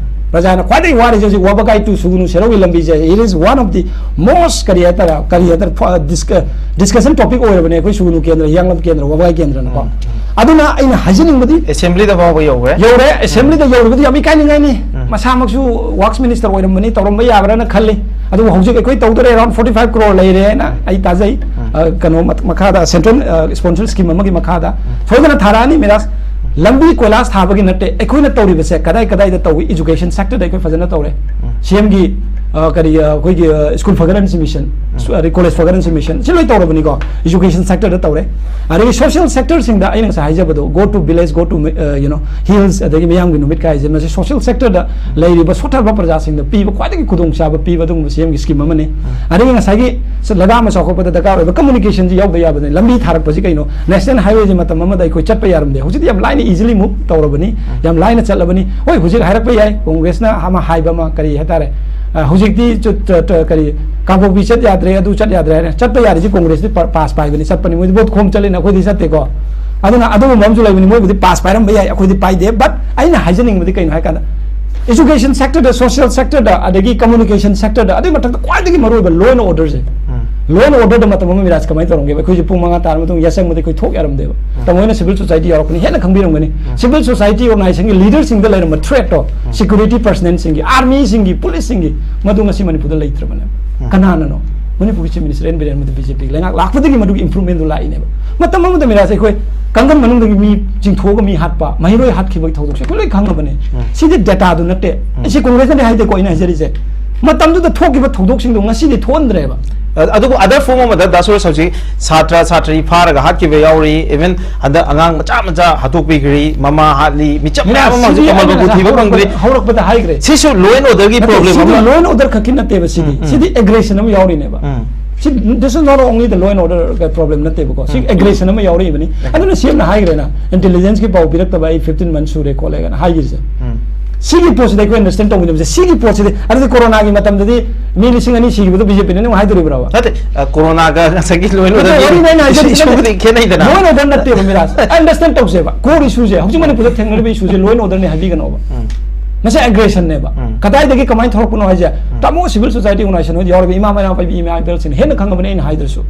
ꯄ꯭ꯔꯖꯥꯅ ꯈ꯭ꯋꯥꯏꯗꯒꯤ ꯋꯥꯔꯤꯁꯦ ꯍꯧꯖꯤꯛ ꯋꯥꯕꯒꯥꯏ to ꯁꯨꯒꯅꯨ ꯁꯦꯔꯧꯒꯤ ꯂꯝꯕꯤꯁꯦ, it is one of the most, ꯀꯔꯤ ꯍꯥꯏꯇꯥꯔꯦ, ꯀꯔꯤ ꯍꯥꯏꯇꯥꯔꯦ, ꯐ-, discu-, discussion topic ꯑꯣꯏꯔꯕꯅꯦ ꯑꯩꯈꯣꯏ ꯁꯨꯒꯅꯨ ꯀꯦꯟꯗ꯭ꯔ, ꯍꯤꯌꯥꯡꯂꯝ ꯀꯦꯟꯗ꯭ꯔ, ꯋꯥꯕꯒꯥꯏ ꯀꯦꯟꯗ꯭ꯔꯅꯀꯣ꯫ ꯎꯝ, ꯎꯝ꯫ ꯑꯗꯨꯅ ꯑꯩꯅ ꯍꯥꯏꯖꯅꯤꯡꯕꯗꯤ ꯑꯦꯁꯦꯝꯕ꯭ꯂꯤꯗ ꯐꯥꯎꯕ ꯌꯧꯈ꯭ꯔꯦ꯫ ꯌꯧꯔꯦ, ꯑꯦꯁꯦꯝꯕ꯭ꯂꯤꯗ ꯌꯧꯔꯕꯗꯤ ꯌꯥꯝ ꯏꯀꯥꯏꯅꯤꯡꯉꯥꯏꯅꯤ꯫ ꯎꯝ꯫ ꯃꯁꯥꯃꯛꯁꯨ ꯋꯥꯔꯛꯁ ꯃꯤꯅꯤꯁꯇꯔ ꯑꯣꯏꯔꯝꯕꯅꯤ, ꯇꯧꯔꯝꯕ ꯌꯥꯕ꯭ꯔꯥꯅ ꯈꯜꯂꯤ꯫ ꯑꯗꯨꯕꯨ ꯍꯧꯖꯤꯛ ꯑꯩꯈꯣꯏ ꯇꯧꯗꯣꯔꯦ, around forty five crore ꯂꯩꯔꯦꯅ ꯑꯩ ꯇꯥꯖꯩ꯫ ꯎꯝ꯫ ꯑ, ꯀꯩꯅꯣ ꯃ-, ꯃꯈꯥꯗ, ꯁꯦꯟꯇ꯭ꯔꯦꯜ, ꯑ, ꯁ꯭ꯄꯣꯟꯁꯔ ꯁ꯭ꯀꯤꯝ ꯑꯃꯒꯤ ꯃꯈꯥꯗ꯫ ꯎꯝ꯫ ꯁꯣꯏꯗꯅ ꯊꯥꯔꯛꯑꯅꯤ ꯃꯤꯔꯥꯖ꯫ ꯂꯝꯕꯤ ꯀꯣꯏꯂꯥꯁ ꯊꯥꯕꯒꯤ ꯅꯠꯇꯦ, ꯑꯩꯈꯣꯏꯅ ꯇꯧꯔꯤꯕꯁꯦ ꯀꯗꯥꯏ ꯀꯗꯥꯏꯗ ꯇꯧꯏ? ꯏꯖꯨꯀꯦꯁꯟ ꯁꯦꯛꯇꯔꯗ ꯑꯩꯈꯣꯏ ꯐꯖꯅ ꯇꯧꯔꯦ꯫ ꯎꯝ꯫ ꯁꯤ ꯑꯦꯝꯒꯤ, ꯑ, ꯀꯔꯤ, ꯑ, ꯑꯩꯈꯣꯏꯒꯤ, ꯑ, ꯁ꯭ꯀꯨꯜ ꯐꯒꯠꯍꯟꯁꯤ ꯃꯤꯁꯟ, ꯎꯝ꯫ ꯁ-, ꯑ, ꯀꯣꯂꯦꯖ ꯐꯒꯠꯍꯟꯁꯤ ꯃꯤꯁꯟ, ꯁꯤ ꯂꯣꯏ ꯇꯧꯔꯕꯅꯤꯀꯣ, ꯏꯖꯨꯀꯦꯁꯟ ꯁꯦꯛꯇꯔꯗ ꯇꯧꯔꯦ꯫ ꯑꯗꯒꯤ ꯁꯣꯁꯤꯌꯦꯜ ꯁꯦꯛꯇꯔꯁꯤꯡꯗ ꯑꯩꯅ ꯉꯁꯥꯏ ꯍꯥꯏꯖꯕꯗꯣ, go to village, go to, ꯑ, you know, hills, ꯑꯗꯒꯤ ꯃꯤꯌꯥꯝꯒꯤ ꯅꯨꯃꯤꯠ ꯀꯥꯏꯁꯦ, ꯃꯁꯤ ꯁꯣꯁꯤꯌꯦꯜ ꯁꯦꯛꯇꯔꯗ ꯂꯩꯔꯤꯕ ꯁꯣꯠꯊꯔꯕ ꯄ꯭ꯔꯖꯥꯁꯤꯡꯗ ꯄꯤꯕ ꯈ꯭ꯋꯥꯏꯗꯒꯤ ꯈꯨꯗꯣꯡꯆꯥꯕ ꯄꯤꯕ ꯑꯗꯨꯒꯨꯝꯕ ꯁꯤ ꯑꯦꯝꯒꯤ ꯁ꯭ꯀꯤꯝ ꯑꯃꯅꯤ꯫ ꯎꯝ꯫ ꯑꯗꯒꯤ ꯉꯁꯥꯏꯒꯤ ꯁ-, ꯂꯒꯥ ꯑꯃ ꯆꯥꯎꯈꯠꯄꯗ ꯗꯔꯀꯥꯔ ꯑꯣꯏꯕ ꯀꯝꯃꯨꯅꯤꯀꯦꯁꯟꯁꯤ ꯌꯥꯎꯗ ꯌꯥꯕꯅꯤ꯫ ꯂꯝꯕꯤ ꯊꯥꯔꯛꯄꯁꯤ ꯀꯩꯅꯣ? ꯅꯦꯁꯅꯦꯜ ꯍꯥꯏꯋꯦꯁꯤ ꯃꯇꯝ ꯑꯃꯗ ꯑꯩꯈꯣꯏ ꯆꯠꯄ ꯌꯥꯔꯝꯗꯦ, ꯍꯧꯖꯤꯛꯇꯤ ꯌꯥꯝ ꯂꯥꯏꯅ, ꯏꯖꯤꯂꯤ ꯃꯨꯚ ꯇꯧꯔꯕꯅꯤ, ꯎꯝ꯫ ꯌꯥꯝ ꯂꯥꯏꯅ ꯆꯠꯂꯕꯅꯤ꯫ ꯍꯣꯏ, ꯍꯧꯖꯤꯛ ꯍꯥꯏꯔꯛꯄ ꯌꯥꯏ, ꯀꯣꯡꯒ꯭ꯔꯦꯁꯅ ꯑꯃ ꯍꯥꯏꯕ ꯑꯃ, ꯀꯔꯤ ꯍꯥꯏꯇꯥꯔꯦ, ꯑ, ꯍꯧꯖꯤꯛꯇꯤ ꯆꯨ-, ꯇ-, ꯇ-, ꯀꯔꯤ, ꯀꯥꯡꯄꯣꯛꯄꯤ ꯆꯠ ꯌꯥꯗ꯭ꯔꯦ, ꯑꯗꯨ ꯆꯠ ꯌꯥꯗ꯭ꯔꯦ ꯍꯥꯏꯅ꯫ ꯆꯠꯄ ꯌꯥꯔꯤꯁꯤ ꯀꯣꯡꯒ꯭ꯔꯦꯁꯇꯤ ꯄ-, ꯄꯥꯁ ꯄꯥꯏꯕꯅꯤ, ꯆꯠꯄꯅꯤ, ꯃꯣꯏꯗꯤ ꯚꯣꯠ ꯈꯣꯝ ꯆꯠꯂꯤꯅ, ꯑꯩꯈꯣꯏꯗꯤ ꯆꯠꯇꯦꯀꯣ꯫ ꯑꯗꯨꯅ ꯑꯗꯨꯒꯨꯝꯕ ꯑꯃꯁꯨ ꯂꯩꯕꯅꯤ, ꯃꯣꯏꯕꯨꯗꯤ ꯄꯥꯁ ꯄꯥꯏꯔꯝꯕ ꯌꯥꯏ, ꯑꯩꯈꯣꯏꯗꯤ ꯄꯥꯏꯗꯦ꯫ But ꯑꯩꯅ ꯍꯥꯏꯖꯅꯤꯡꯕꯗꯤ ꯀꯩꯅꯣ ꯍꯥꯏ ꯀꯥꯟꯗ, ꯏꯖꯨꯀꯦꯁꯟ ꯁꯦꯛꯇꯔꯗ, ꯁꯣꯁꯤꯌꯦꯜ ꯁꯦꯛꯇꯔꯗ, ꯑꯗꯒꯤ ꯀꯝꯃꯨꯅꯤꯀꯦꯁꯟ ꯁꯦꯛꯇꯔꯗ, ꯑꯗꯨꯒꯤ ꯃꯊꯛꯇ ꯈ꯭ꯋꯥꯏꯗꯒꯤ ꯃꯔꯨꯑꯣꯏꯕ ꯂꯣ ꯑꯦꯟ ꯑꯣꯔꯗꯔꯁꯦ, ꯎꯝ꯫ ꯂꯣ ꯑꯦꯟ ꯑꯣꯔꯗꯔꯗ ꯃꯇꯝ ꯑꯃ ꯃꯤꯔꯥꯖ ꯀꯃꯥꯏꯅ ꯇꯧꯔꯝꯒꯦꯕ? ꯑꯩꯈꯣꯏꯁꯦ ꯄꯨꯡ ꯃꯉꯥ ꯇꯥꯔ ꯃꯇꯨꯡ ꯌꯥꯆꯪꯕꯗ ꯑꯩꯈꯣꯏ ꯊꯣꯛ ꯌꯥꯔꯝꯗꯦꯕ꯫ ꯎꯝ꯫ ꯇꯥꯃꯣ ꯍꯣꯏꯅ ꯁꯤꯚꯤꯜ ꯁꯣꯁꯥꯏꯇꯤ ꯌꯥꯎꯔꯛꯄꯅꯤ, ꯍꯦꯟꯅ ꯈꯪꯕꯤꯔꯝꯒꯅꯤ꯫ ꯎꯝ꯫ ꯁꯤꯚꯤꯜ ꯁꯣꯁꯥꯏꯇꯤ ꯑꯣꯔꯒꯅꯥꯏꯖꯦꯁꯟꯒꯤ ꯂꯤꯗꯔꯁꯤꯡꯗ ꯂꯩꯔꯝꯕ ꯊ꯭ꯔꯦꯠꯇꯣ, ꯎꯝ꯫ ꯁꯦꯀ꯭ꯌꯨꯔꯤꯇꯤ ꯄꯔꯁꯅꯦꯜꯁꯤꯡꯒꯤ, ꯑꯥꯔꯃꯤꯁꯤꯡꯒꯤ, ꯄꯨꯂꯤꯁꯁꯤꯡꯒꯤ, ꯃꯗꯨ ꯉꯁꯤ ꯃꯅꯤꯄꯨꯔꯗ ꯂꯩꯇ꯭ꯔꯕꯅꯦꯕ꯫ ꯎꯝ꯫ ꯀꯅꯥꯅꯅꯣ? ꯃꯅꯤꯄꯨꯔꯒꯤ ꯆꯤꯐ ꯃꯤꯅꯤꯁꯇꯔ ꯑꯦꯟ ꯕꯤꯔꯦꯟ ꯃꯗꯨ ꯕꯤ ꯖꯦ ꯄꯤꯒꯤ ꯂꯩꯉꯥꯛ ꯂꯥꯛꯄꯗꯒꯤ ꯃꯗꯨꯒꯤ ꯏꯝꯄ꯭ꯔꯨꯚꯃꯦꯟꯗꯨ ꯂꯥꯛꯏꯅꯦꯕ꯫ ꯃꯇꯝ ꯑꯃꯗ ꯃꯤꯔꯥꯖ ꯑꯩꯈꯣꯏ ꯀꯥꯡꯈꯟ ꯃꯅꯨꯡꯗꯒꯤ ꯃꯤ ꯆꯤꯡꯊꯣꯛꯑꯒ ꯃꯤ ꯍꯥꯠꯄ, ꯃꯍꯩꯔꯣꯏ ꯍꯥꯠꯈꯤꯕꯒꯤ ꯊꯧꯗꯣꯛꯁꯦ ꯑꯩꯈꯣꯏ ꯂꯣꯏ ꯈꯪꯉꯕꯅꯦ꯫ ꯎꯝ꯫ ꯁꯤꯗꯤ ꯗꯦꯇꯥꯗꯨ ꯅꯠꯇꯦ꯫ ꯎꯝ꯫ ꯑꯩ ꯁꯤ ꯀꯣꯡꯒ꯭ꯔꯦꯁꯅꯗꯤ ꯍꯥꯏꯗꯦꯀꯣ, ꯑꯩꯅ ꯍꯥꯏꯖꯔꯤꯁꯦ꯫ ꯃꯇꯝꯗꯨꯗ ꯊꯣꯛꯈꯤꯕ ꯊꯧꯗꯣꯛꯁꯤꯡꯗꯣ ꯉꯁꯤꯗꯤ ꯊꯣꯛꯍꯟꯗ꯭ꯔꯦꯕ꯫ ꯑ-, ꯑꯗꯨꯕꯨ other form ꯑꯃꯗ ꯗꯥ ꯁꯨꯔꯦꯁ ꯍꯧꯖꯤꯛ ꯁꯥꯇ꯭ꯔ ꯁꯥꯇ꯭ꯔꯤ ꯐꯥꯔꯒ ꯍꯥꯠꯈꯤꯕ ꯌꯥꯎꯔꯤ, even ꯍꯟꯗꯛ ꯑꯉꯥꯡ ꯃꯆꯥ ꯃꯆꯥ ꯍꯥꯠꯇꯣꯛꯄꯤꯈ꯭ꯔꯤ, ꯃꯃꯥ ꯍꯥꯠꯂꯤ, ꯃꯤꯆꯝ ꯃꯌꯥꯝ ꯑꯃ ꯍꯧꯖꯤꯛ ꯁꯤꯗꯤ ꯀꯃꯜꯕꯨ ꯑꯩꯅ ꯊꯤꯕ ꯍꯧꯔꯛꯄ-, ꯐꯪꯗ꯭ꯔꯤ꯫ ꯍꯧꯔꯛꯄꯗ ꯍꯥꯏꯈ꯭ꯔꯦ꯫ ꯁꯤꯁꯨ law and order ꯒꯤ ꯅꯠꯇꯦ, problem ꯁꯤꯗꯤ ꯑꯃ꯫ Law and order ꯈꯛꯀꯤ ꯅꯠꯇꯦꯕ ꯁꯤꯗꯤ꯫ ꯎꯝ, ꯎꯝ꯫ ꯁꯤꯗꯤ aggression ꯑꯃ ꯌꯥꯎꯔꯤꯅꯦꯕ꯫ ꯎꯝ꯫ ꯁꯤ, this is not only the law and order problem ꯅꯠꯇꯦꯕꯀꯣ꯫ ꯁꯤ ꯎꯝ꯫ Aggression ꯑꯃ ꯌꯥꯎꯔꯛꯏꯕꯅꯤ꯫ ꯎꯝ꯫ ꯑꯗꯨꯅ ꯁꯤ ꯑꯦꯝꯅ ꯍꯥꯏꯈ꯭ꯔꯦꯅ, intelligence ꯀꯤ ꯄꯥꯎ ꯄꯤꯔꯛꯇꯕ ꯑꯩ fifteen months ꯁꯨꯔꯦ ꯈꯣꯠꯂꯦ ꯀꯥꯏꯅ ꯍꯥꯏꯈꯤꯕꯁꯦ꯫ ꯎꯝ꯫ ꯁꯤꯒꯤ ꯄꯣꯠꯁꯤꯗ ꯑꯩꯈꯣꯏ understand ꯇꯧꯃꯤꯟꯅꯕꯁꯦ, ꯁꯤꯒꯤ ꯄꯣꯠꯁꯤꯗꯤ, ꯑꯗꯨꯗꯤ ꯀꯣꯔꯣꯅꯥꯒꯤ ꯃꯇꯝꯗꯗꯤ ꯃꯤ ꯂꯤꯁꯤꯡ ꯑꯅꯤ ꯁꯤꯈꯤꯕꯗꯣ ꯕꯤ ꯖꯦ ꯄꯤꯅ ꯑꯃꯨꯛ ꯍꯥꯏꯗꯣꯔꯤꯕ꯭ꯔꯕ? ꯅꯠꯇꯦ, ꯑ, ꯀꯣꯔꯣꯅꯥꯒ ꯉꯁꯥꯏꯒꯤ law and order ꯅꯠꯇꯦ, ꯋꯥꯔꯤꯅꯦ ꯑꯩꯅ ꯍꯥꯏꯖꯔꯤꯁꯦ, issue ꯕꯨꯗꯤ ꯈꯦꯠꯅꯩꯗꯅ꯫ Law and order ꯅꯠꯇꯦꯕ, ꯃꯤꯔꯥꯖ꯫ Understand ꯇꯧꯁꯦꯕ꯫ Core issue ꯁꯦ, ꯍꯧꯖꯤꯛ ꯃꯅꯤꯄꯨꯔꯗ ꯊꯦꯡꯅꯔꯤꯕ issue say law and order ꯅꯦ ꯍꯥꯏꯕꯤꯒꯅꯣꯕ꯫ ꯎꯝ꯫ ꯃꯁꯤ ꯑꯦꯒ꯭ꯔꯦꯁꯟꯅꯦꯕ꯫ ꯎꯝ꯫ ꯀꯗꯥꯏꯗꯒꯤ ꯀꯃꯥꯏꯅ ꯊꯣꯛꯂꯛꯄꯅꯣ ꯍꯥꯏꯁꯦ, ꯇꯥꯃꯣ, ꯁꯤꯚꯤꯜ ꯁꯣꯁꯥꯏꯇꯤ ꯑꯣꯔꯒꯅꯥꯏꯖꯦꯁꯟ ꯍꯣꯏꯗ ꯌꯥꯎꯔꯤꯕ ꯏꯃꯥ ꯃꯩꯔꯥ ꯄꯥꯏꯕꯤ ꯏꯃꯥ ꯏꯕꯦꯜꯁꯤꯡꯅ ꯍꯦꯟꯅ ꯈꯪꯉꯕꯅꯤ ꯑꯩꯅ ꯍꯥꯏꯗ꯭ꯔꯁꯨ꯫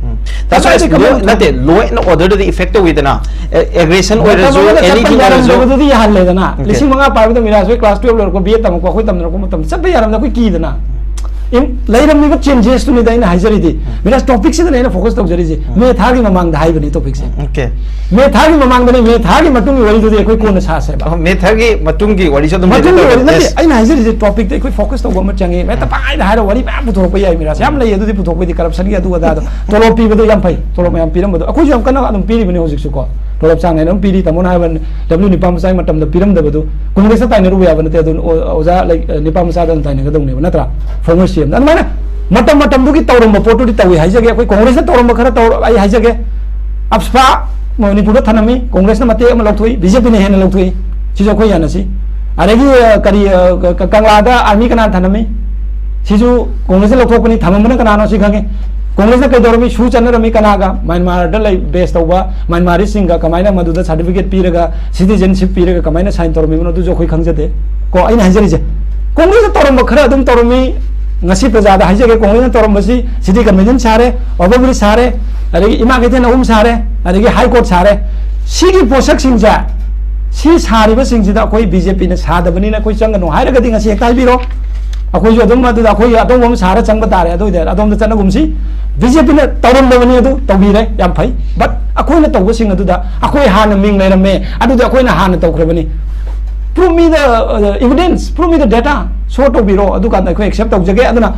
ꯇꯥꯁꯨ ꯀꯗꯥꯏꯗꯒꯤ ꯀꯃꯥꯏꯅ ꯅꯠꯇꯦ, ꯂꯣ ꯑꯦꯟ ꯑꯣꯔꯗꯔꯗꯗꯤ ꯏꯐꯦꯛ ꯇꯧꯋꯤꯗꯅ꯫ ꯑꯦꯒ꯭ꯔꯦꯁꯟ ꯑꯣꯏꯔꯁꯨ, ꯃꯇꯝ ꯑꯃꯗ ꯆꯠꯄ ꯑꯦꯅꯤꯊꯤꯡ ꯑꯣꯏꯔꯁꯨ꯫ ꯌꯥꯔꯝꯗꯕꯗꯨꯗꯤ ꯌꯥꯍꯜꯂꯦꯗꯅ꯫ Okay. ꯂꯤꯁꯤꯡ ꯃꯉꯥ ꯄꯥꯏꯕꯗ ꯃꯤꯔꯥꯁ ꯍꯣꯏ ꯀ꯭ꯂꯥꯁ ꯇꯨꯌꯦꯜꯞ ꯂꯣꯏꯔꯛꯄ, ꯕꯤ ꯑꯦ ꯇꯝꯃꯛꯄ, ꯑꯩꯈꯣꯏ ꯇꯝꯅꯔꯛꯄ ꯃꯇꯝꯗ ꯆꯠꯄ ꯌꯥꯔꯝꯗ ꯑꯩꯈꯣꯏ ꯀꯤꯗꯅ꯫ ꯏꯝ-, ꯂꯩꯔꯝꯃꯤꯕ ꯆꯦꯟꯖꯦꯁꯇꯨꯅꯤꯗ ꯑꯩꯅ ꯍꯥꯏꯖꯔꯤꯗꯤ꯫ ꯃꯤꯔꯥꯁ, ꯇꯣꯄꯤꯛꯁꯤꯗꯅꯦ ꯑꯩꯅ ꯐꯣꯀꯁ ꯇꯧꯖꯔꯤꯁꯦ꯫ ꯃꯦ ꯊꯥꯒꯤ ꯃꯃꯥꯡꯗ ꯍꯥꯏꯕꯅꯤ ꯇꯣꯄꯤꯛꯁꯦ꯫ Okay. ꯃꯦ ꯊꯥꯒꯤ ꯃꯃꯥꯡꯗꯅꯦ, ꯃꯦ ꯊꯥꯒꯤ ꯃꯇꯨꯡꯒꯤ ꯋꯥꯔꯤꯗꯨꯗꯤ ꯑꯩꯈꯣꯏ ꯀꯣꯟꯅ ꯁꯥꯁꯦꯕ꯫ ꯑꯣ, ꯃꯦ ꯊꯥꯒꯤ ꯃꯇꯨꯡꯒꯤ ꯋꯥꯔꯤꯁꯨ ꯑꯗꯨꯝ ꯃꯇꯨꯡꯒꯤ ꯂꯩꯖꯗꯕ ꯋꯥꯔꯤ ꯅꯠꯇꯦ, ꯅꯦꯁ-, ꯑꯩꯅ ꯍꯥꯏꯖꯔꯤꯁꯦ ꯇꯣꯄꯤꯛꯇ ꯑꯩꯈꯣꯏ ꯐꯣꯀꯁ ꯇꯧꯕ ꯑꯃ ꯆꯪꯉꯤ꯫ ꯃꯦ ꯇꯄꯥꯏꯗ ꯍꯥꯏꯔ ꯋꯥꯔꯤ ꯃꯌꯥꯝ ꯄꯨꯊꯣꯔꯛꯄ ꯌꯥꯏ ꯃꯤꯔꯥꯁ꯫ ꯌꯥꯝ ꯂꯩ ꯑꯗꯨꯗꯤ ꯄꯨꯊꯣꯛꯄꯩꯗꯤ, ꯀꯔꯞꯁꯟꯒꯤ ꯑꯗꯨ ꯑꯗꯥꯗꯣ꯫ ꯇꯣꯂꯣꯞ ꯄꯤꯕꯗꯣ ꯌꯥꯝ ꯐꯩ, ꯇꯣꯂꯣꯞ ꯃꯌꯥꯝ ꯄꯤꯔꯝꯕꯗꯣ꯫ ꯑꯩꯈꯣꯏꯁꯨ ꯌꯥꯝ ꯀꯟꯅ ꯑꯗꯨꯝ ꯄꯤꯔꯤꯕꯅꯤ ꯍꯧꯖꯤꯛꯁꯨꯀꯣ꯫ ꯇꯣꯂꯣꯞ ꯆꯥꯡ ꯅꯥꯏꯅ ꯑꯗꯨꯝ ꯄꯤꯔꯤ꯫ ꯇꯥꯃꯣꯅ ꯍꯥꯏꯕ ꯗꯕ꯭ꯌꯨ ꯅꯤꯄꯥ ꯃꯆꯥꯒꯤ ꯃꯇꯝꯗ ꯄꯤꯔꯝꯗꯕꯗꯨ ꯀꯣꯡꯒ꯭ꯔꯦꯁꯇ ꯇꯥꯏꯅꯔꯨꯕ ꯌꯥꯕ ꯅꯠꯇꯦ꯫ ꯑꯗꯨ ꯑꯣ-, ꯑꯣꯖꯥ ꯂꯩ-, ꯑ, ꯅꯤꯄꯥ ꯃꯆꯥꯗ ꯑꯗꯨꯝ ꯇꯥꯏꯅꯒꯗꯧꯅꯦꯕ, ꯅꯠꯇ꯭ꯔꯥ? ꯐꯣꯔꯃꯔ ꯁꯤ ꯑꯦꯝꯗ꯫ ꯑꯗꯨꯃꯥꯏꯅ ꯃꯇꯝ ꯃꯇꯝꯗꯨꯒꯤ ꯇꯧꯔꯝꯕ ꯄꯣꯠꯇꯨꯗꯤ ꯇꯧꯏ ꯍꯥꯏꯖꯒꯦ꯫ ꯑꯩꯈꯣꯏ ꯀꯣꯡꯒ꯭ꯔꯦꯁꯅ ꯇꯧꯔꯝꯕ ꯈꯔ ꯇꯧꯔ-, ꯑꯩ ꯍꯥꯏꯖꯒꯦ꯫ ꯑꯞꯁꯄꯥ ꯃꯅꯤꯄꯨꯔꯗ ꯊꯅꯝꯃꯤ, ꯀꯣꯡꯒ꯭ꯔꯦꯁꯅ ꯃꯇꯦꯛ ꯑꯃ ꯂꯧꯊꯣꯛꯏ, ꯕꯤ ꯖꯦ ꯄꯤꯅ ꯍꯦꯟꯅ ꯂꯧꯊꯣꯛꯏ꯫ ꯁꯤꯁꯨ ꯑꯩꯈꯣꯏ ꯌꯥꯅꯁꯤ꯫ ꯑꯗꯒꯤ, ꯑ, ꯀꯔꯤ, ꯑ, ꯀ-, ꯀ-, ꯀꯪꯂꯥꯗ ꯑꯥꯔꯃꯤ ꯀꯅꯥ ꯊꯅꯝꯃꯤ? ꯁꯤꯁꯨ ꯀꯣꯡꯒ꯭ꯔꯦꯁꯅ ꯂꯧꯊꯣꯛꯄꯅꯤ, ꯊꯝꯃꯝꯕꯅ ꯀꯅꯥꯅꯣ ꯁꯤ ꯈꯪꯉꯤ꯫ ꯀꯣꯡꯒ꯭ꯔꯦꯁꯅ ꯀꯩꯗꯧꯔꯝꯃꯤ? ꯁꯨ ꯆꯠꯅꯔꯝꯃꯤ ꯀꯅꯥꯒ? ꯃ꯭ꯌꯥꯟꯃꯥꯔꯗ ꯂꯩ, ꯕꯦꯁ ꯇꯧꯕ ꯃ꯭ꯌꯥꯟꯃꯥꯔꯤꯁꯤꯡꯒ ꯀꯃꯥꯏꯅ ꯃꯗꯨꯗ ꯁꯥꯔꯇꯤꯐꯤꯀꯦꯠ ꯄꯤꯔꯒ, ꯁꯤꯇꯤꯖꯦꯟꯁꯤꯞ ꯄꯤꯔꯒ ꯀꯃꯥꯏꯅ ꯁꯥꯏꯟ ꯇꯧꯔꯝꯃꯤꯕꯅꯣ? ꯑꯗꯨꯁꯨ ꯑꯩꯈꯣꯏ ꯈꯪꯖꯗꯦ꯫ ꯀꯣ, ꯑꯩꯅ ꯍꯥꯏꯖꯔꯤꯁꯦ, ꯀꯣꯡꯒ꯭ꯔꯦꯁꯅ ꯇꯧꯔꯝꯕ ꯈꯔ ꯑꯗꯨꯝ ꯇꯧꯔꯝꯃꯤ꯫ ꯉꯁꯤ ꯄ꯭ꯔꯖꯥꯗ ꯍꯥꯏꯖꯒꯦ, ꯀꯣꯡꯒ꯭ꯔꯦꯁꯅ ꯇꯧꯔꯝꯕꯁꯤ ꯁꯤꯇꯤ ꯀꯟꯚꯦꯟꯁꯟ ꯁꯥꯔꯦ, ꯑꯣꯚꯔ ꯕ꯭ꯔꯤꯖ ꯁꯥꯔꯦ, ꯑꯗꯒꯤ ꯏꯃꯥ ꯀꯩꯊꯦꯜ ꯑꯍꯨꯝ ꯁꯥꯔꯦ, ꯑꯗꯒꯤ ꯍꯥꯏ ꯀꯣꯔꯠ ꯁꯥꯔꯦ꯫ ꯁꯤꯒꯤ ꯄꯣꯠꯁꯛꯁꯤꯡꯁꯦ, ꯁꯤ ꯁꯥꯔꯤꯕꯁꯤꯡꯁꯤꯗ ꯑꯩꯈꯣꯏ ꯕꯤ ꯖꯦ ꯄꯤꯅ ꯁꯥꯗꯕꯅꯤꯅ ꯑꯩꯈꯣꯏ ꯆꯪꯒꯅꯨ ꯍꯥꯏꯔꯒꯗꯤ ꯉꯁꯤ ꯍꯦꯛꯇ ꯍꯥꯏꯕꯤꯔꯣ꯫ ꯑꯩꯈꯣꯏꯁꯨ ꯑꯗꯨꯝ ꯑꯗꯨꯗ ꯑꯩꯈꯣꯏ ꯑꯇꯧꯕ ꯑꯃ ꯁꯥꯔ ꯆꯪꯕ ꯇꯥꯔꯦ꯫ ꯑꯗꯨ ꯑꯣꯏꯗꯤ ꯑꯗꯣꯝꯗ ꯆꯠꯅꯒꯨꯝꯁꯤ꯫ ꯕꯤ ꯖꯦ ꯄꯤꯅ ꯇꯧꯔꯝꯗꯕꯅꯤ, ꯑꯗꯨ ꯇꯧꯕꯤꯔꯦ, ꯌꯥꯝ ꯐꯩ꯫ But ꯑꯩꯈꯣꯏꯅ ꯇꯧꯕꯁꯤꯡ ꯑꯗꯨꯗ ꯑꯩꯈꯣꯏ ꯍꯥꯟꯅ ꯃꯤꯡ ꯂꯩꯔꯝꯃꯦ, ꯑꯗꯨꯗꯤ ꯑꯩꯈꯣꯏꯅ ꯍꯥꯟꯅ ꯇꯧꯈ꯭ꯔꯕꯅꯤ꯫ Prove me the, uh, evidence, prove me the data, show ꯇꯧꯕꯤꯔꯣ, ꯑꯗꯨꯀꯥꯟꯗ ꯑꯩꯈꯣꯏ ꯑꯦꯛꯁꯦꯞ ꯇꯧꯖꯒꯦ꯫ ꯑꯗꯨꯅ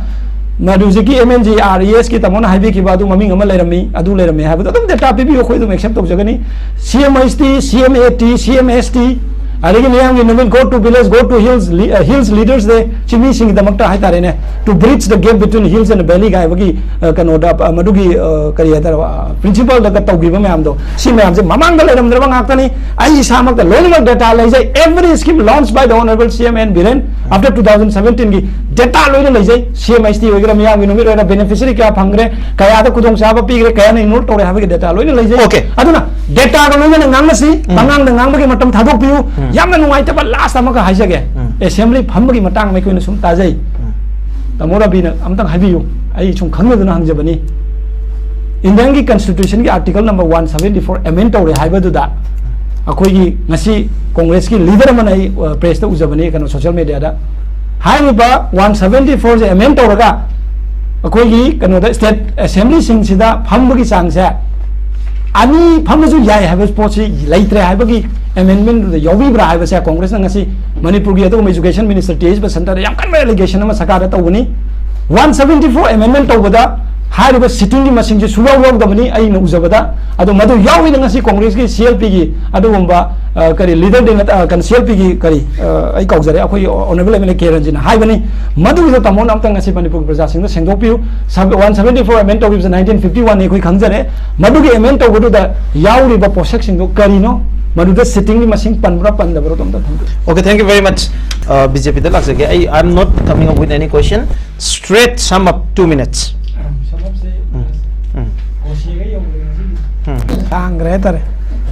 ꯃꯗꯨ ꯍꯧꯖꯤꯛꯀꯤ M N G R E ꯑꯦꯁꯀꯤ ꯇꯥꯃꯣꯅ ꯍꯥꯏꯕꯤꯈꯤꯕ ꯑꯗꯨ ꯃꯃꯤꯡ ꯑꯃ ꯂꯩꯔꯝꯃꯤ, ꯑꯗꯨ ꯂꯩꯔꯝꯃꯤ ꯍꯥꯏꯕꯗꯣ ꯑꯗꯨꯝ ꯗꯦꯇꯥ ꯄꯤꯕꯤꯌꯨ, ꯑꯩꯈꯣꯏ ꯑꯗꯨꯝ ꯑꯦꯛꯁꯦꯞ ꯇꯧꯖꯒꯅꯤ꯫ ꯁꯤ ꯑꯦꯝ ꯑꯩꯆ ꯇꯤ, ꯁꯤ ꯑꯦꯝ ꯑꯦ ꯇꯤ, ꯁꯤ ꯑꯦꯝ ꯑꯦꯁ ꯇꯤ, ꯑꯗꯒꯤ ꯃꯤꯌꯥꯝꯒꯤ ꯅꯨꯃꯤꯠ, go to village, go to hills, li-, uh, hills leaders day, ꯁꯤ ꯃꯤꯁꯤꯡꯒꯤꯗꯃꯛꯇ ꯍꯥꯏꯇꯥꯔꯦꯅꯦ, to bridge the gap between hills and valley ꯀꯥꯏꯕꯒꯤ, uh, ꯀꯩꯅꯣꯗ, uh, ꯃꯗꯨꯒꯤ, uh, ꯀꯔꯤ ꯍꯥꯏꯇꯥꯔꯦ, uh, ꯄ꯭ꯔꯤꯟꯁꯤꯄꯜꯗꯒ ꯇꯧꯈꯤꯕ ꯃꯌꯥꯝꯗꯣ, ꯁꯤ ꯃꯌꯥꯝꯁꯦ ꯃꯃꯥꯡꯗ ꯂꯩꯔꯝꯗ꯭ꯔꯕ ꯉꯥꯛꯇꯅꯤ꯫ ꯑꯩ ꯏꯁꯥꯃꯛꯇ ꯂꯣꯏꯅꯃꯛ ꯗꯦꯇꯥ ꯂꯩꯖꯩ꯫ Every scheme launched by the honorable C M N Biren after two thousand seventeen ꯒꯤ ꯗꯦꯇꯥ ꯂꯣꯏꯅ ꯂꯩꯖꯩ꯫ ꯁꯤ ꯑꯦꯝ ꯑꯩꯆ ꯇꯤ ꯑꯣꯏꯒꯦꯔꯥ, ꯃꯤꯌꯥꯝꯒꯤ ꯅꯨꯃꯤꯠ ꯑꯣꯏꯒꯦꯔꯥ, ꯕꯦꯅꯤꯐꯤꯁꯔꯤ ꯀꯌꯥ ꯐꯪꯈ꯭ꯔꯦ, ꯀꯌꯥꯗ ꯈꯨꯗꯣꯡꯆꯥꯕ ꯄꯤꯈ꯭ꯔꯦ, ꯀꯌꯥꯅ ꯏꯟꯔꯣꯜ ꯇꯧꯔꯦ ꯍꯥꯏꯕꯒꯤ ꯗꯦꯇꯥ ꯂꯣꯏꯅ ꯂꯩꯖꯩ꯫ Okay. ꯑꯗꯨꯅ ꯗꯦꯇꯥꯒ ꯂꯣꯏꯅꯅ ꯉꯥꯡꯅꯁꯤ꯫ ꯄꯉꯥꯡꯗ ꯉꯥꯡꯕꯒꯤ ꯃꯇꯝ ꯊꯥꯗꯣꯛꯄꯤꯌꯨ꯫ ꯌꯥꯝꯅ ꯅꯨꯡꯉꯥꯏꯇꯕ ꯂꯥꯁ ꯑꯃꯒ ꯍꯥꯏꯖꯒꯦ꯫ ꯑꯦꯁꯦꯝꯕ꯭ꯂꯤ ꯐꯝꯕꯒꯤ ꯃꯇꯥꯡꯗ ꯑꯩꯈꯣꯏꯅ ꯁꯨꯝ ꯇꯥꯖꯩ꯫ ꯇꯥꯃꯣ ꯔꯕꯤꯅ ꯑꯝꯇꯪ ꯍꯥꯏꯕꯤꯌꯨ, ꯑꯩ ꯁꯨꯝ ꯈꯪꯖꯗꯅ ꯍꯪꯖꯕꯅꯤ꯫ ꯏꯟꯗꯤꯌꯟꯒꯤ ꯀꯟꯁꯇꯤꯇ꯭ꯌꯨꯁꯟꯒꯤ article number one seventy four amend ꯇꯧꯔꯦ ꯍꯥꯏꯕꯗꯨꯗ ꯑꯩꯈꯣꯏꯒꯤ ꯉꯁꯤ ꯀꯣꯡꯒ꯭ꯔꯦꯁꯀꯤ ꯂꯤꯗꯔ ꯑꯃꯅ ꯑꯩ ꯄ꯭ꯔꯦꯁꯇ ꯎꯖꯕꯅꯤ, ꯀꯩꯅꯣ, ꯁꯣꯁꯤꯌꯦꯜ ꯃꯦꯗꯤꯌꯥꯗ꯫ ꯍꯥꯏꯔꯤꯕ ꯋꯥꯟ ꯁꯚꯦꯟꯇꯤ ꯐꯣꯔꯁꯦ ꯑꯦꯃꯦꯟ ꯇꯧꯔꯒ ꯑꯩꯈꯣꯏꯒꯤ ꯀꯩꯅꯣꯗ ꯁ꯭ꯇꯦꯠ ꯑꯦꯁꯦꯝꯕ꯭ꯂꯤꯁꯤꯡꯁꯤꯗ ꯐꯝꯕꯒꯤ ꯆꯥꯡꯁꯦ ꯑꯅꯤ ꯐꯝꯃꯁꯨ ꯌꯥꯏ ꯍꯥꯏꯕ ꯄꯣꯠꯁꯤ ꯂꯩꯇ꯭ꯔꯦ ꯍꯥꯏꯕꯒꯤ ꯑꯦꯃꯦꯟꯃꯦꯟꯗꯨꯗ ꯌꯥꯎꯕꯤꯕ꯭ꯔꯥ ꯍꯥꯏꯕꯁꯦ ꯀꯣꯡꯒ꯭ꯔꯦꯁꯅ ꯉꯁꯤ ꯃꯅꯤꯄꯨꯔꯒꯤ ꯑꯗꯨꯒꯨꯝꯕ ꯏꯖꯨꯀꯦꯁꯟ ꯃꯤꯅꯤꯁꯇꯔ ꯇꯤ ꯑꯩꯆ ꯕꯁꯟꯇꯗ ꯌꯥꯝ ꯀꯟꯕ ꯑꯦꯂꯤꯒꯦꯁꯟ ꯑꯃ ꯁꯔꯀꯥꯔꯗ ꯇꯧꯕꯅꯤ꯫ ꯋꯥꯟ ꯁꯚꯦꯟꯇꯤ ꯐꯣꯔ ꯑꯦꯃꯦꯟꯃꯦꯟ ꯇꯧꯕꯗ ꯍꯥꯏꯔꯤꯕ ꯁꯤꯇꯤꯡꯒꯤ ꯃꯁꯤꯡꯁꯦ ꯁꯨꯡꯌꯥꯎ ꯌꯥꯎꯗꯕꯅꯤ ꯑꯩꯅ ꯎꯖꯕꯗ꯫ ꯑꯗꯣ ꯃꯗꯨ ꯌꯥꯎꯏꯅ ꯉꯁꯤ ꯀꯣꯡꯒ꯭ꯔꯦꯁꯀꯤ ꯁꯤ ꯑꯦꯜ ꯄꯤꯒꯤ ꯑꯗꯨꯒꯨꯝꯕ, ꯑ, ꯀꯔꯤ ꯂꯤꯗꯔꯗꯤ ꯅꯠ-, ꯑ, ꯀꯩꯅꯣ, ꯁꯤ ꯑꯦꯜ ꯄꯤꯒꯤ ꯀꯔꯤ, ꯑ, ꯑꯩ ꯀꯥꯎꯖꯔꯦ, ꯑꯩꯈꯣꯏꯒꯤ honourable M L A K ꯔꯟꯖꯤꯠꯅ ꯍꯥꯏꯕꯅꯤ꯫ ꯃꯗꯨꯒꯤꯗꯣ ꯇꯥꯃꯣꯅ ꯑꯝꯇꯪ ꯉꯁꯤ ꯃꯅꯤꯄꯨꯔꯒꯤ ꯄ꯭ꯔꯖꯥꯁꯤꯡꯗ ꯁꯦꯡꯗꯣꯛꯄꯤꯌꯨ꯫ ꯁꯕ-, ꯋꯥꯟ ꯁꯚꯦꯟꯇꯤ ꯐꯣꯔ ꯑꯦꯃꯦꯟ ꯇꯧꯈꯤꯕꯁꯦ ꯅꯥꯏꯟꯇꯤꯟ ꯐꯤꯐꯇꯤ ꯋꯥꯟꯅꯤ ꯑꯩꯈꯣꯏ ꯈꯪꯖꯔꯦ꯫ ꯃꯗꯨꯒꯤ ꯑꯦꯃꯦꯟ ꯇꯧꯕꯗꯨꯗ ꯌꯥꯎꯔꯤꯕ ꯄꯣꯠꯁꯛꯁꯤꯡꯗꯣ ꯀꯔꯤꯅꯣ? ꯃꯗꯨꯗ ꯁꯤꯇꯤꯡꯒꯤ ꯃꯁꯤꯡ ꯄꯟꯕ꯭ꯔꯥ ꯄꯟꯗꯕ꯭ꯔꯥꯗꯣ ꯑꯝꯇ ꯊꯝꯕꯤꯌꯨ꯫ Okay, thank you very much. Uh, B J P ꯗ ꯂꯥꯛꯆꯒꯦ꯫ ꯑꯩ, I'm not coming up with any question. Straight sum up, two minutes. ꯎꯝ, ꯎꯝ, ꯎꯝ꯫ ꯁꯥꯡꯈ꯭ꯔꯦ ꯍꯥꯏꯇꯥꯔꯦ꯫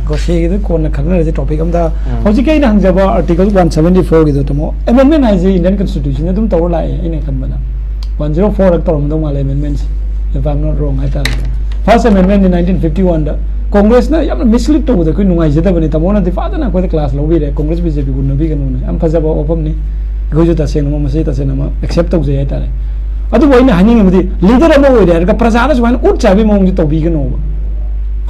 ꯒꯣꯁꯦꯒꯤꯗꯨ ꯀꯣꯟꯅ ꯈꯪꯅꯔꯁꯤ, ꯇꯣꯄꯤꯛ ꯑꯝꯗ꯫ ꯎꯝ꯫ ꯍꯧꯖꯤꯛꯀꯤ ꯑꯩꯅ ꯍꯪꯖꯕ ꯑꯥꯔꯇꯤꯀꯜ ꯋꯥꯟ ꯁꯚꯦꯟꯇꯤ ꯐꯣꯔꯒꯤꯗꯣ, ꯇꯥꯃꯣ, ꯑꯦꯃꯦꯟꯃꯦꯟ ꯍꯥꯏꯁꯦ ꯏꯟꯗꯤꯌꯟ ꯀꯟꯁꯇꯤꯇ꯭ꯌꯨꯁꯟꯗ ꯑꯗꯨꯝ ꯇꯧꯔ ꯂꯥꯛꯑꯦ, ꯑꯩꯅ ꯈꯟꯕꯗ꯫ ꯋꯥꯟ ꯖꯤꯔꯣ ꯐꯣꯔ ꯇꯧꯔꯝꯗꯧ ꯃꯥꯜꯂꯦ ꯑꯦꯃꯦꯟꯃꯦꯟꯁꯦ, if I'm not wrong ꯍꯥꯏꯇꯥꯔꯦ꯫ ꯐꯥꯔꯁ ꯑꯦꯃꯦꯟꯃꯦꯟꯗꯤ ꯅꯥꯏꯟꯇꯤꯟ ꯐꯤꯐꯇꯤ ꯋꯥꯟꯗ꯫ ꯀꯣꯡꯒ꯭ꯔꯦꯁꯅ ꯌꯥꯝꯅ ꯃꯤꯁꯂꯤꯗ ꯇꯧꯕꯗ ꯑꯩꯈꯣꯏ ꯅꯨꯡꯉꯥꯏꯖꯗꯕꯅꯤ꯫ ꯇꯥꯃꯣꯅꯗꯤ ꯐꯖꯅ ꯑꯩꯈꯣꯏꯗ ꯀ꯭ꯂꯥꯁ ꯂꯧꯕꯤꯔꯦ, ꯀꯣꯡꯒ꯭ꯔꯦꯁ ꯕꯤ ꯖꯦ ꯄꯤ ꯎꯅꯕꯤꯒꯅꯨꯅ꯫ ꯌꯥꯝ ꯐꯖꯕ ꯋꯥꯐꯝꯅꯤ꯫ ꯑꯩꯈꯣꯏꯁꯨ ꯇꯁꯦꯡꯅꯃꯛ ꯃꯁꯤ ꯇꯁꯦꯡꯅꯃꯛ ꯑꯦꯛꯁꯦꯞ ꯇꯧꯖꯩ ꯍꯥꯏꯇꯥꯔꯦ꯫ ꯑꯗꯨꯕꯨ ꯑꯩꯅ ꯍꯥꯏꯅꯤꯡꯉꯤꯕꯗꯤ, ꯂꯤꯗꯔ ꯑꯃ ꯑꯣꯏꯔꯦ ꯍꯥꯏꯔꯒ ꯄ꯭ꯔꯖꯥꯗ ꯁꯨꯃꯥꯏꯅ ꯎꯠ ꯆꯥꯏꯕꯒꯤ ꯃꯑꯣꯡꯁꯦ ꯇꯧꯕꯤꯒꯅꯣꯕ꯫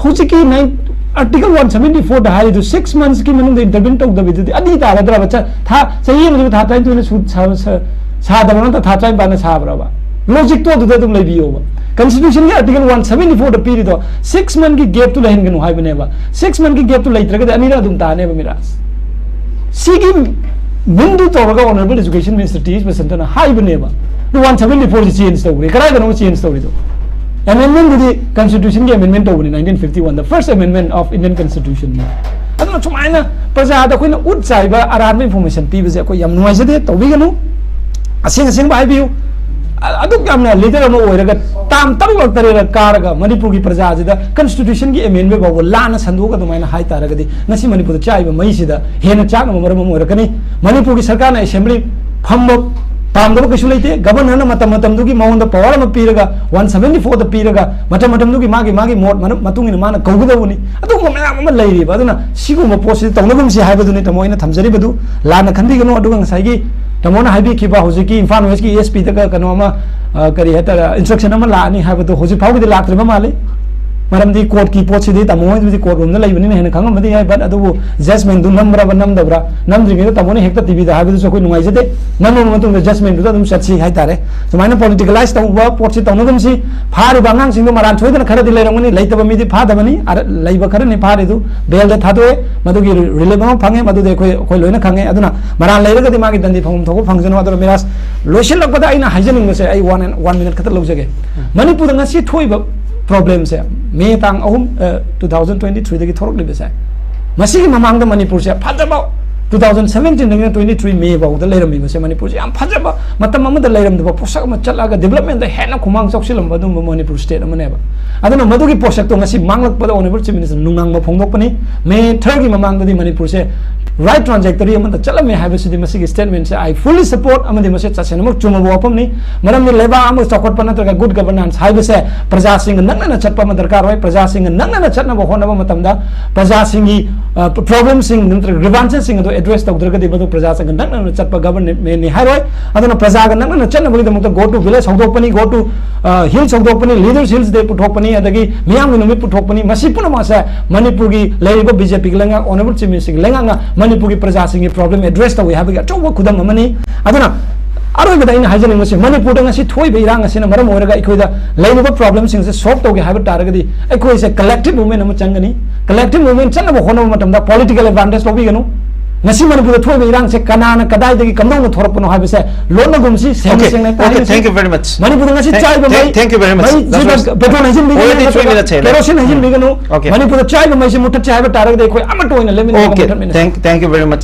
ꯍꯧꯖꯤꯛꯀꯤ ꯅꯥꯏꯟ-, ꯑꯥꯔꯇꯤꯀꯜ ꯋꯥꯟ ꯁꯚꯦꯟꯇꯤ ꯐꯣꯔꯗ ꯍꯥꯏꯔꯤꯗꯨ ꯁꯤꯛꯁ ꯃꯟꯁꯀꯤ ꯃꯅꯨꯡꯗ ꯏꯟꯇꯔꯚꯤꯌꯨ ꯇꯧꯗꯕꯤꯗꯨꯗꯤ ꯑꯗꯤ ꯇꯥꯔꯗ꯭ꯔꯕ? ꯆ-, ꯊꯥ, ꯆꯍꯤ ꯑꯃꯗꯨ ꯊꯥ ꯇꯔꯥꯅꯤꯊꯣꯏꯅ ꯁꯨ-, ꯁꯥ-, ꯁ-, ꯁꯥꯗꯕ ꯅꯠꯇ꯭ꯔ ꯊꯥ ꯇꯔꯥꯅꯤꯄꯥꯟꯅ ꯁꯥꯕ꯭ꯔꯕ? ꯂꯣꯖꯤꯛꯇꯣ ꯑꯗꯨꯗ ꯑꯗꯨꯝ ꯂꯩꯕꯤꯌꯣꯕ꯫ ꯀꯟꯁꯇꯤꯇ꯭ꯌꯨꯁꯟꯒꯤ ꯑꯥꯔꯇꯤꯀꯜ ꯋꯥꯟ ꯁꯚꯦꯟꯇꯤ ꯐꯣꯔꯗ ꯄꯤꯔꯤꯗꯣ ꯁꯤꯛꯁ ꯃꯟꯒꯤ ꯒꯦꯞꯇꯨ ꯂꯩꯍꯟꯒꯅꯨ ꯍꯥꯏꯕꯅꯦꯕ꯫ ꯁꯤꯛꯁ ꯃꯟꯒꯤ ꯒꯦꯞꯇꯨ ꯂꯩꯇ꯭ꯔꯒꯗꯤ ꯑꯅꯤꯔꯛ ꯑꯗꯨꯝ ꯇꯥꯅꯦꯕ ꯃꯤꯔꯥꯁ꯫ ꯁꯤꯒꯤ ꯃꯤꯟꯗꯨ ꯇꯧꯔꯒ honourable education minister T H ꯕꯁꯟꯇꯅ ꯍꯥꯏꯕꯅꯦꯕ꯫ ꯑꯗꯨ ꯋꯥꯟ ꯁꯚꯦꯟꯇꯤ ꯐꯣꯔꯁꯤ ꯆꯦꯟꯖ ꯇꯧꯈ꯭ꯔꯦ꯫ ꯀꯗꯥꯏꯗꯅꯣ ꯆꯦꯟꯖ ꯇꯧꯔꯤꯗꯣ? ꯑꯦꯃꯦꯟꯃꯦꯟꯗꯨꯗꯤ ꯀꯟꯁꯇꯤꯇ꯭ꯌꯨꯁꯟꯒꯤ ꯑꯦꯃꯦꯟꯃꯦꯟ ꯇꯧꯕꯅꯤ, ꯅꯥꯏꯟꯇꯤꯟ ꯐꯤꯐꯇꯤ ꯋꯥꯟꯗ, first amendment of Indian Constitution꯫ ꯑꯗꯨꯅ ꯁꯨꯃꯥꯏꯅ ꯄ꯭ꯔꯖꯥꯗ ꯑꯩꯈꯣꯏꯅ ꯎꯠ ꯆꯥꯏꯕ ꯑꯔꯥꯟꯕ ꯏꯟꯐꯣꯔꯃꯦꯁꯟ ꯄꯤꯕꯁꯦ ꯑꯩꯈꯣꯏ ꯌꯥꯝ ꯅꯨꯡꯉꯥꯏꯖꯗꯦ, ꯇꯧꯕꯤꯒꯅꯨ꯫ ꯑꯁꯦꯡ ꯑꯁꯦꯡꯕ ꯍꯥꯏꯕꯤꯌꯨ꯫ ꯑ- ꯑꯗꯨꯛ ꯌꯥꯝꯅ ꯂꯤꯗꯔ ꯑꯃ ꯑꯣꯏꯔꯒ ꯇꯥꯝ ꯇꯔꯨꯛꯂꯛ ꯇꯔꯦꯠꯂꯛ ꯀꯥꯔꯒ ꯃꯅꯤꯄꯨꯔꯒꯤ ꯄ꯭ꯔꯖꯥꯁꯤꯗ ꯀꯟꯁꯇꯤꯇ꯭ꯌꯨꯁꯟꯒꯤ ꯑꯦꯃꯦꯟꯃꯦꯟ ꯐꯥꯎꯕ ꯂꯥꯟꯅ ꯁꯟꯗꯣꯛꯑꯒ ꯑꯗꯨꯃꯥꯏꯅ ꯍꯥꯏꯇꯥꯔꯒꯗꯤ ꯉꯁꯤ ꯃꯅꯤꯄꯨꯔꯗ ꯆꯥꯛꯏꯕ ꯃꯩꯁꯤꯗ ꯍꯦꯟꯅ ꯆꯥꯛꯅꯕ ꯃꯔꯝ ꯑꯃ ꯑꯣꯏꯔꯛꯀꯅꯤ꯫ ꯃꯅꯤꯄꯨꯔꯒꯤ ꯁꯔꯀꯥꯔꯅ ꯑꯦꯁꯦꯝꯕ꯭ꯂꯤ ꯐꯝꯕ ꯄꯥꯝꯗꯕ ꯀꯩꯁꯨ ꯂꯩꯇꯦ꯫ ꯒꯕꯔꯅꯔꯅ ꯃꯇꯝ ꯃꯇꯝꯗꯨꯒꯤ ꯃꯉꯣꯟꯗ ꯄꯋꯥꯔ ꯑꯃ ꯄꯤꯔꯒ, ꯋꯥꯟ ꯁꯚꯦꯟꯇꯤ ꯐꯣꯔꯗ ꯄꯤꯔꯒ, ꯃꯇꯝ ꯃꯇꯝꯗꯨꯒꯤ ꯃꯥꯒꯤ ꯃꯥꯒꯤ ꯃꯣꯠ ꯃꯅꯨ- ꯃꯇꯨꯡ ꯏꯟꯅ ꯃꯥꯅ ꯀꯧꯒꯗꯧꯕꯅꯤ꯫ ꯑꯗꯨꯒꯨꯝꯕ ꯃꯌꯥꯝ ꯑꯃ ꯂꯩꯔꯤꯕ꯫ ꯑꯗꯨꯅ ꯁꯤꯒꯨꯝꯕ ꯄꯣꯠꯁꯤꯗꯤ ꯇꯧꯅꯒꯨꯝꯁꯤ ꯍꯥꯏꯕꯗꯨꯅꯤ ꯇꯥꯃꯣ ꯑꯩꯅ ꯊꯝꯖꯔꯤꯕꯗꯨ꯫ ꯂꯥꯟꯅ ꯈꯟꯕꯤꯒꯅꯨ꯫ ꯑꯗꯨꯒ ꯉꯁꯥꯏꯒꯤ ꯇꯥꯃꯣꯅ ꯍꯥꯏꯕꯤꯈꯤꯕ ꯍꯧꯖꯤꯛꯀꯤ ꯏꯝꯐꯥꯜ ꯋꯦꯁꯀꯤ ꯑꯦ ꯑꯦꯁ ꯄꯤꯗꯒ ꯀꯩꯅꯣ ꯑꯃ, ꯑ, ꯀꯔꯤ ꯍꯥꯏꯇꯥꯔꯦ, ꯏꯟꯁꯇ꯭ꯔꯛꯁꯟ ꯑꯃ ꯂꯥꯛꯑꯅꯤ ꯍꯥꯏꯕꯗꯣ ꯍꯧꯖꯤꯛ ꯐꯥꯎꯒꯤꯗꯤ ꯂꯥꯛꯇ꯭ꯔꯤꯕ ꯃꯥꯜꯂꯤ꯫ ꯃꯔꯝꯗꯤ ꯀꯣꯔꯠꯀꯤ ꯄꯣꯠꯁꯤꯗꯤ ꯇꯥꯃꯣ ꯍꯣꯏꯗꯨꯗꯤ ꯀꯣꯔꯠ ꯔꯨꯝꯗ ꯂꯩꯕꯅꯤꯅ ꯍꯦꯟꯅ ꯈꯪꯉꯝꯕꯗꯤ ꯌꯥꯏ꯫ ꯕꯠ ꯑꯗꯨꯕꯨ ꯖꯁꯃꯦꯟꯗꯨ ꯅꯝꯕ꯭ꯔꯕ ꯅꯝꯗꯕ꯭ꯔꯥ? ꯅꯝꯗ꯭ꯔꯤꯉꯩꯗ ꯇꯥꯃꯣꯅ ꯍꯦꯛꯇ ꯇꯤꯚꯤꯗ ꯍꯥꯏꯕꯗꯨꯁꯨ ꯑꯩꯈꯣꯏ ꯅꯨꯡꯉꯥꯏꯖꯗꯦ꯫ ꯅꯝꯃꯕ ꯃꯇꯨꯡꯗ ꯖꯁꯃꯦꯟꯗꯨꯗ ꯑꯗꯨꯝ ꯆꯠꯁꯤ ꯍꯥꯏꯇꯥꯔꯦ꯫ ꯁꯨꯃꯥꯏꯅ ꯄꯣꯂꯤꯇꯤꯀꯦꯂꯥꯏꯁ ꯇꯧꯕ ꯄꯣꯠꯁꯤ ꯇꯧꯅꯒꯨꯝꯁꯤ꯫ ꯐꯥꯔꯤꯕ ꯑꯉꯥꯡꯁꯤꯡꯗꯣ ꯃꯔꯥꯟ ꯁꯣꯏꯗꯅ ꯈꯔꯗꯤ ꯂꯩꯔꯝꯒꯅꯤ, ꯂꯩꯇꯕ ꯃꯤꯗꯤ ꯐꯥꯗꯕꯅꯤ꯫ ꯑꯔ- ꯂꯩꯕ ꯈꯔꯅꯤ ꯐꯥꯔꯤꯗꯨ꯫ ꯕꯦꯜꯗ ꯊꯥꯗꯣꯛꯑꯦ, ꯃꯗꯨꯒꯤ ꯔꯤ- ꯔꯤꯂꯤꯐ ꯑꯃ ꯐꯪꯉꯦ, ꯃꯗꯨꯗꯤ ꯑꯩꯈꯣꯏ ꯑꯩꯈꯣꯏ ꯂꯣꯏꯅ ꯈꯪꯉꯦ꯫ ꯑꯗꯨꯅ ꯃꯔꯥꯟ ꯂꯩꯔꯒꯗꯤ ꯃꯥꯒꯤ ꯗꯟꯗꯤ ꯐꯪꯐꯝ ꯊꯣꯛꯄ ꯐꯪꯖꯅꯨ꯫ ꯑꯗꯨꯅ ꯃꯤꯔꯥꯖ, ꯂꯣꯏꯁꯤꯜꯂꯛꯄꯗ ꯑꯩꯅ ꯍꯥꯏꯖꯅꯤꯡꯕꯁꯦ, ꯑꯩ ꯋꯥꯟ ꯋꯥꯟ ꯃꯤꯅꯠ ꯈꯛꯇ ꯂꯧꯖꯒꯦ꯫ ꯃꯅꯤꯄꯨꯔꯗ ꯉꯁꯤ ꯊꯣꯛꯏꯕ ꯄ꯭ꯔꯣꯕ꯭ꯂꯦꯝꯁꯦ, ꯃꯦ ꯇꯥꯡ ꯑꯍꯨꯝ, ꯑ, ꯇꯨ ꯊꯥꯎꯖꯟ ꯇ꯭ꯋꯦꯟꯇꯤ ꯊ꯭ꯔꯤꯗꯒꯤ ꯊꯣꯛꯂꯛꯂꯤꯕꯁꯦ, ꯃꯁꯤꯒꯤ ꯃꯃꯥꯡꯗ ꯃꯅꯤꯄꯨꯔꯁꯦ ꯐꯖꯕ, ꯇꯨ ꯊꯥꯎꯖꯟ ꯁꯚꯦꯟꯇꯤꯟꯗꯒꯤꯅ ꯇ꯭ꯋꯦꯟꯇꯤ ꯊ꯭ꯔꯤ ꯃꯦ ꯐꯥꯎꯗ ꯂꯩꯔꯝꯃꯤꯕꯁꯦ, ꯃꯅꯤꯄꯨꯔꯁꯦ ꯌꯥꯝ ꯐꯖꯕ, ꯃꯇꯝ ꯑꯃꯗ ꯂꯩꯔꯝꯗꯕ ꯄꯣꯠꯁꯛ ꯑꯃ ꯆꯠꯂꯒ ꯗꯤꯕꯂꯞꯃꯦꯟꯗ ꯍꯦꯟꯅ ꯈꯨꯃꯥꯡ ꯆꯥꯎꯁꯤꯜꯂꯝꯕ ꯑꯗꯨꯒꯨꯝꯕ ꯃꯅꯤꯄꯨꯔ ꯁ꯭ꯇꯦꯠ ꯑꯃꯅꯦꯕ꯫ ꯑꯗꯨꯅ ꯃꯗꯨꯒꯤ ꯄꯣꯠꯁꯛꯇꯣ ꯉꯁꯤ ꯃꯥꯡꯂꯛꯄꯗ ꯑꯣꯅꯔꯦꯕꯜ ꯆꯤꯐ ꯃꯤꯅꯤꯁꯇꯔ ꯅꯨꯡꯅꯥꯡꯕ ꯐꯣꯡꯗꯣꯛꯄꯅꯤ꯫ ꯃꯦ ꯊꯥꯔꯒꯤ ꯃꯃꯥꯡꯗꯗꯤ ꯃꯅꯤꯄꯨꯔꯁꯦ ꯔꯥꯏꯠ ꯇ꯭ꯔꯥꯟꯖꯦꯛꯇꯔꯤ ꯑꯃꯗ ꯆꯠꯂꯝꯃꯦ ꯍꯥꯏꯕꯁꯤꯗꯤ ꯃꯁꯤꯒꯤ ꯁ꯭ꯇꯦꯠꯃꯦꯟꯁꯦ I fully support, ꯑꯃꯗꯤ ꯃꯁꯤ ꯇꯁꯦꯡꯅꯃꯛ ꯆꯨꯝꯃꯕ ꯋꯥꯐꯝꯅꯤ꯫ ꯃꯔꯝꯗꯤ ꯂꯩꯕꯥꯛ ꯑꯃ ꯆꯥꯎꯈꯠꯄ ꯅꯠꯇ꯭ꯔꯒ ꯒꯨꯗ ꯒꯕꯔꯅꯥꯟꯁ ꯍꯥꯏꯕꯁꯦ ꯄ꯭ꯔꯖꯥꯁꯤꯡꯒ ꯅꯛꯅꯅ ꯆꯠꯄ ꯑꯃ ꯗꯔꯀꯥꯔ ꯑꯣꯏ꯫ ꯄ꯭ꯔꯖꯥꯁꯤꯡꯒ ꯅꯛꯅꯅ ꯆꯠꯅꯕ ꯍꯣꯠꯅꯕ ꯃꯇꯝꯗ ꯄ꯭ꯔꯖꯥꯁꯤꯡꯒꯤ, ꯑ, ꯄ꯭ꯔꯣꯕ꯭ꯂꯦꯝꯁꯤꯡ ꯅꯠꯇ꯭ꯔꯒ ꯒ꯭ꯔꯤꯚꯥꯟꯁꯦꯁꯁꯤꯡ ꯑꯗꯨ ꯑꯦꯗ꯭ꯔꯦꯁ ꯇꯧꯗ꯭ꯔꯒꯗꯤ ꯃꯗꯨ ꯄ꯭ꯔꯖꯥꯁꯤꯡꯒ ꯅꯛꯅꯅ ꯆꯠꯄ ꯒꯕꯔꯅꯃꯦꯟꯅꯤ ꯍꯥꯏꯔꯣꯏ꯫ ꯑꯗꯨꯅ ꯄ꯭ꯔꯖꯥꯒ ꯅꯛꯅꯅ ꯆꯠꯅꯕꯒꯤꯗꯃꯛꯇ Go to Village ꯍꯧꯗꯣꯛꯄꯅꯤ, Go to, ꯑ, Hills ꯍꯧꯗꯣꯛꯄꯅꯤ, Leaders Hills Day ꯄꯨꯊꯣꯛꯄꯅꯤ, ꯑꯗꯒꯤ ꯃꯤꯌꯥꯝꯒꯤ ꯅꯨꯃꯤꯠ ꯄꯨꯊꯣꯛꯄꯅꯤ꯫ ꯃꯁꯤ ꯄꯨꯝꯅꯃꯛ ꯑꯁꯦ ꯃꯅꯤꯄꯨꯔꯒꯤ ꯂꯩꯔꯤꯕ ꯕꯤ ꯖꯦ ꯄꯤꯒꯤ ꯂꯩꯉꯥꯛ, ꯑꯣꯅꯔꯦꯕꯜ ꯆꯤꯐ ꯃꯤꯅꯤꯁꯇꯔꯒꯤ ꯂꯩꯉꯥꯛꯅ ꯃꯅꯤꯄꯨꯔꯒꯤ ꯄ꯭ꯔꯖꯥꯁꯤꯡꯒꯤ ꯄ꯭ꯔꯣꯕ꯭ꯂꯦꯝ ꯑꯦꯗ꯭ꯔꯦꯁ ꯇꯧꯏ ꯍꯥꯏꯕꯒꯤ ꯑꯆꯧꯕ ꯈꯨꯗꯝ ꯑꯃꯅꯤ꯫ ꯑꯗꯨꯅ ꯑꯔꯣꯏꯕꯗ ꯑꯩꯅ ꯍꯥꯏꯖꯅꯤꯡꯕꯁꯤ, ꯃꯅꯤꯄꯨꯔꯗ ꯉꯁꯤ ꯊꯣꯛꯏꯕ ꯏꯔꯥꯡ ꯑꯁꯤꯅ ꯃꯔꯝ ꯑꯣꯏꯔꯒ ꯑꯩꯈꯣꯏꯗ ꯂꯩꯔꯤꯕ ꯄ꯭ꯔꯣꯕ꯭ꯂꯦꯝꯁꯤꯡꯁꯦ ꯁꯣꯜꯕ ꯇꯧꯒꯦ ꯍꯥꯏꯕ ꯇꯥꯔꯒꯗꯤ ꯑꯩꯈꯣꯏꯁꯦ ꯀꯂꯦꯛꯇꯤꯚ ꯃꯨꯚꯃꯦꯟ ꯑꯃ ꯆꯪꯒꯅꯤ꯫ ꯀꯂꯦꯛꯇꯤꯚ ꯃꯨꯚꯃꯦꯟ ꯆꯠꯅꯕ ꯍꯣꯠꯅꯕ ꯃꯇꯝꯗ ꯄꯣꯂꯤꯇꯤꯀꯦꯜ ꯑꯦꯗꯚꯥꯟꯇꯦꯖ ꯂꯧꯕꯤꯒꯅꯨ꯫ ꯉꯁꯤ ꯃꯅꯤꯄꯨꯔꯗ ꯊꯣꯛꯏꯕ ꯏꯔꯥꯡꯁꯦ ꯀꯅꯥꯅ ꯀꯗꯥꯏꯗꯒꯤ ꯀꯝꯗꯧꯅ ꯊꯣꯔꯛꯄꯅꯣ ꯍꯥꯏꯕꯁꯦ ꯂꯣꯠꯅꯒꯨꯝꯁꯤ, ꯁꯦꯡꯅ Okay, ꯁꯦꯡꯅ ꯍꯦꯛꯇ okay, ꯍꯥꯏꯅꯁꯤ꯫ Thank you very much. ꯃꯅꯤꯄꯨꯔꯗ ꯉꯁꯤ Thank, ꯆꯥꯏꯕ thank, ꯃꯩ, thank you very much. ꯃꯩꯁꯤꯗ That's right. ꯄꯦꯇ꯭ꯔꯣꯜ ꯍꯩꯖꯤꯟꯕꯤꯒꯅꯨ, Already three ꯅꯠꯇ꯭ꯔꯒ minutes ꯍꯦꯜꯂꯦ꯫ ꯀꯦꯔꯣꯁꯤꯟ ꯎꯝ꯫ ꯍꯩꯖꯤꯟꯕꯤꯒꯅꯨ꯫ Okay. ꯃꯅꯤꯄꯨꯔꯗ ꯆꯥꯏꯕ ꯃꯩꯁꯤ ꯃꯨꯊꯠꯁꯦ ꯍꯥꯏꯕ ꯇꯥꯔꯒꯗꯤ ꯑꯩꯈꯣꯏ ꯑꯃꯠꯇ ꯑꯣꯏꯅ ꯂꯦꯞꯃꯤꯟꯅꯔꯒ Okay, ꯃꯨꯊꯠꯃꯤꯟꯅꯁꯤ꯫ Thank, thank you very much.